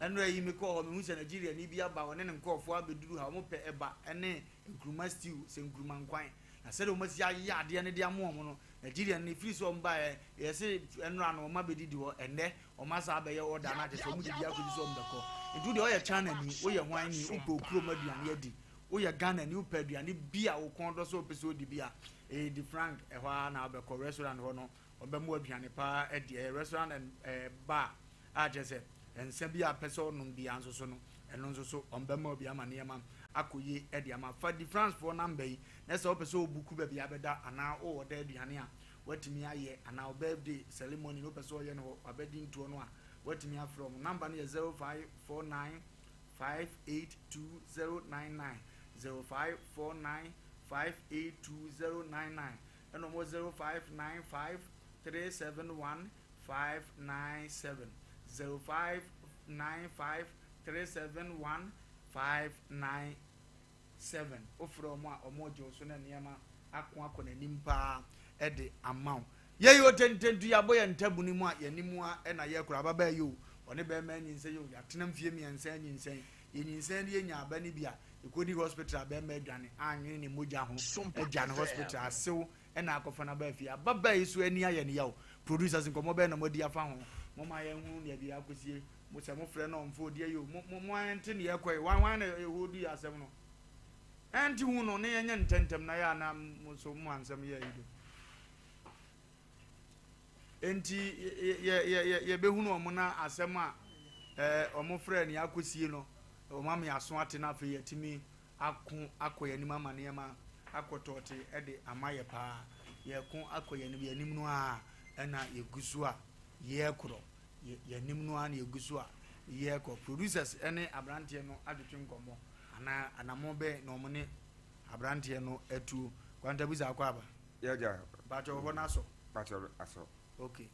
Speaker 1: Ɛnora yi mekɔɔ hɔ, mehu sɛ Nigeriani bi aba, ɔne ne nkurɔfoɔ abɛduru ha, wɔpɛ ɛba ne nkruma stew, sɛ nkruma nkwan. Na sɛdeɛ wɔasi ayeyɛ adeɛ no de ama wɔn no, Nigeriani no, ɛfiri sɛ wɔbaeɛ, yɛse ɛnora no wɔabɛdidi hɔ, ɛnnɛ wɔasan abɛyɛ order no, kyerɛ sɛ wɔdidi akɔsi sɛ wɔbɛkɔ. Nti wo deɛ woyɛ Chinani, woyɛ hwan ni, wopɛ wo kurom aduane adi, woyɛ Ghanani, wopɛ aduane bi a wo kɔn dɔ sɛ wopɛ sɛ wodi bi a, ɛyɛ Di Frank, ɛhɔ ara na wobɛkɔ, restaurant hɔ no, wɔbɛma wo aduane pa ara adi. Ɛyɛ restaurant and eh, bar a kyerɛ sɛ nsa bi a pɛ sɛ ɔnom biara nso so no, ɛno nso so ɔmbɛma obi ama nneɛma akɔ yie de ama. Fa Di France foɔ namba yi na sɛ wopɛ sɛ wobuku baabi a bɛda anaa wowɔ da aduane a woatumi ayɛ anaa wo birthday ceremony no wopɛ sɛ ɔyɛ no hɔ wabɛdi ntoɔ no a woatumi afrɛ wɔn. Namba no yɛ 0549 582099 0549 582099 ɛna wɔn 0595 371 597 0595 371 597 Wofrɛ wɔn a, wɔregye wo so na nneɛma ako akɔ n'anim paa de ama wo. Yei o tententu yɛabɔ yɛn ntabunu mu a yɛn anim a na yɛrekora ababaa yi o ɔne bɛrima anyinsɛn o yɛatena mfie mmiɛnsa anyinsɛn yɛnyinsɛn no yɛnya aba no bi a yɛkɔdi hospital a bɛrima adwane anwene ne mogya ho agya no hospital asew na akɔfa no aba fie. Ababaa yi so ani ayɛ no yaw. Producers nkɔmmɔ bɛn na moadi afa ho? Momma yɛnhunu nea bi akɔsie. Mo sɛ mofrɛ no ɔmfa odi ayi o. Mo mo mo ɛnte nea ɛkɔ yi. Wan wan na ɛhoodu yɛ asɛm no? Ɛnte hu no ne yɛnyɛ ntɛntɛm na yɛ a na mo nso mo ansɛm yɛ ayi do. Enti yɛ yɛ yɛ yɛbɛhunu wɔn na asɛm a ɛɛ wɔn frɛ nea akɔsie no wɔn ama yɛaso ate na afei yɛatumi ako akɔ yɛn anim ama nneɛma akɔ tɔɔte de ama yɛ paa. Yɛreko akɔ yɛn anim, yɛn anim no ara na yɛgu so a yɛrekorɔ. Yɛn anim no ara na yɛgu so a yɛrekɔ. Producers ne aberanteɛ no atwetwe nkɔmmɔ anaa anammɔn bɛn na wɔn ne aberanteɛ no atuo. Kwantabusa akɔ aba.
Speaker 14: Yɛgya.
Speaker 1: Mpakyɛ wɔ hɔ no asɔ.
Speaker 14: Mpakyɛ asɔ.
Speaker 1: Okay.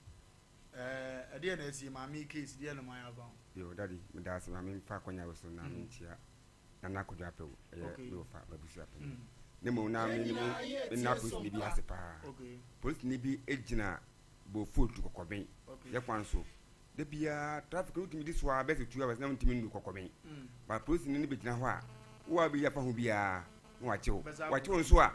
Speaker 1: Ɛɛ ɛdeɛ na asie maame yi case deɛ na mo ayɛ afa ho.
Speaker 14: Yo daddy meda ase ma memfa akwanya wo so na menkyia Nana Kojo Apew ɛyɛ me wɔfa m'abusua panyin. Ne mmom na me me nna polisini bi ase paa. Polisini bi gyina Bofotu Kɔkɔben yɛ kwan so. Da biara traffic no wotumi di so ara bɛsɛ 2 hours na wontumi nnu Kɔkɔben. But polisini no bɛgyina hɔ a wo a wobɛyi afa ho biara na wakye wo. Wakye wo nso a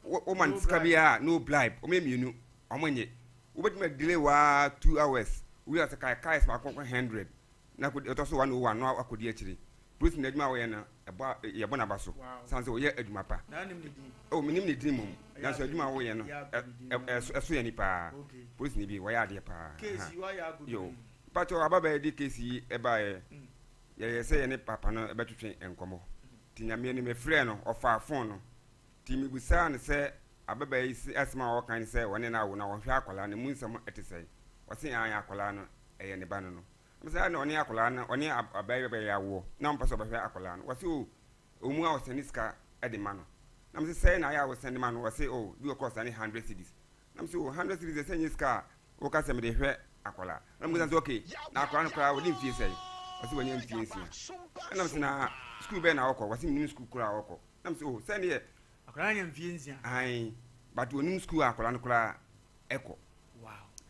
Speaker 14: woma no sika biara no bribe. Wɔn yɛ mmienu wɔn nye. Wobɛtumi a delay wo ara 2 hours. Wowie a sɛ kae cars baako kɔ 100 na ɛtɔ so 101 na wakɔdi akyire. Polisi no adwuma a ɔyɛ no, ɛbɔ yɛbɔ n'aba so san sɛ ɔyɛ adwuma pa. Oh, menim ne din mmom, nanso adwuma a ɔyɛ no, ɛso yɛn ani paa. Polisini bi, wɔyɛ adeɛ paa. Yo, mpakyɛw ababaa yi de case yi baeɛ, yɛyɛ sɛ yɛne papa no bɛtwetwe nkɔmmɔ. Nti Nyame anim, mefrɛɛ no, ɔfaa phone no. Nti mebisaa no sɛ ababaa yi se asɛm a ɔreka ne sɛ ɔne no awo na ɔhwɛ akwadaa no, emu nsɛm te sɛn? Ɔse aane, akwadaa no, ɛyɛ ne ba no no. Ɛna sɛ na ɔne akwadaa no ɔne abaa yi bɛyɛ awoɔ na ɔmpɛ sɛ ɔbɛhwɛ akwadaa no wɔse o ɔmu a ɔsɛne sika de ma no na mese sɛn na ayɛ a wosɛne ma no wɔse o bi wɔ kora ɔsɛne 100 cedis na mese o 100 cedis ɛsɛ nyɛ sika a woka sɛ mede hwɛ akwadaa na mese sɛ okay na akwadaa no koraa wɔde mfie sɛn wɔse wɔnyɛ mfie nsia ɛna mese na sukuu bɛn na ɔkɔ wɔse menim sukuu koraa ɔkɔ na mese o sɛn deɛ
Speaker 1: akwadaa no nya mfie nsia
Speaker 14: ae but onim sukuu a akwadaa no koraa ɛkɔ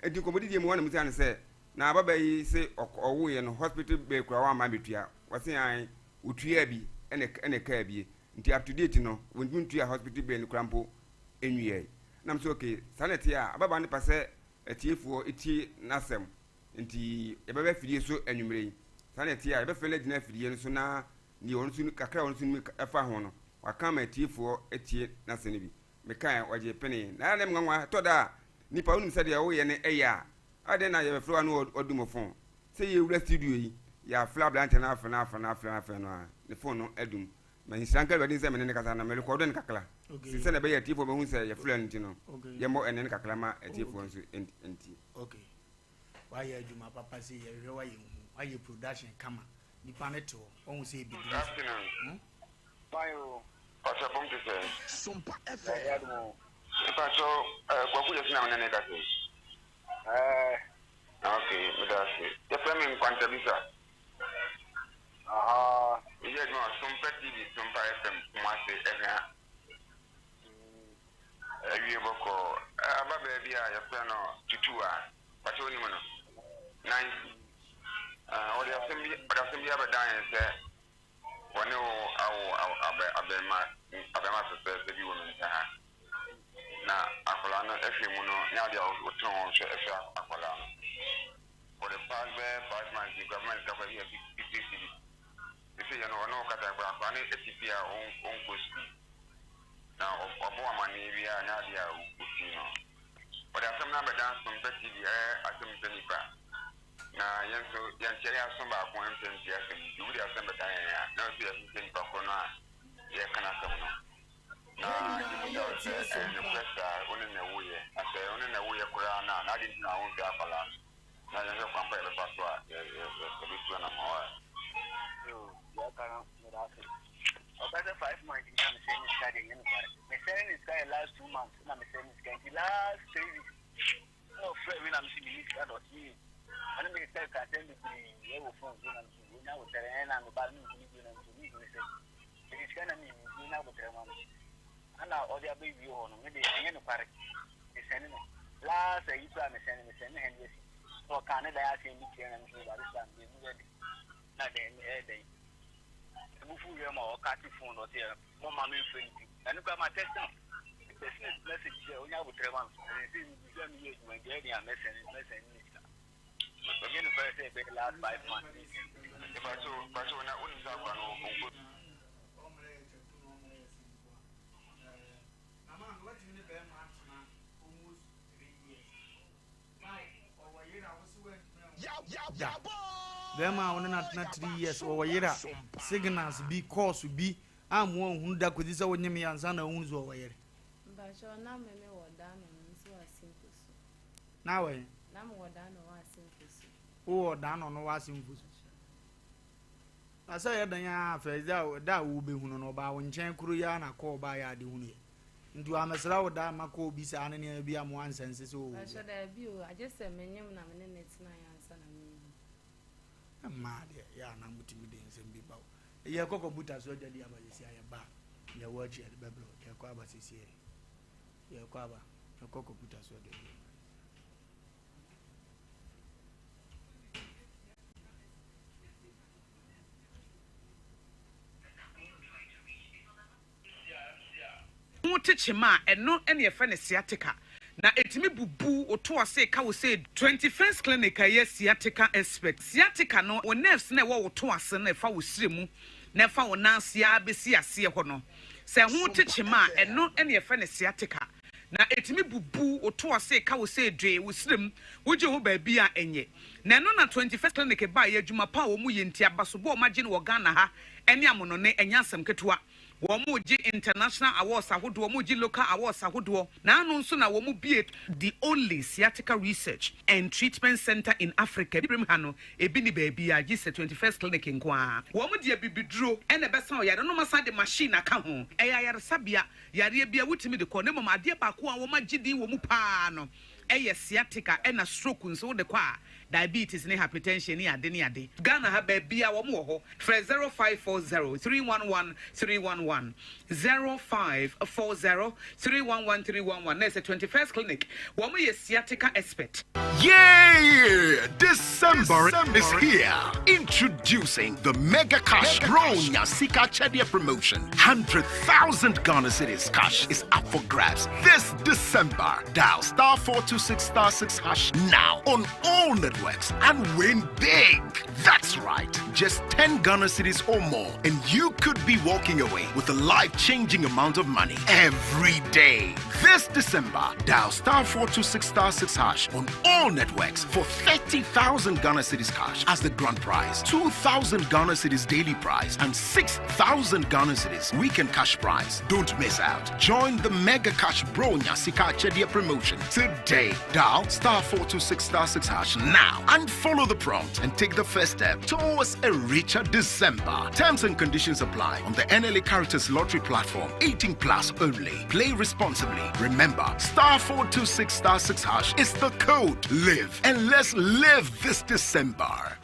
Speaker 14: Enti nkɔmmɔdidie mu hɔ na mebisaa no sɛ, na ababaa yi se ɔwoeɛ no hospital bill koraa wamma ambɛtua? Ɔse aane, ɔtuaa bi ɛna ɛna ɛkaa bie. Nti up to date no, wɔntumi ntua hospital bill no koraa mpo nwiae. Na mese okay, saa na ɛteɛ a, ababaa no pɛ sɛ atiefoɔ tie n'asɛm, nti yɛbɛba afidie so anwummerɛ yi. Saa na ɛteɛ a, yɛbɛfrɛ no agyina afidie no so na deɛ ɔno nso kakra a ɔno nso nim ɛfa ho no, waka ama atiefoɔ atie n'asɛm no bi. Mekae, ɔgyee penee. Na ɛyɛ a na ɛyɛ me nwanwa, ɛtɔ da a, nipa wonim sɛ deɛ woyɛ no ɛyɛ a, adɛn na yɛbɛfrɛ wo a na wadum wo fon? Sɛ yɛwura studio yi, yɛafrɛ aberanteɛ no afrɛ no afrɛ no afrɛ no afrɛ no a, ne fon no adum. Ma nhyira nka Awurade sɛ me ne no kasa na merekɔdo no kakra. Nti sɛdeɛ ɛbɛyɛ atiefoɔ bɛhu sɛ yɛfrɛ no nti no, yɛmmɔ ɛnne no kakra ma atiefoɔ nso ntie.
Speaker 1: Okay. Wayɛ adwuma papa sei, yɛhwehwɛ wo a yɛnhu. Wayɛ production kama. Nipa no te hɔ, wahu sɛ
Speaker 6: ɛbɛduru so. Good afternoon. Hmm? Fine o. Pastor bom te sɛn?
Speaker 9: Sompa
Speaker 6: FM. Nyame adom o. Mepakyɛw eh, Kwaku Gyasi na me ne no rekasa yi?
Speaker 7: Ɛɛ.
Speaker 6: Ah, ok, meda ase. Yɛfrɛ me Nkwantabisa.
Speaker 7: Ahaa.
Speaker 6: Meyɛ adwuma wɔ Sompa TV, Sompa FM, Kumasi, Ɛhwea.
Speaker 15: Awie bɔkɔɔ. Ababaa bi a yɛfrɛ no Tutuwa, pakyɛ wonim no? Nancy. Ɔde asɛm bi ɔde asɛm bi abɛdan yɛn sɛ wɔne wo awo abɛ abɛɛma abɛɛma fɛfɛɛfɛ bi wɔ me nsa ha. Na akwadaa no hwɛ mu no nyɛ adeɛ a wotena hɔ hwɛ hwɛ akwadaa no. For the past bɛyɛ 5 months ni koraa bɛma ne sika koraa bi yɛ 50 cedis. Sesei yɛ no ɔne wo kasa koraa akwadaa no te fie a ɔnkɔ sukuu. Na ɔbɔ wo amanneɛ bi a ɛnyɛ adeɛ a wotie no. Ɔde asɛm no abɛdan Sompa TV ɛyɛ asɛm sɛ nipa. Na yɛn nso yɛnkyɛ yɛn aso baako mpɛ ntie asɛm nti wode asɛm bɛdan yɛn a na ɛsɛ yɛhwehwɛ nipa korɔ no a yɛreka n'asɛm no. Na yɛbisa wo sɛ ɛyɛ nokorɛ saa wo ne na ɛwoeɛ? Na sɛ wo ne na ɛwoeɛ koraa no a na adɛn nti na wonhwɛ akwadaa no? Na yɛnhwɛ kwan pa a yɛbɛfa so a yɛbɛtu anammɔn a.
Speaker 16: Yoo, deɛ ɔka no meda ase. Ɔka sɛ 5 months ni a mesɛe ne sika deɛ ɛnyɛ nokware. Mesɛe ne sika yɛ last 2 months na mesɛe ne sika nti last 3 weeks na ɔfrɛ me na mese menni sika na ɔse ee ɔne me keka keka nsɛm bebree ɛwɔ phone so na mese onya aboterɛ ɛn na meba no menhu ne bio na mese menhu ne sɛ mede sika na menni nti onya aboterɛ ma me ana ɔde abɛwie hɔ no mede ɛnyɛ nokware mesɛne no last ayi koraa mesɛne mesɛne ne 100 cedis na ɔka ne dan asɛm bi kyerɛ na mese awurade saa mede mu yɛ de na dɛn ɛyɛ dɛn ebufu yɛ ma ɔka te phone no ɔte mo ma me nfrɛ no bio ɛno koraa ma text no text no message sɛ onya abotrɛ ma me ɛsɛ sɛ mi sɛ mi yɛ adwuma nti ɛyɛ den a mɛsɛn mɛsɛn ne sika ɛnyɛ no fɛrɛ sɛ ɛbɛyɛ last 5 months ne sɛn.
Speaker 15: Pacho, pacho, na wonim sɛ akwa no ɔnkɔ.
Speaker 1: Ɔmmerɛ yɛ kyɛku na ɔmmerɛ yɛ senkoa. Na maame watumi ne bɛrima atena almost 3 years. Na ɔwɔ yere a wosi wantumi anwo da. Bɛrima a wo ne no atena 3 years ɔwɔ yere a signals bi calls bi ammoa nhunu da kɔsi sɛ wonyem yɛ ansa na wohunu sɛ ɔwɔ yere.
Speaker 13: Mpakyɛw na me me wɔ da no no nso wɔ asemfo so.
Speaker 1: Na wɔ he?
Speaker 13: Na me wɔ da no wɔ asemfo so.
Speaker 1: Wowɔ da no no wɔ asemfo so. Na sɛ yɛ dan a fɛ da da a wobɛhunu no ɔbaa wo nkyɛn koro yi ara na kɔɔ baa yɛ ade hunu yɛ. Nti wamɛsra wo da ama kɔɔ bi saa ne nneɛma bi a mo ansɛnse sɛ ɔwɔ bi.
Speaker 13: Mpakyɛw daabi o agye sɛ menyem na me ne no tena yɛ ansa na mehu.
Speaker 1: Mmaa deɛ yɛ a na motumi de nsɛm bi ba o. Yɛkɔ kɔmputa so adwadi aba sɛsi a yɛba a deɛ ɛwɔ akyi yɛde bɛbrɛ wo. Yɛkɔ aba sɛsi yɛkɔ aba yɛkɔ kɔmputa so adwadi aba.
Speaker 17: Ho te kyema a, ɛno na yɛfrɛ no sciatica, na ɛtumi bubu wo to ase ka wo sɛ. 21st Clinic a ɛyɛ sciatica expert. Sciatica no, wo nerves no a ɛwɔ wo to ase no a ɛfa wo srɛ mu na ɛfa wo nan ase ara bɛsi aseɛ hɔ no, sɛ ɛho te kyema a, ɛno na yɛfrɛ no sciatica, na ɛtumi bubu wo to ase ka wo sɛ dwee wo srɛ mu, wogye ho baabi a ɛnyɛ. Na ɛno na 21st Clinic baeɛ, adwuma pa a wɔyɛ nti, abasobɔ a wɔagye no wɔ Ghana ha ne amonɔne, ɛnyɛ asɛm ketewa. Wɔregye international awards ahodoɔ, wɔregye local awards ahodoɔ. N'ano nso na wɔbue the only sciatica research and treatment centre in Africa. Abibirem ha no, ebi nni baabiara gye sɛ 21st Clinic nko ara. Wɔde abibiduro na ɛbɛsa ɔyare no, na wɔasan de machine aka ho. Ɛyɛ ayaresabea, yareɛ biara wotumi de kɔ, na mmom adeɛ baako a wɔagye din wɔ mu pa ara no yɛ sciatica ɛna stroke nso wode kɔ a, diabetes ne hypertension ne ade ne ade. Ghana ha baabiara wɔn wɔ hɔ. Frɛ 0540 311 311, 0540 311 311 na ɛsɛ 21st Clinic. Wɔn yɛ sciatica expert.
Speaker 9: Yay! December is here. Introducing the Mega Cash Bronya Sika Akyɛdeɛ promotion. 100,000 Ghana Cedis cash is up for grabs this December. Dial star 426 star 6 hash now on all networks and win big. That's right. Just 10 Ghana cedis or more, and you could be walking away with a life changing amount of money every day. This December, dial star 426 star 6 hash on all networks for 30,000 Ghana cedis cash as the grand prize, 2,000 Ghana cedis daily prize, and 6,000 Ghana cedis weekend cash prize. Don't miss out. Join the Mega Cash Bronya Sika Akyɛdeɛ promotion today. Dial star 426 star 6 hash now and follow the prompt and take the first step towards a richer December. Terms and conditions apply on the NLA Caritas Lottery platform. 18 plus only. Play responsibly. Remember, star 426 star 6 hash is the code. Live and let's live this December.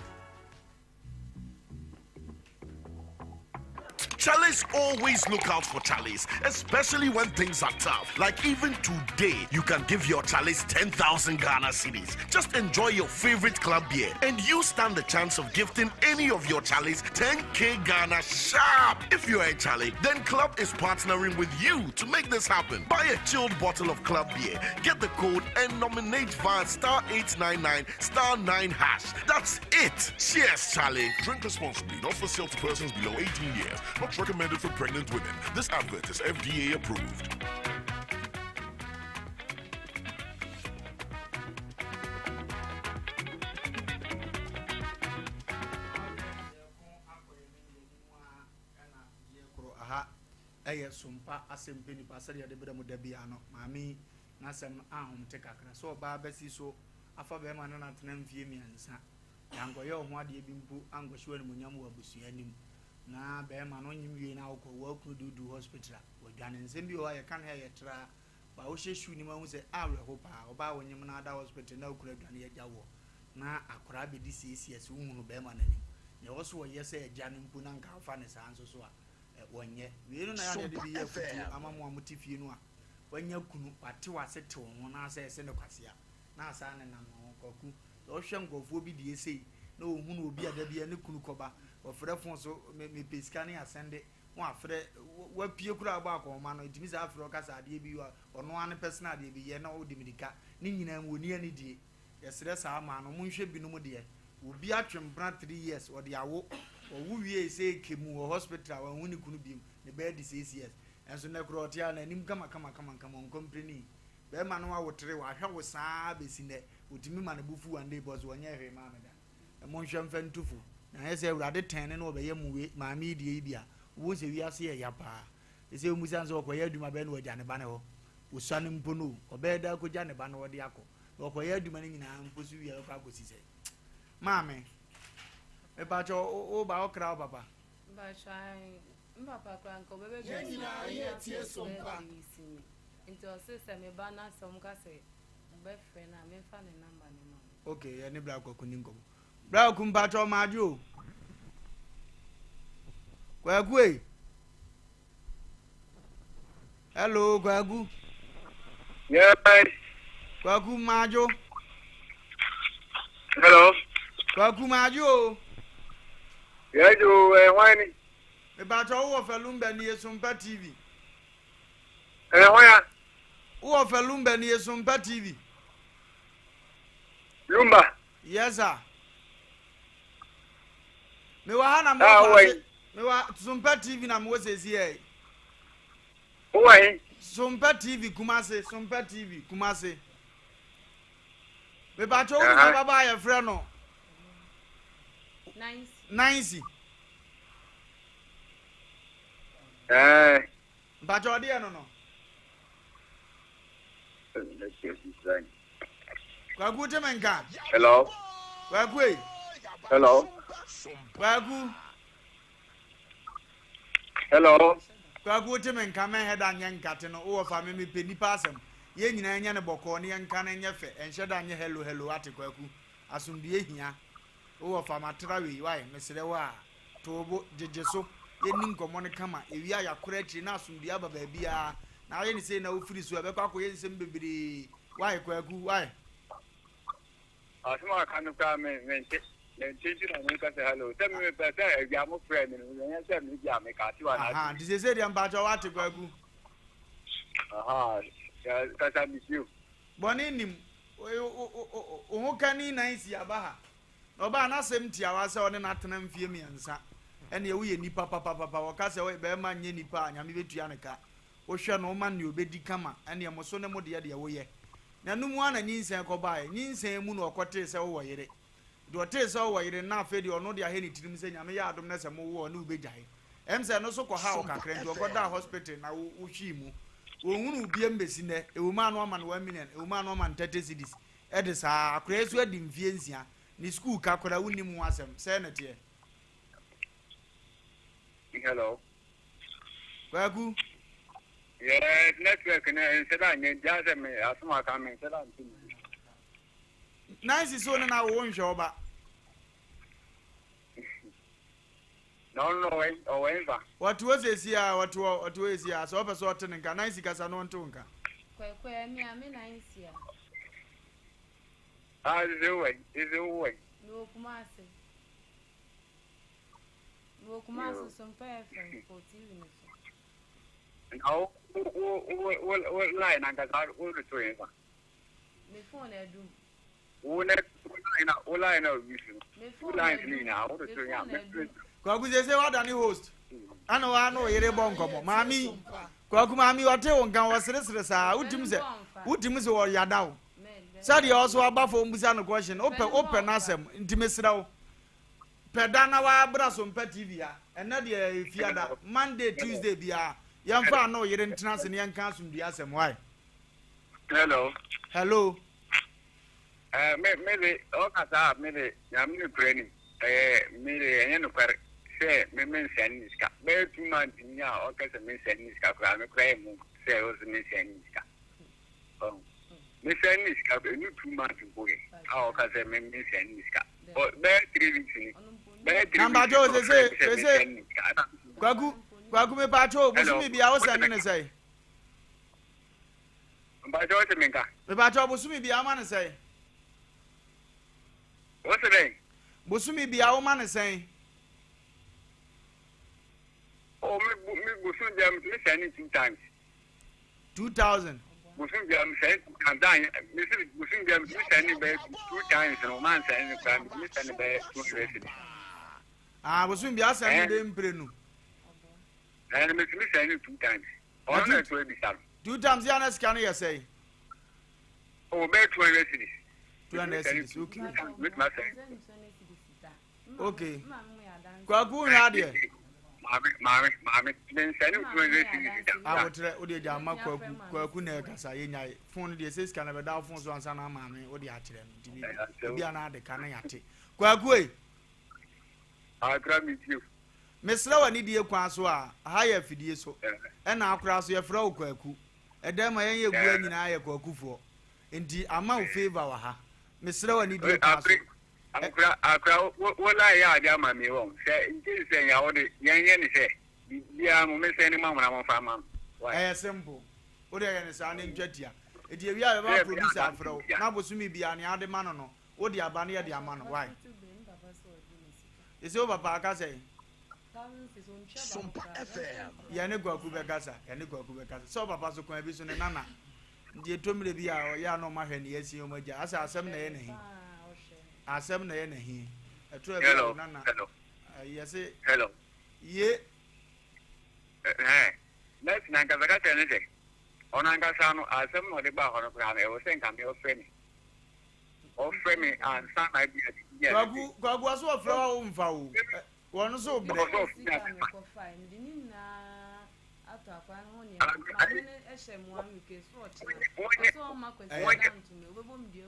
Speaker 9: Charlies always look out for Charlies, especially when things are tough. Like even today, you can give your Charlies 10,000 Ghana cedis. Just enjoy your favorite club beer, and you stand the chance of gifting any of your Charlies 10k Ghana sharp. If you're a Charlie, then Club is partnering with you to make this happen. Buy a chilled bottle of Club beer, get the code, and nominate via star 899 star 9 hash. That's it. Cheers, Charlie.
Speaker 18: Drink responsibly, not for sale to persons below 18 years. Not recommended for pregnant women. This advert is FDA approved.
Speaker 1: Aha ɛyɛ sompa asɛm pɛ nipa sɛdeɛ yɛde brɛ mo da biara no maame yi n'asɛm no ahomte kakra sɛ ɔbaa bɛsi so afa bɛrima no natena mfie mmiɛnsa yankɔyɛ ɔho adeɛ bi mpo ankɔhyɛ wɔ animonyam wɔ abusua anim na bɛrima no onyim wie na awokɔ wɔakunu de du hospital a wɔadwane nsɛm bi wɔ hɔ a yɛka no ɛyɛ tra ba wohyɛ shoe no mu ahu sɛ awerɛho paa ɔbaa wonyim na ada hospital na okunu adwane agya wɔ na akwaraa bɛdi siesie sɛ wohunu bɛrima no anim nea ɛwɔ so wɔyɛ sɛ agya no mpo na nka afa ne saa nso so a wɔnyɛ. Wei no na yɛ a na yɛde bi yɛ afutuo ama mo a mote fie no a wanya kunu, wate w'ase te wo ho na asɛ ɛse no kwasea na asaa ne nam ho. Kwaku, sɛ wohwɛ nkurɔfoɔ bi deɛ sei na wɔhunu obi a da biara ne kunu kɔba, wɔfrɛ fon so, me mepɛ sika ne asɛnde, na wafrɛ, wapue koraa abɔ akɔnhoma no, ɛtumi saa frɛ ɔka sɛ adeɛ bi, ɔno ara ne personal adeɛ bi yɛ na wode mirika. Ne nyinaa mu wɔnni anidie. Yɛsrɛ saa maa no monhwɛ binom deɛ obi atwe mpena 3 years ɔde awo ɔwo wiee sɛ kemu wɔ hospital a wanhu ne kunu biom ne ba adi 6 years ɛnso nɛ koraa ɔte a nanim kama kama kama kama ɔnkɔmpleni bɛɛma no awo tere wahwɛ wo saa bɛsi nɛ otumi ma ne bo fu one day bɔs wɔnyɛ hwee maa me da monhwɛ mfa ntu fo na ayɛ sɛ awurade tɛn ne na ɔbɛyɛ mo wei maame yi deɛ yi bi a wobɛhu sɛ wiase yɛ ya paa ɛsɛ ɔmu sane sɛ ɔkɔyɛ adwuma bɛɛ na wagya ne ba ne hɔ osua no mpo no ɔbɛyɛ da akɔgya ne ba no ɔde akɔ Na ɔkɔyɛ adwuma no nyinaa mpo so wie a bɛkɔ akɔsi sɛ maame mepakyɛ wo ba wokra wo papa.
Speaker 13: Mpakyɛ ae me papa koraa nka ɔbɛbɛ bi
Speaker 5: Yɛn nyinaa yɛ tie so mpa.
Speaker 13: Nti ɔse sɛ meba na sɛ ɔmo ka sɛ ɔbɛfrɛ no a memfa ne number no ma no.
Speaker 1: Ok yɛne bra kwaku ni nkɔmɔ. Bra kwaku mpakyɛ ɔmaadwo o. Kwaku ei. Hello, Kwaku.
Speaker 15: Yes.
Speaker 1: Kwaku Majo.
Speaker 15: Hello.
Speaker 1: Kwaku Majo o.
Speaker 15: Yes o, ẹ hwan ni?
Speaker 1: Mepatwa wo wɔ Fɛlumba nie Sompa TV.
Speaker 15: Ẹ hwan ya?
Speaker 1: Wo wɔ Fɛlumba nie Sompa TV.
Speaker 15: Lumba.
Speaker 1: Yes sir. Mewɔ ha na mewɔ faase. Mewɔ Sompa TV na mewɔ sɛsi ɛ.
Speaker 15: Wowɔ he?
Speaker 1: Sompa TV Kumase, Sompa TV Kumase. Mepatwa wo nua baba a yɛfrɛ no Nancy.
Speaker 15: Ɛɛ.
Speaker 1: Mpatwa ɔdeɛ no no. Kwaku te me nka.
Speaker 15: Hello.
Speaker 1: Kwaku e.
Speaker 15: Hello.
Speaker 1: Kwaku.
Speaker 15: Hello.
Speaker 1: Kwaku te me nka mɛnhɛ da nyɛ nkate no wowɔ fa me mepɛ nipa asɛm yɛn nyinaa nyɛ no bɔkɔɔ ne yɛnka no nyɛ fɛ ɛnhyɛ da nyɛ hello hello ate kwaku asomdue hia wowɔ fa matra wei wae mesrɛ wo a To wo bo, gyegye so, yɛnni nkɔmmɔ no kama, yɛwie a yɛakora akyire na asomdwoeɛ aba baabiara. Na ayɛ no sei na wofiri so a, ɛbɛkɔ akɔyɛ nsɛm bebree. Why, Kwaku, why?
Speaker 15: Asɛm a aka no koraa me mente mente nti na meka sɛ hello sɛ me mepɛ sɛ awia mo frɛ me no ɛnyɛ sɛ me bi a meka ate wa na
Speaker 1: Aha, nti seesei deɛ mpakyɛ wate Kwaku.
Speaker 15: Aha, kasa metie o.
Speaker 1: Bɔne nnim, wo ho kani nan si aba ha. Na ɔbaa n'asɛm tiawa sɛ ɔne no atena mfeɛ miɛnsa. Ɛneɛ woyɛ nipa papapapa, wɔka sɛ woyɛ bɛɛma nyɛ nipa a Nyame bɛtua no ka. Wohwɛ no woma no deɛ ɔbɛdi kama, ɛneɛ moso ne mo deɛ deɛ woyɛ. Na ɛno mu ara na nyinsɛn kɔbaeɛ. Nyinsɛn mu na ɔkɔtee sɛ wowɔ yere. Deɛ ɔtee sɛ wowɔ yere no na afei deɛ ɔno de ahɛ ne tirim sɛ Nyame yɛ adom na sɛ mowo a ɔne wo bɛgyae. Ɛm sɛ ɛno nso kɔhaa wo kakra nti ɔkɔdaa hospital na wo wohwii mu. Wɔnhunu wo biam bɛsi nnɛ. Ɛwom a na wama no one million, ɛwom a na wama no 30 cedis. Ɛde saa, akwadaa yi nso adi mfeɛ nsia, ne sukuu ka koraa wonnim ho asɛm, sɛɛ na ɛteɛ.
Speaker 15: Hello.
Speaker 1: Kwaku.
Speaker 15: Yes, network no nhyɛ da nyɛ nti asɛ me asɛm aka me nhyɛ da nte ne.
Speaker 1: Nancy so ne na wo nhwɛ ɔba.
Speaker 15: Na Na ɔno no ɔwɔ ɔwɔ ɛnfa?
Speaker 1: Ɔte hɔ seesei a, ɔte hɔ, ɔte hɔ seesei a. Sɛ ɔpɛ sɛ ɔte ne nka, Nancy kasa na ɔnte wo nka.
Speaker 13: Kwaku, ɛyɛ me a, me Nancy a.
Speaker 15: Ah, sese wowɔ he? Sese wowɔ he?
Speaker 13: Mewɔ Kumasi. Mewɔ Kumasi, Sompa FM for TV no so.
Speaker 15: Na wo wo wo wo wo line ankasa wo de to hefa?
Speaker 13: Me phone adum.
Speaker 15: Wo ne wo line na wo line na obi so.
Speaker 13: Me
Speaker 15: Wo
Speaker 13: phone
Speaker 15: line
Speaker 13: adum.
Speaker 15: ni nyinaa wo de
Speaker 13: Me
Speaker 15: to ya.
Speaker 13: phone
Speaker 15: Me
Speaker 13: adum.
Speaker 1: Kwaku sese wadane host. Ana wa na oyere bɔ nkɔmɔ. Maame yi, Kwaku maame yi ɔte wo nka ɔseresere saa. Wotim sɛ wotim sɛ ɔyada wo. Sɛdeɛ ɔso aba fam bisa no question. Wopɛ wopɛ n'asɛm nti mesrɛ wo. Pɛ da na wabra so mpɛ TV ha. Ɛnɛ deɛ ɛyɛ fiada. Monday, Tuesday biara yɛmfa ano yere ntena ase na yɛnka asomdue asɛm. Why?
Speaker 15: Hello.
Speaker 1: Hello.
Speaker 15: Eh, me me de ɔka saa me de nyame ne kura nim. Ɛyɛ me de ɛnyɛ nokware sɛ me me nsɛn ne sika. Bɛyɛ 2 months ni a ɔka sɛ me nsɛn ne sika koraa me koraa yɛ mu sɛ ɔsɛ me nsɛn ne sika. Ɔn. Me sɛn ne sika ɛnu 2 months mpo yɛ a ɔka sɛ me me nsɛn ne sika. Ɔ bɛyɛ 3 weeks ni. Bɛyɛ 3 weeks.
Speaker 1: Na mpakyɛw
Speaker 15: ni
Speaker 1: sese
Speaker 15: ɔfrɛ me sɛ me
Speaker 1: sese
Speaker 15: sɛn ne sika. Ɛna
Speaker 1: Kwaku Kwaku mepakyɛw
Speaker 15: Hello.
Speaker 1: bosome bia wo sɛn ne sɛn?
Speaker 15: Mpakyɛw sɛ menka.
Speaker 1: Mepakyɛw bosome bia woma ne sɛn?
Speaker 15: Wo se dɛn?
Speaker 1: Bosome bia woma ne sɛn?
Speaker 15: Oh, me me bosom bia me send ne two times.
Speaker 1: 2000.
Speaker 15: Bosom bia me send two times. Dan me se bosom bia me send ne bɛyɛ two times no man send ne kora me send ne bɛyɛ 200 cedis.
Speaker 1: Ah, bosome bia send ne bɛ mprenu.
Speaker 15: Eh, me me send ne two times. Ɔno na ɛto ebisa no.
Speaker 1: Two times ya na sika no yɛ sɛn?
Speaker 15: Oh, bɛyɛ 200 cedis.
Speaker 1: 200 cedis, okay.
Speaker 15: Me tuma send.
Speaker 1: Okay. Kwaku nhwɛ adeɛ.
Speaker 15: Maame, maame, maame, me nsɛn ne 200 cedis da.
Speaker 1: Abotrɛ, wode agya ama Kwaku, Kwaku na ɛkasa yɛ nyae. Phone deɛ sɛ sika na bɛda wo phone so ansa na maame wode akyerɛ no. Nti bi ebi ana ade ka na yate. Kwaku ei.
Speaker 15: Akra me tie.
Speaker 1: Mesrɛ wo anidie kwan so a, ha yɛ afidie so. Ɛna akora so yɛfrɛ wo Kwaku. Ɛdɛn ma yɛn yɛ gua nyinaa yɛ Kwakufoɔ. Nti ama wo favour wɔ ha. Mesrɛ wo anidie kwan so.
Speaker 15: Akora, akora, wo wo line yɛ ade ama mi wɔn. Sɛ nti sɛ nya wo de yɛn yɛ ne sɛ biribiara mo mesɛn ne ma mo na mo fa ma mo. Why?
Speaker 1: Ɛyɛ simple. Wo deɛ yɛ ne saa na ntwa tia. Eti ewie a yɛbɛma producer afrɛ wo na bosome biara nea wode ma no no wode aba na yɛde ama no. Why? Ese wo papa aka sɛn?
Speaker 9: Sompa FM.
Speaker 1: Yɛne Kwaku bɛkasa, yɛne Kwaku bɛkasa. Sɛ wo papa so kwan bi so ne nana. Nti ɛtɔ mmerɛ bi a ɔyɛ a na ɔma hwɛ ne yɛasie ɔma gya. Asɛ asɛm na ɛyɛ n'ahi. Asɛm na ɛyɛ n'ahi. Ɛtɔ bi a wo nana. Yɛse.
Speaker 15: Hello.
Speaker 1: Ye.
Speaker 15: Ɛhɛn. Nurse no ankasa ka kyerɛ no sɛ ɔno ankasa no asɛm na ɔde baa hɔ no koraa no ɛwɔ sɛ nka me ɔfrɛ me. Ɔfrɛ me ansa na bi a biribi yɛ
Speaker 1: Kwaku Kwaku ɔso ɔfrɛ wo a womfa o. Wɔn nso brɛ.
Speaker 15: Ɔsɛ ɔfrɛ me a memfa.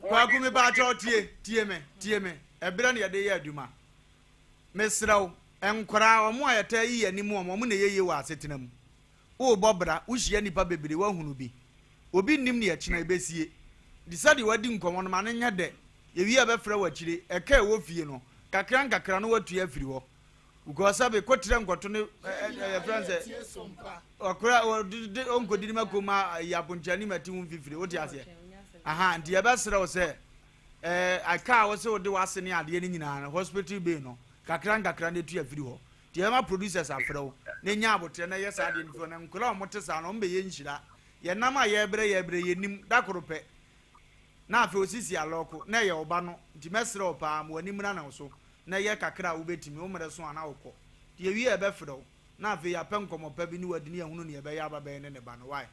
Speaker 1: Kwaku me paakyɛw tie tie me tie me ɛberɛ na yɛde yɛ adwuma mesrɛ wo nkwaraa wɔn a yɛtaa yi yɛn anim wɔn wɔn na ɛyɛ yie wɔ asetena mu Worebɔ bra, wohyia nnipa bebree, woahunu bi. Obi nnim nea ɛkyena ɛbɛsie. Nti sɛdeɛ woadi nkɔmmɔ no, ma no nyɛ dɛ. Yɛwie a bɛfrɛ wo akyire. Ɛka a ɛwɔ fie no, kakra nkakra na woatua afiri hɔ. Because sɛbe koterɛ nkɔto ne yɛfrɛ no sɛ ɔkora ɔde ɔnkɔdi ne mako ma ayi aponkyerɛ ne mati ho mfifire. Wote aseɛ? Aha, nti yɛbɛsrɛ wo sɛ ɛɛ ɛka a wo sɛ wode w'ase ne adeɛ no nyinaa no, hospital bill no, kakra nkakra na ɛtua afiri hɔ. Nti yɛbɛma producers afrɛ wo na nya aboterɛ na yɛ saa adeɛ no firi hɔ na nkwadaa a wɔte saa no wɔbɛyɛ nhyira. Yɛn nam a yɛrebrɛ yɛrebrɛ yɛnnim da koro pɛ na afei osisi alɔko na ɛyɛ wo ba no nti mɛsrɛ wo paa ma w'ani mmra ne wo so na yɛ kakra a wobɛtumi wo mmerɛ so a na wokɔ nti yɛwie a yɛbɛfrɛ wo na afei yɛapɛ nkɔmmɔ pa bi ne wo adi ne yɛahunu nea ɛbɛyɛ aba bɛyɛ ne ne ba no why?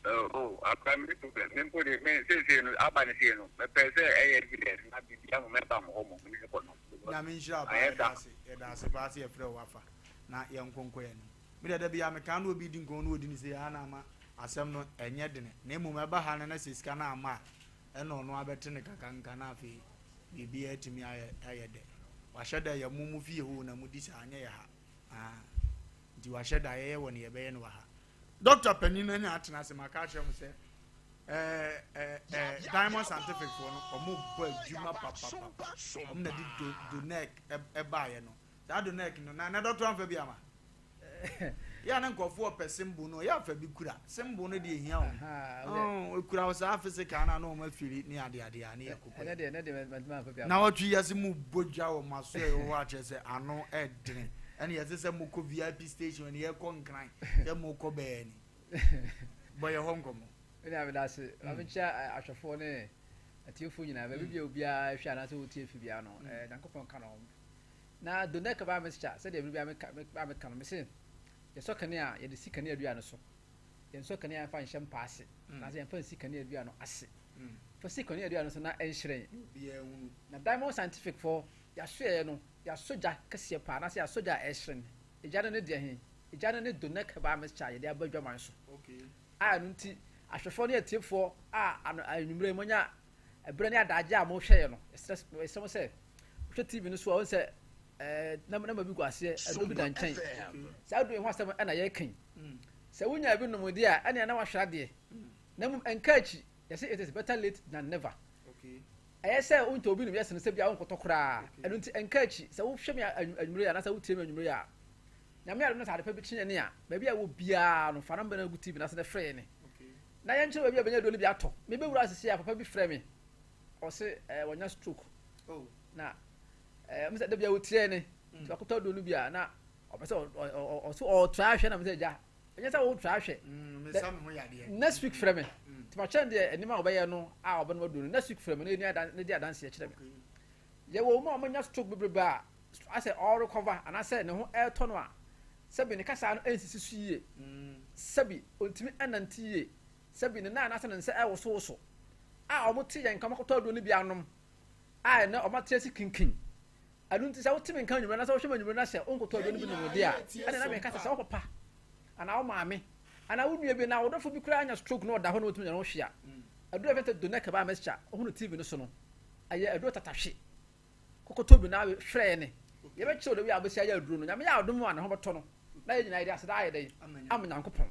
Speaker 15: Oh, oh, akora me problem. Me mpo de, me seesei no, aba ne sei no, mepɛ sɛ ɛyɛ evidence na biribi ama mɛba mo hɔ mo ne kɔ no.
Speaker 1: Nyame nhyira wo paa, yɛda ase, yɛda ase paa sɛ yɛfrɛ wo afa na yɛnkɔ nkɔ yɛn anim. Me deɛ da biara mekaa na obi di nkɔmmɔ na ɔdi ne sei a na ama asɛm no ɛnyɛ dene na mmom ɛba ha no na sɛ sika no amma a ɛna ɔno abɛte ne kakanka na afei biribiara atumi ayɛ ayɛ dɛ. Wahyɛ da yɛ mo mo fie hɔ na modi saa nyɛ yɛ ha. Ah, nti wahyɛ da yɛyɛ wɔ ne yɛbɛyɛ no wɔ ha. Dɔkta panin no anya atena ase maka akyerɛ mo sɛ ɛɛ ɛɛ ɛɛ Diamond Scientific foɔ no wɔn bɔ adwuma papapapa. Wɔn na de do donec ɛbaayɛ no. Saa Donek no, na na dɔkta amfa bi ama? Yɛ a na nkurɔfoɔ pɛ symbol no, yɛ afa bi kura. Symbol no deɛ ehia wɔn. Oh, ekura wo saa physical no a na wɔn afiri ne adeade a ne yɛ koko.
Speaker 12: Ɛnɛ deɛ, ɛnɛ deɛ mantumi amfa bi ama.
Speaker 1: Na wɔtwe yɛ se mu bɔ dwa wɔ mo aso a ɛwɔ hɔ akyerɛ sɛ ano ɛdene. Ɛne yɛse sɛ mokɔ VIP station ɛne yɛkɔ Nkran sɛ mokɔ bɛɛ ni. Bɔ yɛ hɔ nkɔmmɔ.
Speaker 12: Me nua meda ase. Ma menkyia ahwɛfoɔ ne atiefoɔ nyinaa. Baabi bia obiara hwɛ anaasɛ wotie fi biara no, Nyankopɔn ka ne ho. Na Donek baa Mescha, sɛdeɛ mmerɛ biara meka, me, a meka no, mese, yɛsɔ kanea a, yɛde si kaneadua no so. Yɛnsɔ kanea mfa nhyɛ mpa ase, anaasɛ yɛmfa nsi kaneadua no ase. Fa si kaneadua no so na ɛnhyerɛn. Na Diamond Scientific foɔ, yɛasoɛeɛ no, yɛasɔ gya kɛseɛ paa, anaasɛ yɛasɔ gya a ɛrehyerɛn. Egya no ne deɛ he? Egya no ne Donek Herbal Mixture a yɛde aba adwaman so. A ɛno nti, ahwɛfoɔ ne atiefoɔ a ano, anwummerɛ yi moanya Ɛberɛ ne adagyeɛ a mohwɛ yɛ no, yɛsrɛ yɛsrɛ mo sɛ, wohwɛ TV no so a, wohu sɛ ɛɛ nam nama bi gu aseɛ, aduro bi da nkyɛn. Saa aduro yi ho asɛm ɛna yɛreka yi. Sɛ wonya bi nom deɛ a, ɛnea na wahwɛ adeɛ. Na mmom ɛnka akyi, yɛse it is better late than never. Ɛyɛ sɛ wontɔ obi nom yɛ sene sɛ bia wonkɔtɔ koraa. Ɛno nti ɛnka akyi, sɛ wohwɛ me anwummere yi anaasɛ wotie me anwummere yi a, Nyame adom na sɛ adepa bi kye yɛn a, baabi a ɛwɔ biara no, fa nɔmba no gu TV no ase na frɛ yɛn. Na yɛnkyerɛ baabi a bɛnya aduro no bi atɔ. Mebɛwura ase sei a, papa bi frɛ me. Ɔse eh, wanya stroke. Oh. Na eh, mesɛ da bia wɔtie ne. Mm. Nti wakɔtɔ aduro no bi a, na ɔpɛ sɛ ɔso ɔtra ahwɛ na mesɛ gya. Ɛnyɛ sɛ wotra ahwɛ.
Speaker 1: Mm,
Speaker 12: Next week frɛ me. Mm. Nti makyerɛ no deɛ nneɛma a ɔbɛyɛ no a ɔbɛnom aduro no. Next week frɛ me na ɛni adanseɛ kyerɛ me. Yɛwɔ wɔn a wɔanya stroke bebrebe a asɛ ɔrecover anaasɛ ne ho retɔ no a, sɛbi ne kasaa no nsisi so yie, sɛbi ɔntumi nnante yie, sɛbi ne nan anaasɛ ne nsa rewosowoso, a wɔte yɛn nka wɔakɔtɔ aduro no bi anom a ɛnnɛ wɔate ase kinkin. Ɛno nti sɛ wote me nka anwummerɛ anaasɛ wohwɛ me anwummerɛ na sɛ wonkɔtɔ aduro no bi nom deɛ a, ɛnneɛ na meka sɛ sɛ wo papa anaa wo maame anaa wo nua bi anaa wo dɔfo bi koraa anya stroke na ɔda hɔ na ɔntumi nyɛ ne ho hwee a, aduro a yɛfrɛ no sɛ Donec Herbal Mixture, wohu no TV no so no, ɛyɛ aduro tatahwe. Kɔkɔtɔ bi na frɛ ne. Yɛbɛkyerɛ wo the way a wobɛsi ayɛ aduro no. Nyame yɛ adom a ne ho bɛtɔ no na yɛn nyinaa yɛde aseda ayɛ dɛn ama Nyankopɔn.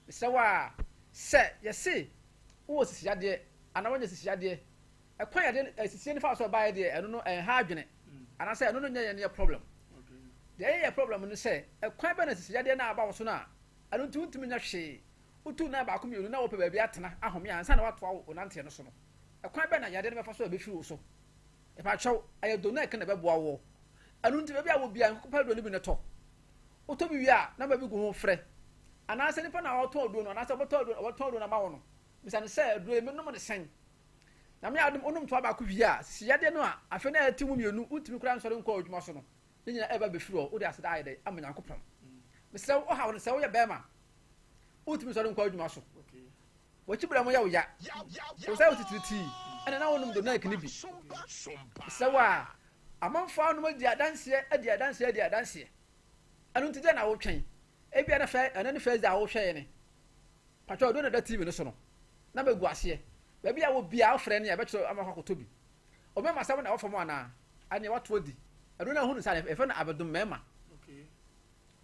Speaker 12: Mesrɛ wo a, sɛ yɛse wowɔ sisiyadeɛ anaa woanya sisiyadeɛ, ɛkwan yadeɛ no sisie no fa so ɛbaeɛ deɛ ɛno no ɛnha adwene anaasɛ ɛno no nyɛ yɛn yɛ problem. Deɛ ɛyɛ yɛ problem no sɛ ɛkwan bɛn na sisiyadeɛ no aba wo so no a ɛno nti wontumi nyɛ hwee. Wotu nan baako mmienu na wopɛ baabi atena ahome ansa na woatoa wo nanteɛ no so no, ɛkwan bɛn na yadeɛ no bɛfa so a ɛbɛfiri wo so? Mepakyɛw, ɛyɛ Donec na ɛbɛboa woɔ. Ɛno nti baabi a wɔ biara nkɔpɛ aduro no bi na tɔ. Wotɔ bi wie a, nɔmba bi gu ho frɛ. Anaasɛ nipa no a ɔretɔn aduro no anaasɛ ɔbɛtɔ aduro ɔbɛtɔn aduro no ama wo no, bisa no sɛ aduro yi menom no sɛn? Nyame adom wonom toa baako wie a, sisi yadeɛ no a afei na ɛte mu mmienu wontumi koraa nsɔre nkɔ adwuma so no, ne nyinaa ɛba bɛfiri hɔ. Wode aseda ayɛ dɛn ama Nyankopɔn? Mesrɛ wo, ɔhaw no sɛ woyɛ bɛrima wontumi nsɔre nkɔ adwuma so. W'akyi bra mu yɛ wo ya. Wo nsa yɛ wo titiritii ɛna na wonom Donaik no bi. Mesrɛ wo a, amanfoɔ anom adi adanseɛ, adi adanseɛ, adi adanseɛ. Ɛno nti dɛn na wotwɛn? Ebia na fɛ, ɛnɛ ne first day a wohwɛɛ ne. Patwɔ, ɛduro na ɛda TV no so no, na mɛgu aseɛ. Baabi a wɔ biara wofrɛ ne a, ɛbɛkyerɛ ama wakɔ akɔtɔ bi. Ɔmɛma asɛm na ɛwɔ fam anaa? Ɛneɛ wato adi. Ɛduro na ahunu saa, yɛfrɛ no abɛdom mɛma.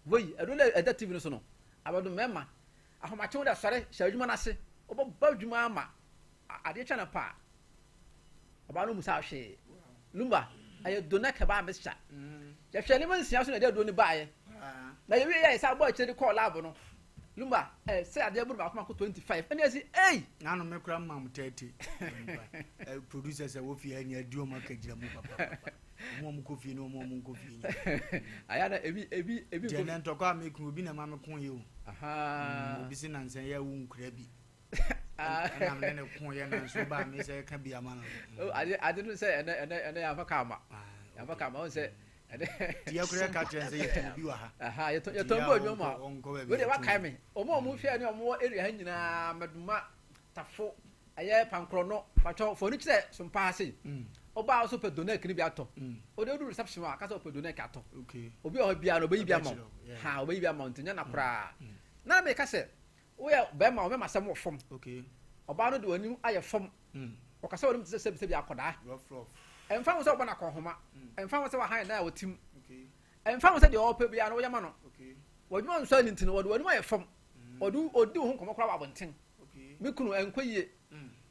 Speaker 12: Wei, ɛduro na ɛda TV no so no, abɛdom mɛma. Ahomakye wo dɛ sɔre hyɛ adwuma no ase wobɛbɔ adwuma ama adeɛ kye anɔpa a ɔbaa no mmusaa hwee. Lumba ɛyɛ Donek herbal mixture. Yɛhwɛ nneɛma nsia so na yɛde aduro no baeɛ. Na yɛwie yɛ yɛsan bɔ akyire de kɔɔ lab no. Lumba eh, sɛ adeɛ boro baako baako 25 ɛne yɛsi ei.
Speaker 1: Nano me kora mma mo 30. Producers a wɔ fie ha nyinaa di wɔn akagyina mu papapapa. Wɔn a wɔkɔ fie ne wɔn a wɔnkɔ fie nyinaa.
Speaker 12: Ayɛ na ebi ebi ebi.
Speaker 1: Deɛ nɛ ntɔkwa a mekunu obi na ɛma me ko yɛ o. Obi se nansa yɛ wo nkura bi. Ɛna me ne ne ko yɛ nanso ba me sɛ ka bi ama no.
Speaker 12: Oh, ade ade no sɛ ɛnɛ ɛnɛ ɛnɛ yɛnfa ka ama. Yɛnfa ka ama wɔn sɛ ɛnɛ.
Speaker 1: Tiɛ kura ka kyerɛ sɛ yɛtɔn bi wɔ ha.
Speaker 12: Aha yɛtɔn yɛtɔn bi wɔ adwuma mu a. Wei deɛ wakae me. Wɔn a wɔn hwɛ ne wɔn wɔ area ha nyinaa mɛdoma tafo ɛyɛ pankorɔ no patwɔ fo ani kyerɛ so mpaa sei ɔbaa nso pɛ donek no bi atɔ ɔde odu reception a kasa ɔpɛ donek atɔ obi wɔ hɔ biara no ɔbɛyi bi ama wo ha ɔbɛyi bi ama wo nti nyɛ na koraa na meka sɛ woyɛ bɛrima ɔmɛma asɛm wɔ fam ɔbaa no de w'anim ayɛ fam ɔkasa w'anim te sɛ sɛbi sɛbi akɔdaa ɛmfa ho sɛ ɔbɔ no akɔnhoma ɛmfa ho sɛ wahan dan a ɔtim ɛmfa ho sɛ deɛ ɔpɛ biara no woyɛ ma no w'adwuma nsɔ ani nti no wɔde w'anim ayɛ fam ɔde ɔdi wo ho nkɔmmɔ koraa wɔ abɔnten Me kunu ɛnkɔ yie.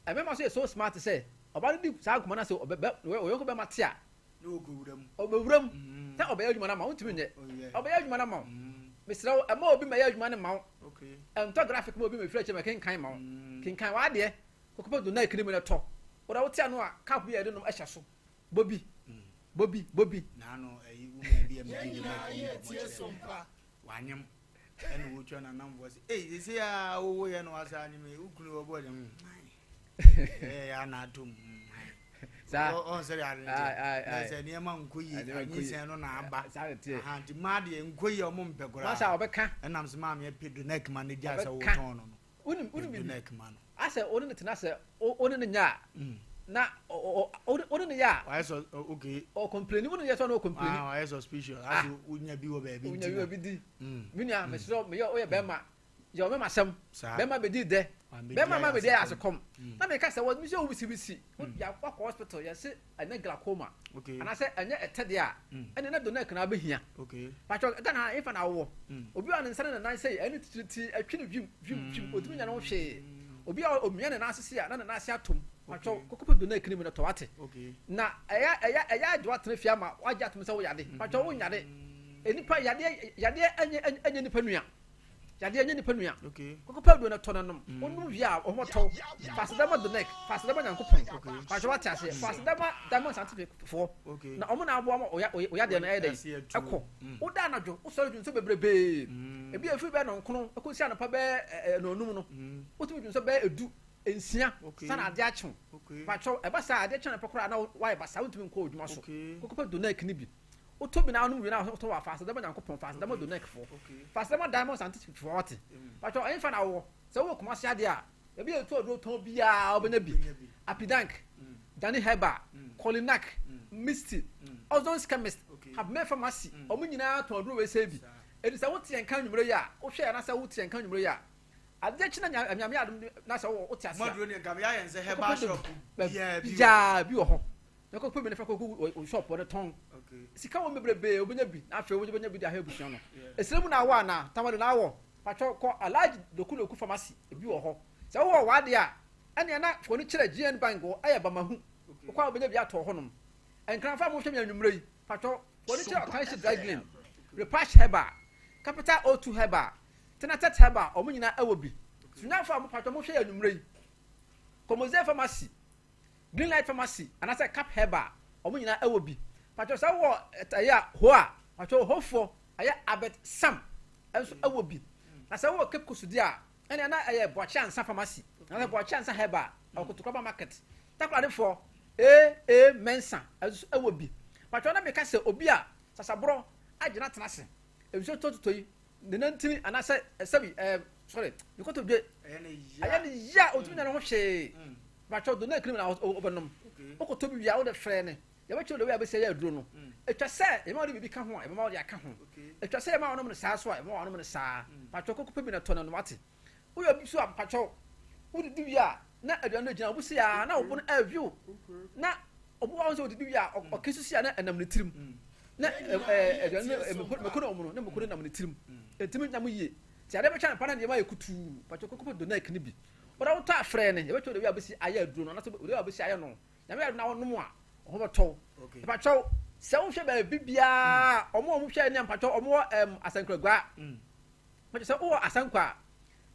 Speaker 12: Mmarima nso yɛ so smart sɛ ɔbaa no di saa nkɔmmɔ no ase ɔyɔnko bɛrima te a ɔbɛwura mu. Sɛ ɔbɛyɛ adwuma no ama wo, wontumi nyɛ. Ɔbɛyɛ adwuma no ama wo. Mesrɛ wo, ɛma obi mɛyɛ adwuma no ma wo. Ɛntɔ graphic ma obi mɛfiri akyire mɛkenkan ma wo. Kenkan w'adeɛ, kɔkɔpɛ Donai cream no tɔ. Wo deɛ wote ano a, cup bi a yɛde nom hyɛ so. Bɔ bi, bɔ bi, bɔ bi.
Speaker 1: Naano ɛyi woman bi a medi ne bɛɛ kɔn nkɔmɔ kyerɛ me wanyem ɛna wotwa nanamfoɔ sɛ ei sese a wowo yɛ no wasa anyem yi wo kunu wɔbɔ de hmm ɛyɛ yɛ ana atom hmm
Speaker 12: saa
Speaker 1: ɔn sɛ de ade no teɛ na sɛ nneɛma nkɔ yie anyinsɛn no na aba aha nti mmaa deɛ nkɔ yie ɔmo mpɛ koraa
Speaker 12: masa ɔbɛka
Speaker 1: ɛnam sɛ maame apɛ donek ma no gya sɛ wotɔn no no
Speaker 12: wonim wonim
Speaker 1: bibi donek ma no
Speaker 12: asɛ wo ne no tena sɛ wo ne no nya a na wo ne no yɛ a
Speaker 1: wayɛ sɔ okay
Speaker 12: ɔkɔmpleni wo ne no yɛ sɛ ɔno ɔkɔmpleni
Speaker 1: ah wayɛ suspicious asɛ wonya bi wɔ baabi
Speaker 12: nti wonya bi wɔ bi di me nua mesrɛ meyɛ woyɛ bɛrima yɛ ɔmɛma asɛm bɛrima bɛdi dɛ bɛrima ma bɛdi ayɛ asekɔm na meka sɛ wɔ mesɛ wobisibisi wakɔ hospital yɛse ɛnyɛ glaucoma anaasɛ ɛnyɛ ɛtɛ deɛ a ɛne na donɛk na abɛhia patwɔ Ghana ha ɛmfa na awowɔ obi a ne nsa ne ne nan sɛ ɛne titiri ɛtwe ne vim vim vim ɔtumi nya ne ho hwee obi a ɔmia ne nan ase se a na ne nan ase atom patwɔ kɔkɔpɛ donɛk ne mu no tɔ wate na ɛyɛ ɛyɛ ɛyɛ agye watena fie ama wagye atom sɛ woyade patwɔ wonyade nipa yadeɛ yadeɛ ɛnyɛ ɛnyɛ nipa nua Yadeɛ nyɛ nipa nua. Kɔkɔ pɛ aduro no tɔ na nom. Wonom wie a wo ho tɔ wo. Fa aseda ma Donek. Fa aseda ma Nyankopɔn. Pakyɛ wate aseɛ. Fa aseda ma Diamond Scientific foɔ. Na ɔmo na aboa ma wo yadeɛ no ɛyɛ dɛn? Ɛkɔ. Woda anadwo, wosɔre dwonsɔ bebrebee. Ebi a ɛfiri bɛyɛ nɔnkono ɛkɔsi anɔpa bɛyɛ nɔnum no, wotumi dwonsɔ bɛyɛ edu, nsia, sana adeɛ akye wo. Pakyɛ ɛba saa a adeɛ kye anɔpa koraa na woayɛ basaa, wontumi nkɔ w'adwuma so. Kɔkɔ pɛ Donek no bi. Wotɔ bi na wonom wie na wotɔ wɔ fa aseda ma Nyankopɔn, fa aseda ma Donek foɔ, fa aseda ma Diamond Scientific foɔ wate. Patwɔ ɛnfa na wowɔ? Sɛ wowɔ Kumasi adeɛ a, baabi a yɛtɔ aduro tɔn biara wobɛnya bi. Apidank, Dani Herbal, Kolinak, Misty, Ozon's Chemist, Habmeh Pharmacy, wɔn nyinaa tɔn aduro wei sɛɛ bi. Enti sɛ wote yɛn nka anwummerɛ yi a, wohwɛ yɛn anaasɛ wote yɛn nka anwummerɛ yi a, adeɛ kye na Nyame adom na sɛ wowɔ wote ase a, wokɔpɛ baabiara bi wɔ hɔ. Na kɔkɔ bi na fa kɔgu wo shop no tɔn. Sika wɔ bebrebe wobɛnya bi na afei wobɛnya bi de ahwɛ abusua no. Esrɛ mu na awɔ anaa? Tamale na awɔ? Patwɔ kɔ Alhaji Dokuloku pharmacy ebi wɔ hɔ. Sɛ wowɔ w'adeɛ a ɛneɛ na fa w'ani kyerɛ GN bank wɔ ɛyɛ Bamahu. Wokɔ a wobɛnya bi atɔ wɔ hɔnom. Nkranfo a mohwɛ me anwummerɛ yi, patwɔ fa w'ani kyerɛ Ɔkanhye Dry Glen, Repash Herbal, Capital O2 Herbal, Tenatet Herbal wɔn nyinaa ɛwɔ bi. Sunyafo a mo patwɔ mohwɛ yɛ anwummerɛ yi, Komoze Pharmacy, Green Light Pharmacy anaasɛ Cap Herbal wɔn nyinaa ɛwɔ bi. Patro sɛ wɔ ɛyɛ a hɔ a patro hɔfoɔ ɛyɛ Albert Sam nso ɛwɔ bi. Na sɛ wowɔ Cape Coast deɛ a ɛnna na ɛyɛ Boakye Ansa Pharmacy anaasɛ Boakye Ansa Herbal ɛwɔ Kotokuraba Market. Takoradefoɔ AA Mensah nso ɛwɔ bi. Patro na meka sɛ obi a sasaborɔ agyina tena ase nsuo tototɔ yi ne nantini anaasɛ sɛbi ɛɛ sɔre ne kotodwe ɛyɛ ne ya otumi nya ne ho hwee batwɛ do na ekiri mu na ɔbɛnom wokɔtɔ bi wie a wode frɛ ne yɛbɛkyerɛ de wei a bɛsi ayɛ aduro no atwa sɛ yɛma wode biribi ka ho a yɛbɛma wode aka ho atwa sɛ yɛma wɔnom no saa so a yɛbɛma wɔnom no saa batwɛ kɔkɔ pɛ bi na tɔ no no wate woyɛ obi so a mpatwɛ wodidi wie a na aduane no gyina wo bo si a na wo bo no ɛrewiw na obi wɔ hɔ sɛ odidi wie a ɔke so si a na ɛnam ne tirim na aduane no mako na ɔmo no na mako no nam ne tirim ɛntumi nyam yie nti adeɛ bɛtwa ne pa na nneɛma ayɛ kutuu mpatwɛ kɔkɔ pɛ donak no bi wɔda wotɔ afrɛ ne yɛbɛtwa ɔde wie a bɛsi ayɛ aduro no anaasɛ ɔde wie a bɛsi ayɛ no nyame yɛ na wɔnom a ɔho bɛtɔw mpatwɛ sɛ wohwɛ baabi biara ɔmo a ɔmo hwɛ ne mpatwɛ ɔmo wɔ ɛm asankuragua Mpakyɛ sɛ wowɔ Asankwa a,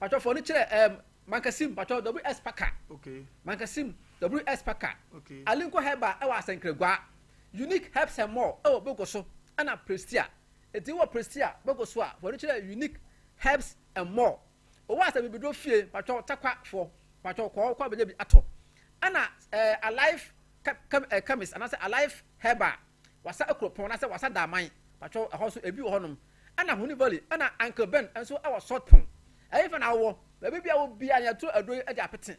Speaker 12: mpakyɛ fɔ no kyerɛ ɛɛm Mankasim mpakyɛ WS Parker.
Speaker 1: Okay.
Speaker 12: Mankasim WS Parker.
Speaker 1: Okay.
Speaker 12: Alinko Herbal ɛwɔ Asankragua. Unique Herbs and More ɛwɔ Bogoso ɛna Prestea. Eti wowɔ Prestea Bogoso a, fɔ no kyerɛ Unique Herbs and More. Owɔ Asabibiduro fie mpakyɛ Tarkwa foɔ mpakyɛ kɔ kɔ abɛnya bi atɔ. Ɛna ɛɛ Alive Chemist anaasɛ Alive Herbal Wasa Akuropɔn anaasɛ Wasa Daman mpakyɛ ɛhɔ nso ebi wɔ hɔnom. Ɛna Huni Valley ɛna Uncle Ben nso ɛwɔ Salt Pond. Ɛhefa na wowɔ? Baabi biara wɔ biara no yɛaturu aduro yi de apete.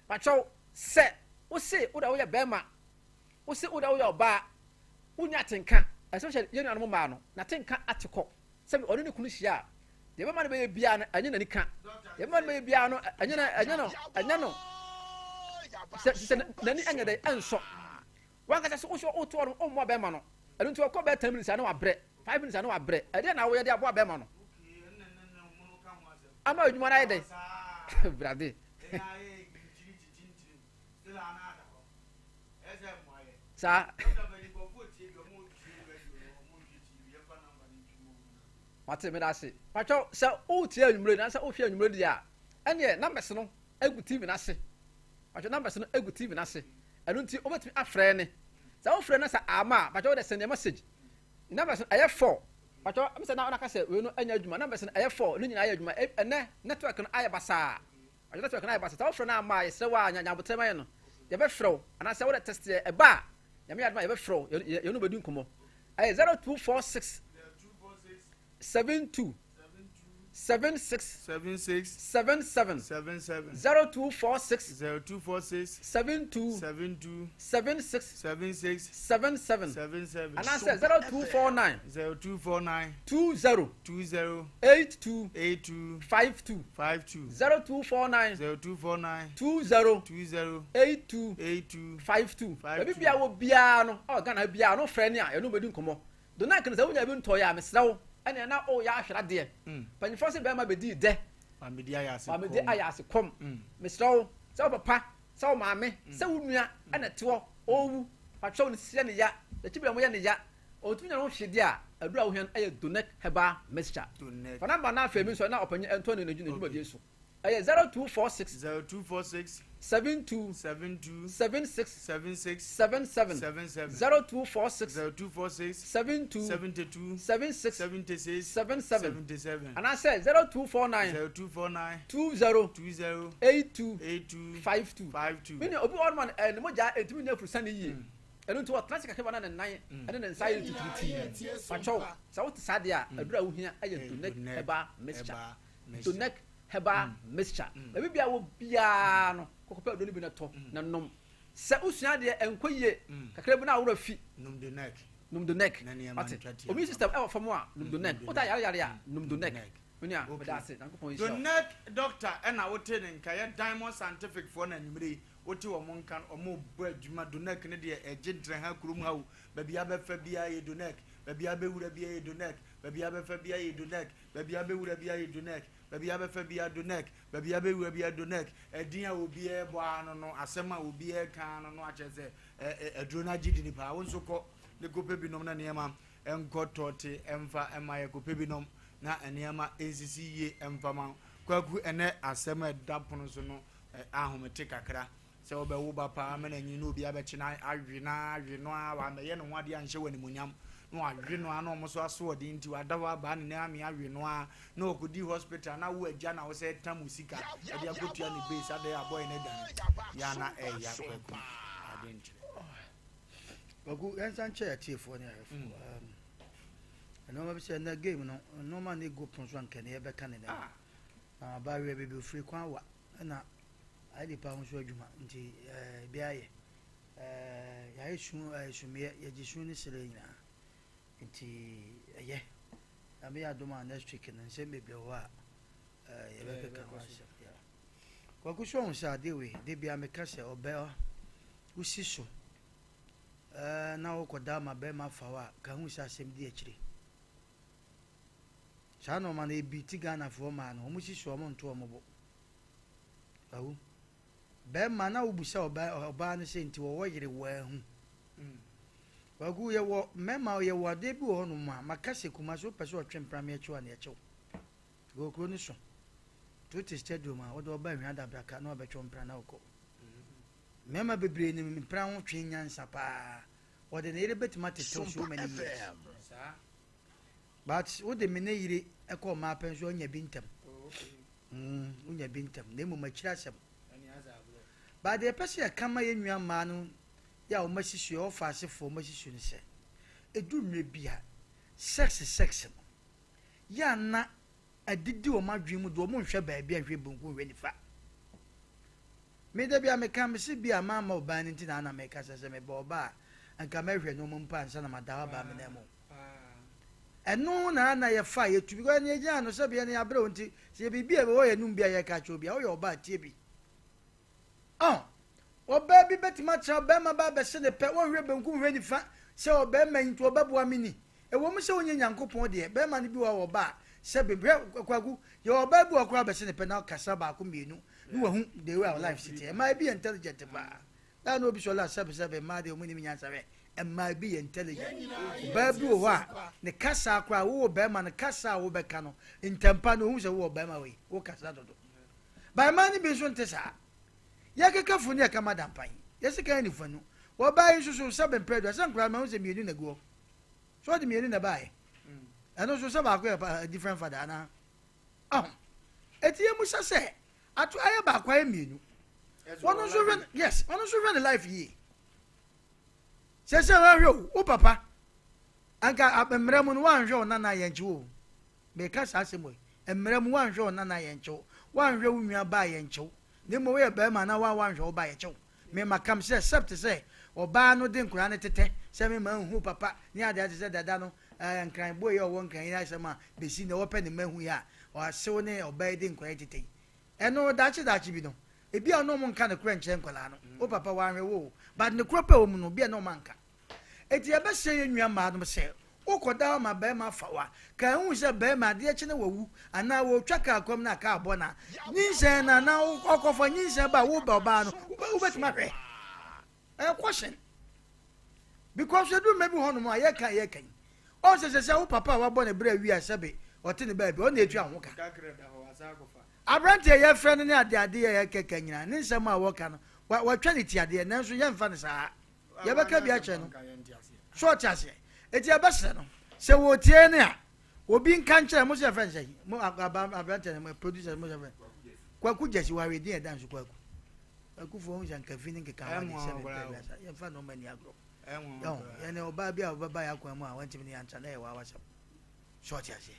Speaker 12: Pakyɛw sɛ wose wo deɛ woyɛ bɛrima, wose wo deɛ woyɛ ɔbaa, wonni atenka, especially yɛn nuanom mmaa no, n'atenka ate kɔ. Sɛbi ɔne ne kunu hyia a, deɛ bɛma no bɛyɛ biara no ɛnyɛ n'ani ka. Deɛ bɛma no bɛyɛ biara no ɛnyɛ no ɛnyɛ no ɛnyɛ no sɛ sɛ n'ani ɛnyɛ dɛ ɛnsɔ. Wankasa so wosɔ wotoɔ no wommoa bɛrima no. Ɛno nti ɔkɔ bɛyɛ 10 minutes a na wabrɛ, 5 minutes a na wabrɛ. Ɛdeɛn na woyɛ de aboa bɛrima no ama adwuma no ayɛ dɛn? Brade. Saa. Mate, meda ase. Pakyɛw, sɛ woretie anwummere na sɛ wohwɛ anwummere deɛ a, ɛneɛ numbers no gu TV no ase. Pakyɛw, numbers no gu TV no ase. Ɛno nti, wobɛtumi afrɛ ne. Sɛ wofrɛ na sɛ amma a, pakyɛw wode send yɛ message. Numbers no, ɛyɛ 4. Pakyɛw, ɛm sɛ na wonaka sɛ wei no ɛnyɛ adwuma. Numbers no, ɛyɛ 4. Ne nyinaa yɛ adwuma. Ɛnɛ, network no ayɛ basaa. Pakyɛw, network no ayɛ basaa. Sɛ wofrɛ na amma a, yɛsrɛ wo a, nya aboterɛ ma yɛn no. Yɛbɛfrɛ wo, anaasɛ wode text yɛ, ɛba a, Nyame yɛ adom a, yɛbɛfrɛ wo, yɛne wo bɛdi nkɔmmɔ. Ɛyɛ 0246 72 76
Speaker 1: 76
Speaker 12: 77
Speaker 1: 77
Speaker 12: 0246
Speaker 1: 0246
Speaker 12: 72
Speaker 1: 72
Speaker 12: 76
Speaker 1: 76
Speaker 12: 77
Speaker 1: 77
Speaker 12: anaasɛ 0249
Speaker 1: 0249
Speaker 12: 20
Speaker 1: 20
Speaker 12: 82
Speaker 1: 82
Speaker 12: 52
Speaker 1: 52
Speaker 12: 0249
Speaker 1: 0249
Speaker 12: 20
Speaker 1: 20
Speaker 12: 82
Speaker 1: 82
Speaker 12: 52
Speaker 1: 52.
Speaker 12: Baabi biara wɔ biara no, ɔ Ghana ha biara no, frɛ ne a yɛne wo bɛdi nkɔmmɔ. Donak no sɛ wonya bi ntɔeɛ a, mesrɛ wo, ɛneɛ na woyɛ ahwere adeɛ. Mpanyinfoɔ se bɛrima bɛdii dɛ,
Speaker 1: Wamedi ayɛ ase
Speaker 12: wamedi
Speaker 1: kɔm.
Speaker 12: ayɛ ase kɔm. Mesrɛ wo, sɛ wo papa, sɛ wo maame, sɛ wo nua ɛna ɛte hɔ, ɔrewu, patwɛ wo no sisi yɛ ne ya, n'akyi bɛn mo yɛ ne ya, ɔntumi nya ne ho hwee deɛ a, aduru a wohia no ɛyɛ Donek Herbal Mixture.
Speaker 1: Donek.
Speaker 12: Fa number no afei mi nso na ɔpanyin ɛntoa ne n'dwumadie so. Ɛyɛ 0246.
Speaker 1: 0246.
Speaker 12: 72.
Speaker 1: 72.
Speaker 12: 76.
Speaker 1: 76.
Speaker 12: 77.
Speaker 1: 77.
Speaker 12: 0246.
Speaker 1: 0246.
Speaker 12: 72.
Speaker 1: 72.
Speaker 12: 76.
Speaker 1: 76.
Speaker 12: 77.
Speaker 1: 77.
Speaker 12: Anaasɛ 0249.
Speaker 1: 0249.
Speaker 12: 20.
Speaker 1: 20.
Speaker 12: 82.
Speaker 1: 82.
Speaker 12: 52.
Speaker 1: 52.
Speaker 12: Me nua, obi wɔ hɔ nom a ne mogya ntumi nyɛ afurusane yie. Ɛno nti ɔtena ase kakra bi a na ne nan ne ne nsa ayɛ titiritii. Pakyɛw, sɛ wote saa deɛ a, aduru a wohia yɛ Donec Herbal Mixture. Donec Herbal Mixture. Baabi biara wɔ biara no, kɔkɔpɛ aduro no bi na tɔ na nom. Sɛ wosua adeɛ ɛnkɔ yie kakra bi na aworɔ fi.
Speaker 1: Nom Donec.
Speaker 12: Nom Donec.
Speaker 1: Na nneɛma
Speaker 12: Wate?
Speaker 1: ntwa tia
Speaker 12: Immune
Speaker 1: mma.
Speaker 12: system ɛwɔ fam a, nom Donec.
Speaker 1: Nom
Speaker 12: Wotaa
Speaker 1: Donec.
Speaker 12: yare yare a, nom Donec. Me nua,
Speaker 1: Okay.
Speaker 12: meda ase. Nyankopɔn nhyira wo.
Speaker 1: Donec doctor ɛna wote ne nka yɛ Diamond Scientific foɔ na anwumerɛ yi wote wɔn nka no wɔn rebɔ adwuma Donec no deɛ ɛgye ntrɛ ha kurom ha o baabi abɛfa biara yɛ Donec baabi abɛwura biara yɛ Donec baabi abɛfa biara yɛ Donec Baabi a bɛwura biara yɛ Donec, baabi a bɛfa biara Donec, baabi a bɛwura biara Donec. Ɛdin a obiara rebɔ ara no no, asɛm a obiara reka ara no no akyerɛ sɛ ɛ ɛ aduro no agye dini paa. Wo nso kɔ ne kɔpɛ bi nom na nneɛma nkɔ tɔɔte mfa mma yɛ. Kɔpɛ bi nom na nneɛma nsisi yie mfa ma wo. Kwaku, ɛnnɛ asɛm a ɛda pono so no, ɛ ahomete kakra. Sɛ wobɛwo ba paa ma no anyini na obi abɛkye no awe no ara awe no ara wammɛyɛ ne ho adeɛ anhyɛ wo animuonyam na wawe no ara na wɔn nso asoɔden nti wada hɔ abaa ne nan ame awe no ara na ɔkɔdi hospital na wo agya na wo sɛ tam wo sika de akɔtua ne base adɛn a boy no adwane yɛ a na ɛya Kwaku adwenkyerɛ.
Speaker 2: Kwaku yɛnsa nkyɛ atiefoɔ ne ahwɛfoɔ nneɛma bi sɛ ɛnɛ game no nneɛma ne gu pono so anka ne yɛbɛka ne dɛn na abaayewa bi bi ofiri kwan wa ɛna Ayɛ nipa ho so adwuma nti ɛɛ bi ayɛ ɛɛ yɛayɛ su ɛɛ sumiɛ yɛgye su ne sere nyinaa nti ɛyɛ Nyame yɛ adom a next week no nsɛm bebree wɔ hɔ a ɛɛ yɛbɛkeka ho asɛm yeah. Kwaku so ɔhu sɛ adeɛ wei de bia meka sɛ ɔbɛ wosi so ɛɛ na wokɔda ma bɛrima fa wo a ka hu sɛ asɛm di akyire saa nɔɔma no ebi ti Ghanafoɔ maa no wɔn si so wɔn nto wɔn bo. Awu. Bɛɛma na wo busa ɔbaa ɔbaa no sɛ nti wɔwɔ yere wɔahu. Kwaku yɛwɔ mɛma yɛwɔ adeɛ bi wɔ hɔ nom a maka sɛ Kumasi wopɛ sɛ ɔtwe mpena me akyiw a na yɛkyew. Because kuro no so. Nti wote stadium a wode ɔba ahwia adabraka na wabɛtwe mpena na wokɔ. Mmarima bebree nim mpena ho twe nyansa paa. Wɔde ne yere bɛtumi atetew so many years. But wode me ne yere kɔ ɔmaa pɛ nso anya bi ntɛm. Mm, wonya bi ntɛm, na mmom akyiri asɛm. But deɛ yɛpɛ sɛ yɛka ma yɛn nua mmaa no yɛ a wɔn asi so, yɛwɔ faasefoɔ wɔn asi so no sɛ, ɛdu mmerɛ bi a, sex sex no, yɛ a na adidi wɔn adwene mu deɛ wɔn nhwɛ baabi a nhwɛ bonku nhwɛ nifa. Me da bi a meka me se bi a mamma ɔbaa no nti na ana meka sɛ sɛ mebɔ ɔbaa a nka mɛhwɛ nneɛma mpo ansa na mada hɔ abaa me nan mu. Ɛno na na yɛfa a yɛtu because ɛne yɛgyina no sɛbi ɛne yɛabrɛ wo nti sɛ yɛ biribi a ɛwɔ yɛn anum bi a yɛka kyerɛ obi a woyɛ ɔbaa tie bi. Ɔn, ɔbaa bi bɛtumi atena ɔbarima ba abɛse ne pɛ, wɔnhwɛ benkum nhwɛ nifa sɛ ɔbarima yi nti ɔbɛboa me ni. Ɛwɔ mu sɛ wonyɛ Nyankopɔn deɛ, barima no bi wɔ hɔ a ɔba a sɛbi hwɛ Kwaku, yɛwɔ ɔbaa bi wɔ hɔ koraa ɔbɛse ne pɛ na ɔkasa baako mmienu ne wahu the way our life si teɛ. Mmaa bi yɛ intelligent paa. Daa na obi sɔre a sɛbi sɛbi mmaa deɛ wɔn nim nyansa hwɛ mmaa bi yɛ intelligent. Ɔbaa bi wɔ hɔ a ne. Ne kasa koraa, wowɔ barima no, kasa a wobɛka no, ntɛmpa no, ohu sɛ wowɔ barima wei, wokasa dodo. But mmaa no bi nso nte saa. Yɛkeka funu yɛka ma dampan. Yɛse kan ne fanu. Wɔbaa yi nso so sɛbe mprɛ aduasa sɛ nkwadaa no mahu sɛ mmienu na gu hɔ. So ɔde mmienu na ɛbaeɛ. Ɛno nso sɛ baako yɛ different father anaa? Ɔho. Eti yɛ musa sɛ ato ayɛ baako ayɛ mmienu. Wɔn nso hwɛ yes wɔn nso hwɛ ne life yie. Sɛ sɛ wɔahwɛ o wo papa anka mmerɛ mu no wɔanhwɛ wo nana yɛn kyi o. Meka saa asɛm wei. Mmerɛ mu woanhwɛ wo nana yɛnkye wo, woanhwɛ wo nua baa yɛnkye wo, na mmom woyɛ barima na woa woanhwɛ wo ba yɛkye wo. Me makam sɛ except sɛ ɔbaa no de nkwadaa no tetɛ sɛ me ma nhu papa ne adeade te sɛ dada no eh, nkran boy yi a ɔwɔ nkran yi asɛm a bɛsi nnɛ wɔpɛ ne mma hu yi a ɔasew ne ɔbaa yi de nkwadaa yi tetɛ yi. Ɛno daakye daakye bi no ebi a na ɔmo nka nokorɛ nkyerɛ nkwadaa no, wo papa wanhwɛ wo o, but nokorɛ pɛ wɔ mu no obi a na ɔmo anka. Enti yɛbɛsrɛ yɛn nua mmaanom sɛ, wokɔda hɔ ma barima afa wo a, ka hu sɛ barima adeɛ kye na wawu, anaa wɔretwa kaa kwam na kaa bɔ no a, nyinsɛn no anaa ɔkɔfa nyinsɛn ba a woba ɔbaa no, wobɛtumi ahwɛ. Ɛyɛ question. Because ɛduru mma bi hɔnom a yɛka yɛka yi, ɔn sɛ sɛ sɛ wo papa a wabɔ ne berɛ awie a sɛbe ɔte ne baabi, ɔno na ɛtua ho ka. Aberanteɛ yɛfrɛ no ne adeade yɛ yɛkɛka nyinaa, ne nsɛm a wɔka no, watwa ne ti adeɛ, nanso yɛmfa no saa. Yɛbɛka bi akyerɛ no. So ɔte aseɛ? Eti yɛbɛsrɛ no sɛ wɔtie ne a, obi nka nkyerɛ mo sɛ yɛfrɛ no sɛ mo aba aberanteɛ no mo producer mo sɛ yɛfrɛ Kwaku Gyasi wahwɛ din ɛda nso Kwaku. Kwaku fo ohun sɛ nkafi ne nkeka ho ade sɛ mepɛ bi asa yɛmfa nneɛma ni agorɔ. Yɛn yɛne ɔbaa bi a ɔbɛba yɛ akwan mu a wɔntumi ne yɛntra na ɛyɛ wawasɛm. So ɔte aseɛ?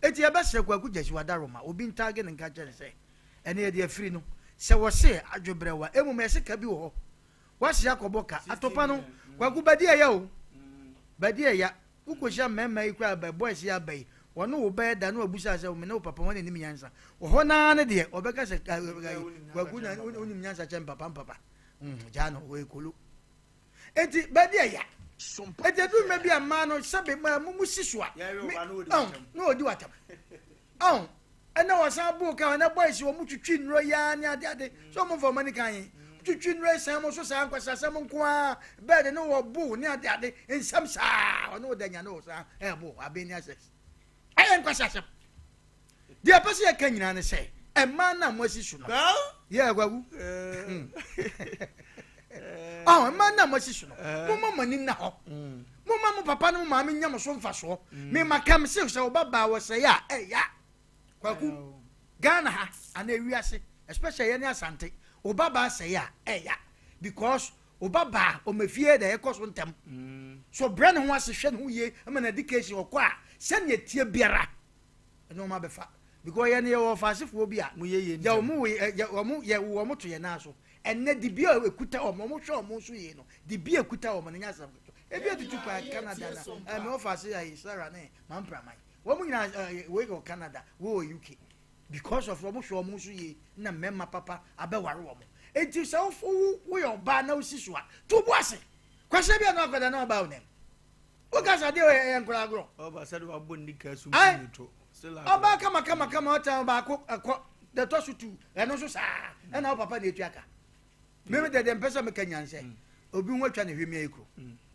Speaker 2: Eti yɛbɛsrɛ Kwaku Gyasi wadaroma obi ntaage ne nka kyerɛ no sɛ ɛne yɛde afiri no sɛ wɔse adwobrɛwa mmom yɛse ka bi wɔ hɔ W'ase akɔbɔ ka. Atopa no, Kwaku bɛdi ɛya o. Bɛdi ɛya. Wo kɔhyia mmarima yi koraa bɛ boys yi aba yi, wɔne wo bɛyɛ da na wabusa sɛ me ne wo papa hwan na nim nyansa. Wɔ hɔ no ara no deɛ ɔbɛka sɛ Kwaku na wonim nyansa kyɛn papa mpapa. Mm, gyaa no, ɔyɛ kolo. Enti bɛdi ɛya. Enti ɛduru mmerɛ bi a mmaa no sɛbe mo mo si so a, me, ɔn, na ɔdi w'atam. Ɔn, ɛna wɔsan boo ka ɛna boys wɔn twitwi nnuro yi ara ne ade ade sɛ wɔn mfa wɔn ani kan yi twitwi nnuro yi sɛn mo so saa nkwasasɛm nko ara bɛɛde ne wɔ bo ne ade ade nsɛm saa ɔne ɔda nya ne wɔ saa ɛɛbo abɛn ne asɛs ɛyɛ nkwasasɛm deɛ ɛpɛ sɛ yɛka nyinaa ne sɛ ɛmaa no a mo asi so no yɛ agwawu ɔn mmaa no a mo asi so no mo ma mo ani nna hɔ Momma mo papa ne mo maame nya mo so mfasoɔ. Mm. Me ma kam se sɛ wo ba baa wɔ sɛe a ɛya. Kwaku, Ghana ha anaa ewiase, especially yɛne Asante, wo ba baa sɛe a ɛya because wo ba baa ɔma fie da ɛkɔ so ntɛm. Mm. So brɛ ne ho ase hwɛ ne ho yie ma na education ɔkɔ a sɛnea tie biara ɛna ɔma bɛfa because yɛne yɛwɔ ɔfaasefoɔ bi a yɛ wɔn yɛ wɔn yɛ wɔn to yɛn nan so Ɛnnɛ, dibea a ɛkuta wɔn, wɔhwɛ wɔn so yie no, dibea a ɛkuta wɔn no nyɛ asɛm ketewa. Ebi atutu kwan Canada na ɛɛ me wɔfa ase ayi Sarah ne Mampraman. Wɔn nyinaa ɛɛ wei wɔ Canada, wei wɔ UK. Because of wɔn hwɛ wɔn so yie na mmarima papa abɛware wɔn. Enti sɛ wo woyɛ ɔbaa na wosi so a, to bo ase. Kwasia bi a na akɔda na ɔbaa wo nam. Woka sɛ adeɛ wɔ ɛyɛ nkora agorɔ.
Speaker 1: Ɔba sɛ de wabɔ nika sum ne to.
Speaker 2: Ɔbaa kama kama kama ɔtan baako ɛkɔ deɛ ɛtɔ so tu ɛno nso saa ɛna wo papa na etua ka. Mímu deɛ deɛ mpɛ sɛ meka nyan sɛ obi ho atwa ne hwɛ mi ayɛ kuro.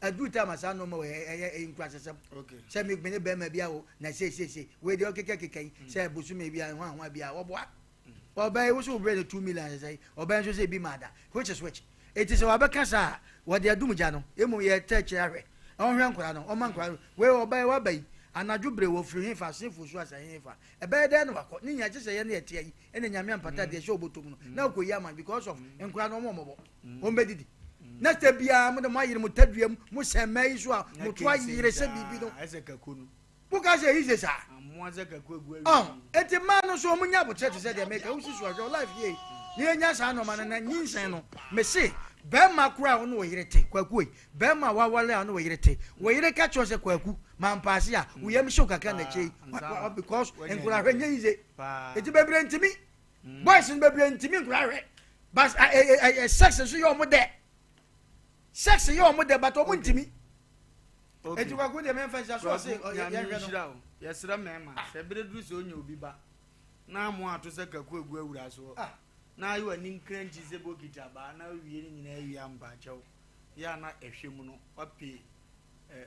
Speaker 2: Aduru time a saa nneɛma wɔ ɛyɛ ɛyɛ nkurasɛsɛm. Sɛ mi ne bɛrima bi awo na seesiesie wei deɛ ɔkeka keka yi sɛ bosome bi a ho ahoa bi a wɔboa. Ɔbaa yi wo so wo brɛ no 2 million sɛ ɔbaa nso sɛ ebi ma ada which is which. Eti sɛ wabɛka saa a wɔde adum gya no emu yɛ tɛ kyerɛ ahwɛ ɔnhwɛ nkora no ɔma nkora no wei ɔbaa yi waba yi anadwo bere wɔ firi hefa sefo so asa hefa ɛbɛyɛ dɛn na wakɔ ne nyinaa kyɛ sɛ yɛn ne yɛteɛ yi ɛna nyame ampata deɛ ɛhyɛ ɔbɔtɔ mu no na ɔkɔ yi ama because of nkora no ɔmo ɔmɔbɔ wɔn bɛdidi na sɛ biara mo de mo ayere mo tadua mu mo sɛn mmaa yi so a mo to ayere sɛ biribi no woka sɛ eyi sɛ saa ɔn eti mmaa no nso wɔn nya abokyerɛ te sɛ deɛ meka wosi so ahwɛ life yie na yɛnya saa nneɛma no na nyinsɛn no mese bɛrima koraa a ɔne ɔyere te kwaku yi bɛrima a wawale a ɔne ɔyere te wɔyere ka kyerɛ sɛ kwaku mampaase a woyam hyew kakra na akyire yi because nkora hwɛ nyɛ yize eti bebree ntumi boys no bebree ntumi nkora hwɛ but ɛ ɛ sex nso yɛ ɔmo dɛ sex yɛ ɔmo dɛ but ɔmo ntumi. Eti kwaku deɛ mɛmfa nhyɛ so ɔse yɛhwɛ no.
Speaker 1: Yɛsrɛ mmarima sɛ bere duru sɛ onya obi ba na mo ato sɛ kaku agu awura soɔ ah. na ayɛ w'ani nkrankyi sɛ bokiti abaa na awie ne nyinaa awie ampa akyɛw yɛ a na ɛhwɛ mu no wape eh,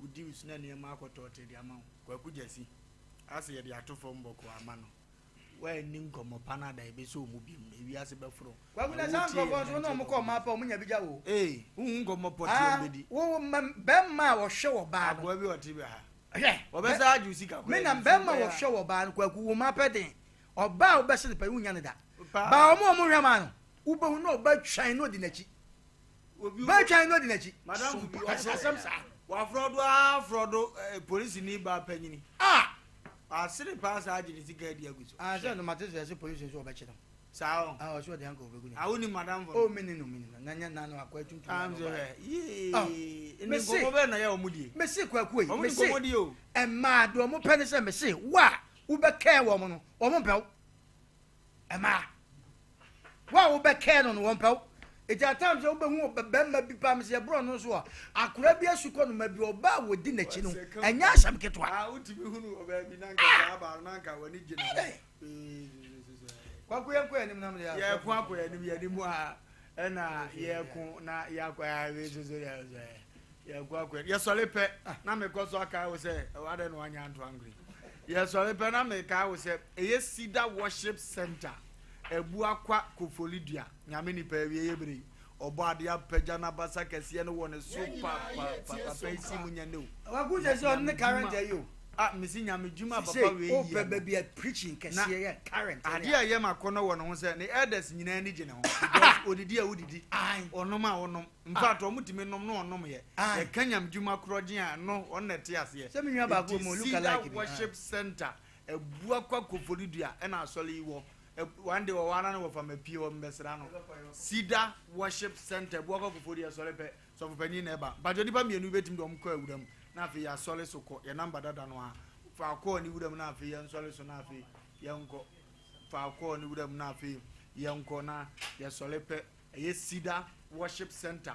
Speaker 1: Wo dues na nneɛma akɔtɔɔte de ama wo. Kwaku Gyasi, ase yɛde ato fam bɔkɔɔ ama no. Woanni nkɔmmɔ pa no ada ɛbɛsɔ wo mu biom no, ewiase bɛforo.
Speaker 2: Kwaku na saa nkurɔfoɔ nso wo ne wɔn kɔ ɔmaa pɛ wɔn nya bi gya wo.
Speaker 1: Ee, wohu nkɔmmɔ pɔtee wɔn bɛdi.
Speaker 2: Wo bɛrima a wɔhwɛ wɔ baa no.
Speaker 1: Akoa bi ɔte bi ha.
Speaker 2: Hwɛ.
Speaker 1: Wɔbɛsa agye wo sika koraa.
Speaker 2: Me na bɛrima wɔhwɛ wɔ baa no Kwaku wo ma pɛ den. Ɔbaa a wobɛse no pɛ wonya no da. Baa wɔn a wɔn hwɛ maa no wobɛhu na ɔba twan na ɔdi n'akyi. Ba twan na ɔdi n'akyi.
Speaker 1: Madam bi
Speaker 2: asɛm saa.
Speaker 1: Wafrɔdo afrɔdo eh, polisini baa panyini.
Speaker 2: Ah!
Speaker 1: Wasere paa saa agye ne sika adi agu so.
Speaker 2: Ah, sɛ no mate sɛ ɛsɛ polisi nso ɔbɛkye no.
Speaker 1: Saa o.
Speaker 2: Ah, ɔsɛ ɔde anka ɔbɛgu ne.
Speaker 1: Ah, wonim madam fo.
Speaker 2: Oh, mene no, mene no. Na nyɛ na no akɔ atuntum.
Speaker 1: Ah, mse hwɛ. Yee. Ne nkɔmɔ bɛn na yɛ ɔmo die.
Speaker 2: Mese kwaku yi.
Speaker 1: Ɔmo ne nkɔmɔ die o.
Speaker 2: Ɛmaa deɛ ɔmo pɛ ne sɛ mese wo a wobɛkɛɛ wɔn no wɔn mpɛ wo. Ɛmaa wo a wobɛkɛɛ no no wɔn mpɛ wo. Eti atam sɛ wobɛhu bɛrima bi paa mese ɛborɔ no nso a akora bi asu kɔ no ma bi ɔba a wɔdi n'akyi no ɛnyɛ asɛm ketewa.
Speaker 1: Ah, wotumi hunu ɔbaa bi na nka saa baa no na nka w'ani gye ne ho.
Speaker 2: Kwaku yɛn kɔ yɛn anim nam deɛ.
Speaker 1: Yɛko akɔ yɛn anim yɛn anim a ɛna yɛko na yɛakɔ yɛ soso yɛ yɛko akɔ yɛsɔre pɛ na mekɔ so aka wo sɛ adɛ na wanya anto angry yɛsɔre pɛ na meka wo sɛ ɛyɛ Cedar Worship Center Abuakwa Koforidua nyame nipa awie yɛ bere yi ɔbɔ adeɛ apagya n'abasa kɛseɛ no wɔ ne so papapapa yi si mu nyɛ ne o.
Speaker 2: Waku sɛ sɛ ɔno ne current ayi o.
Speaker 1: Ah mesi nyame dwuma papa wei yɛ
Speaker 2: no. Baabi a preaching kɛseɛ yɛ current.
Speaker 1: Adeɛ a ɛyɛ ma kɔnɔ wɔ ne ho sɛ ne elders nyinaa ani gye ne ho because odidi a wodidi ɔnom a wonom in fact wɔn tumi nom na ɔnom yɛ yɛka nyame dwuma korɔgye a no ɔno na ɛte aseɛ.
Speaker 2: Sɛ me nua baako mu look alike
Speaker 1: bi. Cedar Worship Center Abuakwa Koforidua ɛna asɔre yi wɔ one day wɔ hɔ ara na wɔfa ma pie hɔ mbɛsra no Cedar Worship Center Abuakwa Koforidua sɔre pɛ Sɔfo panyin na ɛba. Mpakyɛw nnipa mmienu bi bɛtumi de wɔn kɔ awura mu na afei yɛasɔre so kɔ. Yɛn namba dada no ara. Fa kɔɔ ne wura mu na afei yɛnsɔre so na afei yɛnkɔ. Fa kɔɔ ne wura mu na afei yɛnkɔ na yɛsɔre pɛ. Ɛyɛ Cedar Worship Center,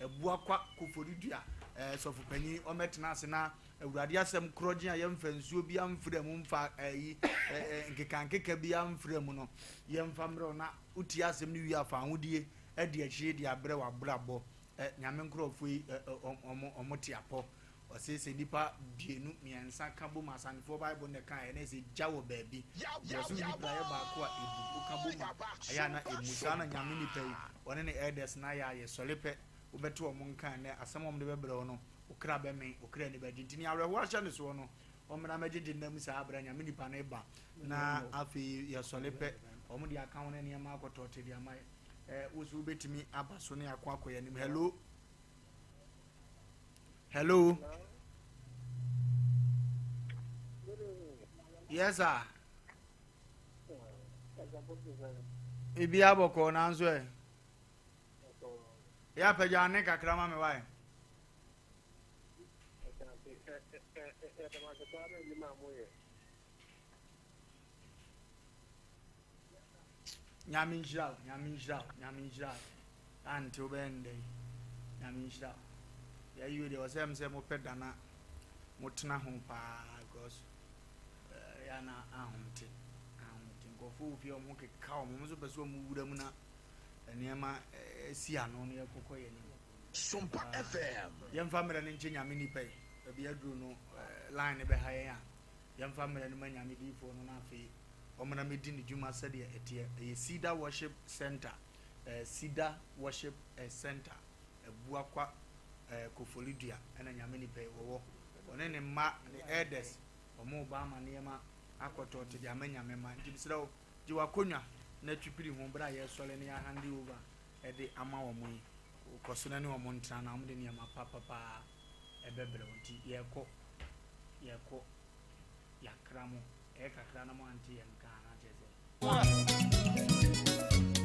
Speaker 1: Abuakwa, Koforidua. Ɛɛ sɔfo panyin ɔmmɛtena ase na Awurade asɛm korɔgye a yɛmfa nsuo bi amfra mu mfa ɛyi ɛɛ nkekankeka bi amfra mu no yɛmfa mmerɛw na wotie asɛm no wie a fa ahodie adi akyire de abrɛ w'abrabɔ. Ɛ Nyame nkorɔfoɔ yi ɛ ɛ ɔmo ɔmo te apɔ. Ɔse sɛ nnipa mmienu, mmiɛnsa ka bom Asantefoɔ bible na ɛkaeɛ na ɛsɛ gya wɔ baabi. Deɛ ɔse wo nipa yɛ baako a ɛbu, woka bom a ɛyɛ a na ɛmmu. Saa na Nyame nipa yi ɔne ne elders no ayɛ a yɛsɔre pɛ wobɛte ɔmo nka ɛnɛ asɛm a ɔmo de bɛbrɛ wo no wo kra bɛmen, wo kra ani bɛgye. Nti nea awerɛhoɔ ahyɛ ne soɔ no ɔmmra mmɛgyegye nna mu saa berɛ a Nyame nipa no reba na afei yɛsɔre pɛ ɔmo de aka ho ne nneɛma akɔtɔɔte de ama yɛ. Eh, wo so wobɛtumi aba so ne ako akɔ yɛn anim. Hello. Hello. Yes, sir. Ibi abɔkɔ nanso ɛ. Yɛ apagya ne kakra ma me wae. Nyame nhyira wo, Nyame nhyira wo, Nyame nhyira wo. Ante wobɛyɛ no dɛn? Nyame nhyira wo. Yɛyi wei deɛ ɔsɛ m sɛ mopɛ da na motena ho paa because eh, yɛ na ahomte ahomte nkurɔfoɔ wɔ fie ɔmo keka ɔmo ɔmo nso pɛ sɛ ɔmo wura mu na nneɛma eh, si ano no yɛkɔkɔ yɛ anim.
Speaker 9: Sompa ah, FM.
Speaker 1: Yɛmfa mmerɛ no nkyɛ Nyame nipa yi baabi aduru no eh, line no bɛha yɛn a yɛmfa mmerɛ no ma Nyame diifoɔ no na afei Ɔmmra mmɛdi ne dwuma sɛdeɛ ɛteɛ. Ɛyɛ Cedar Worship Center, eh, Cedar Worship eh, Center, Abuakwa eh, Koforidua ɛna Nyame nipa yi wɔwɔ. Ɔne ne mma, ne elders, wɔn reba ama nneɛma akɔtɔ te de ama Nyame mma. Nti mesrɛ wo, gye w'akonnwa na twipiri ho berɛ a yɛresɔre na yɛahande over de ama wɔn yi. Kɔ so na ne wɔn ntena na wɔde nneɛma papapaa ɛbɛbrɛ wo. Nti yɛrekɔ, yɛrekɔ, yɛakra mo. Ɛyɛ kakra na mo ante yɛn nka a na kyerɛ sɛ.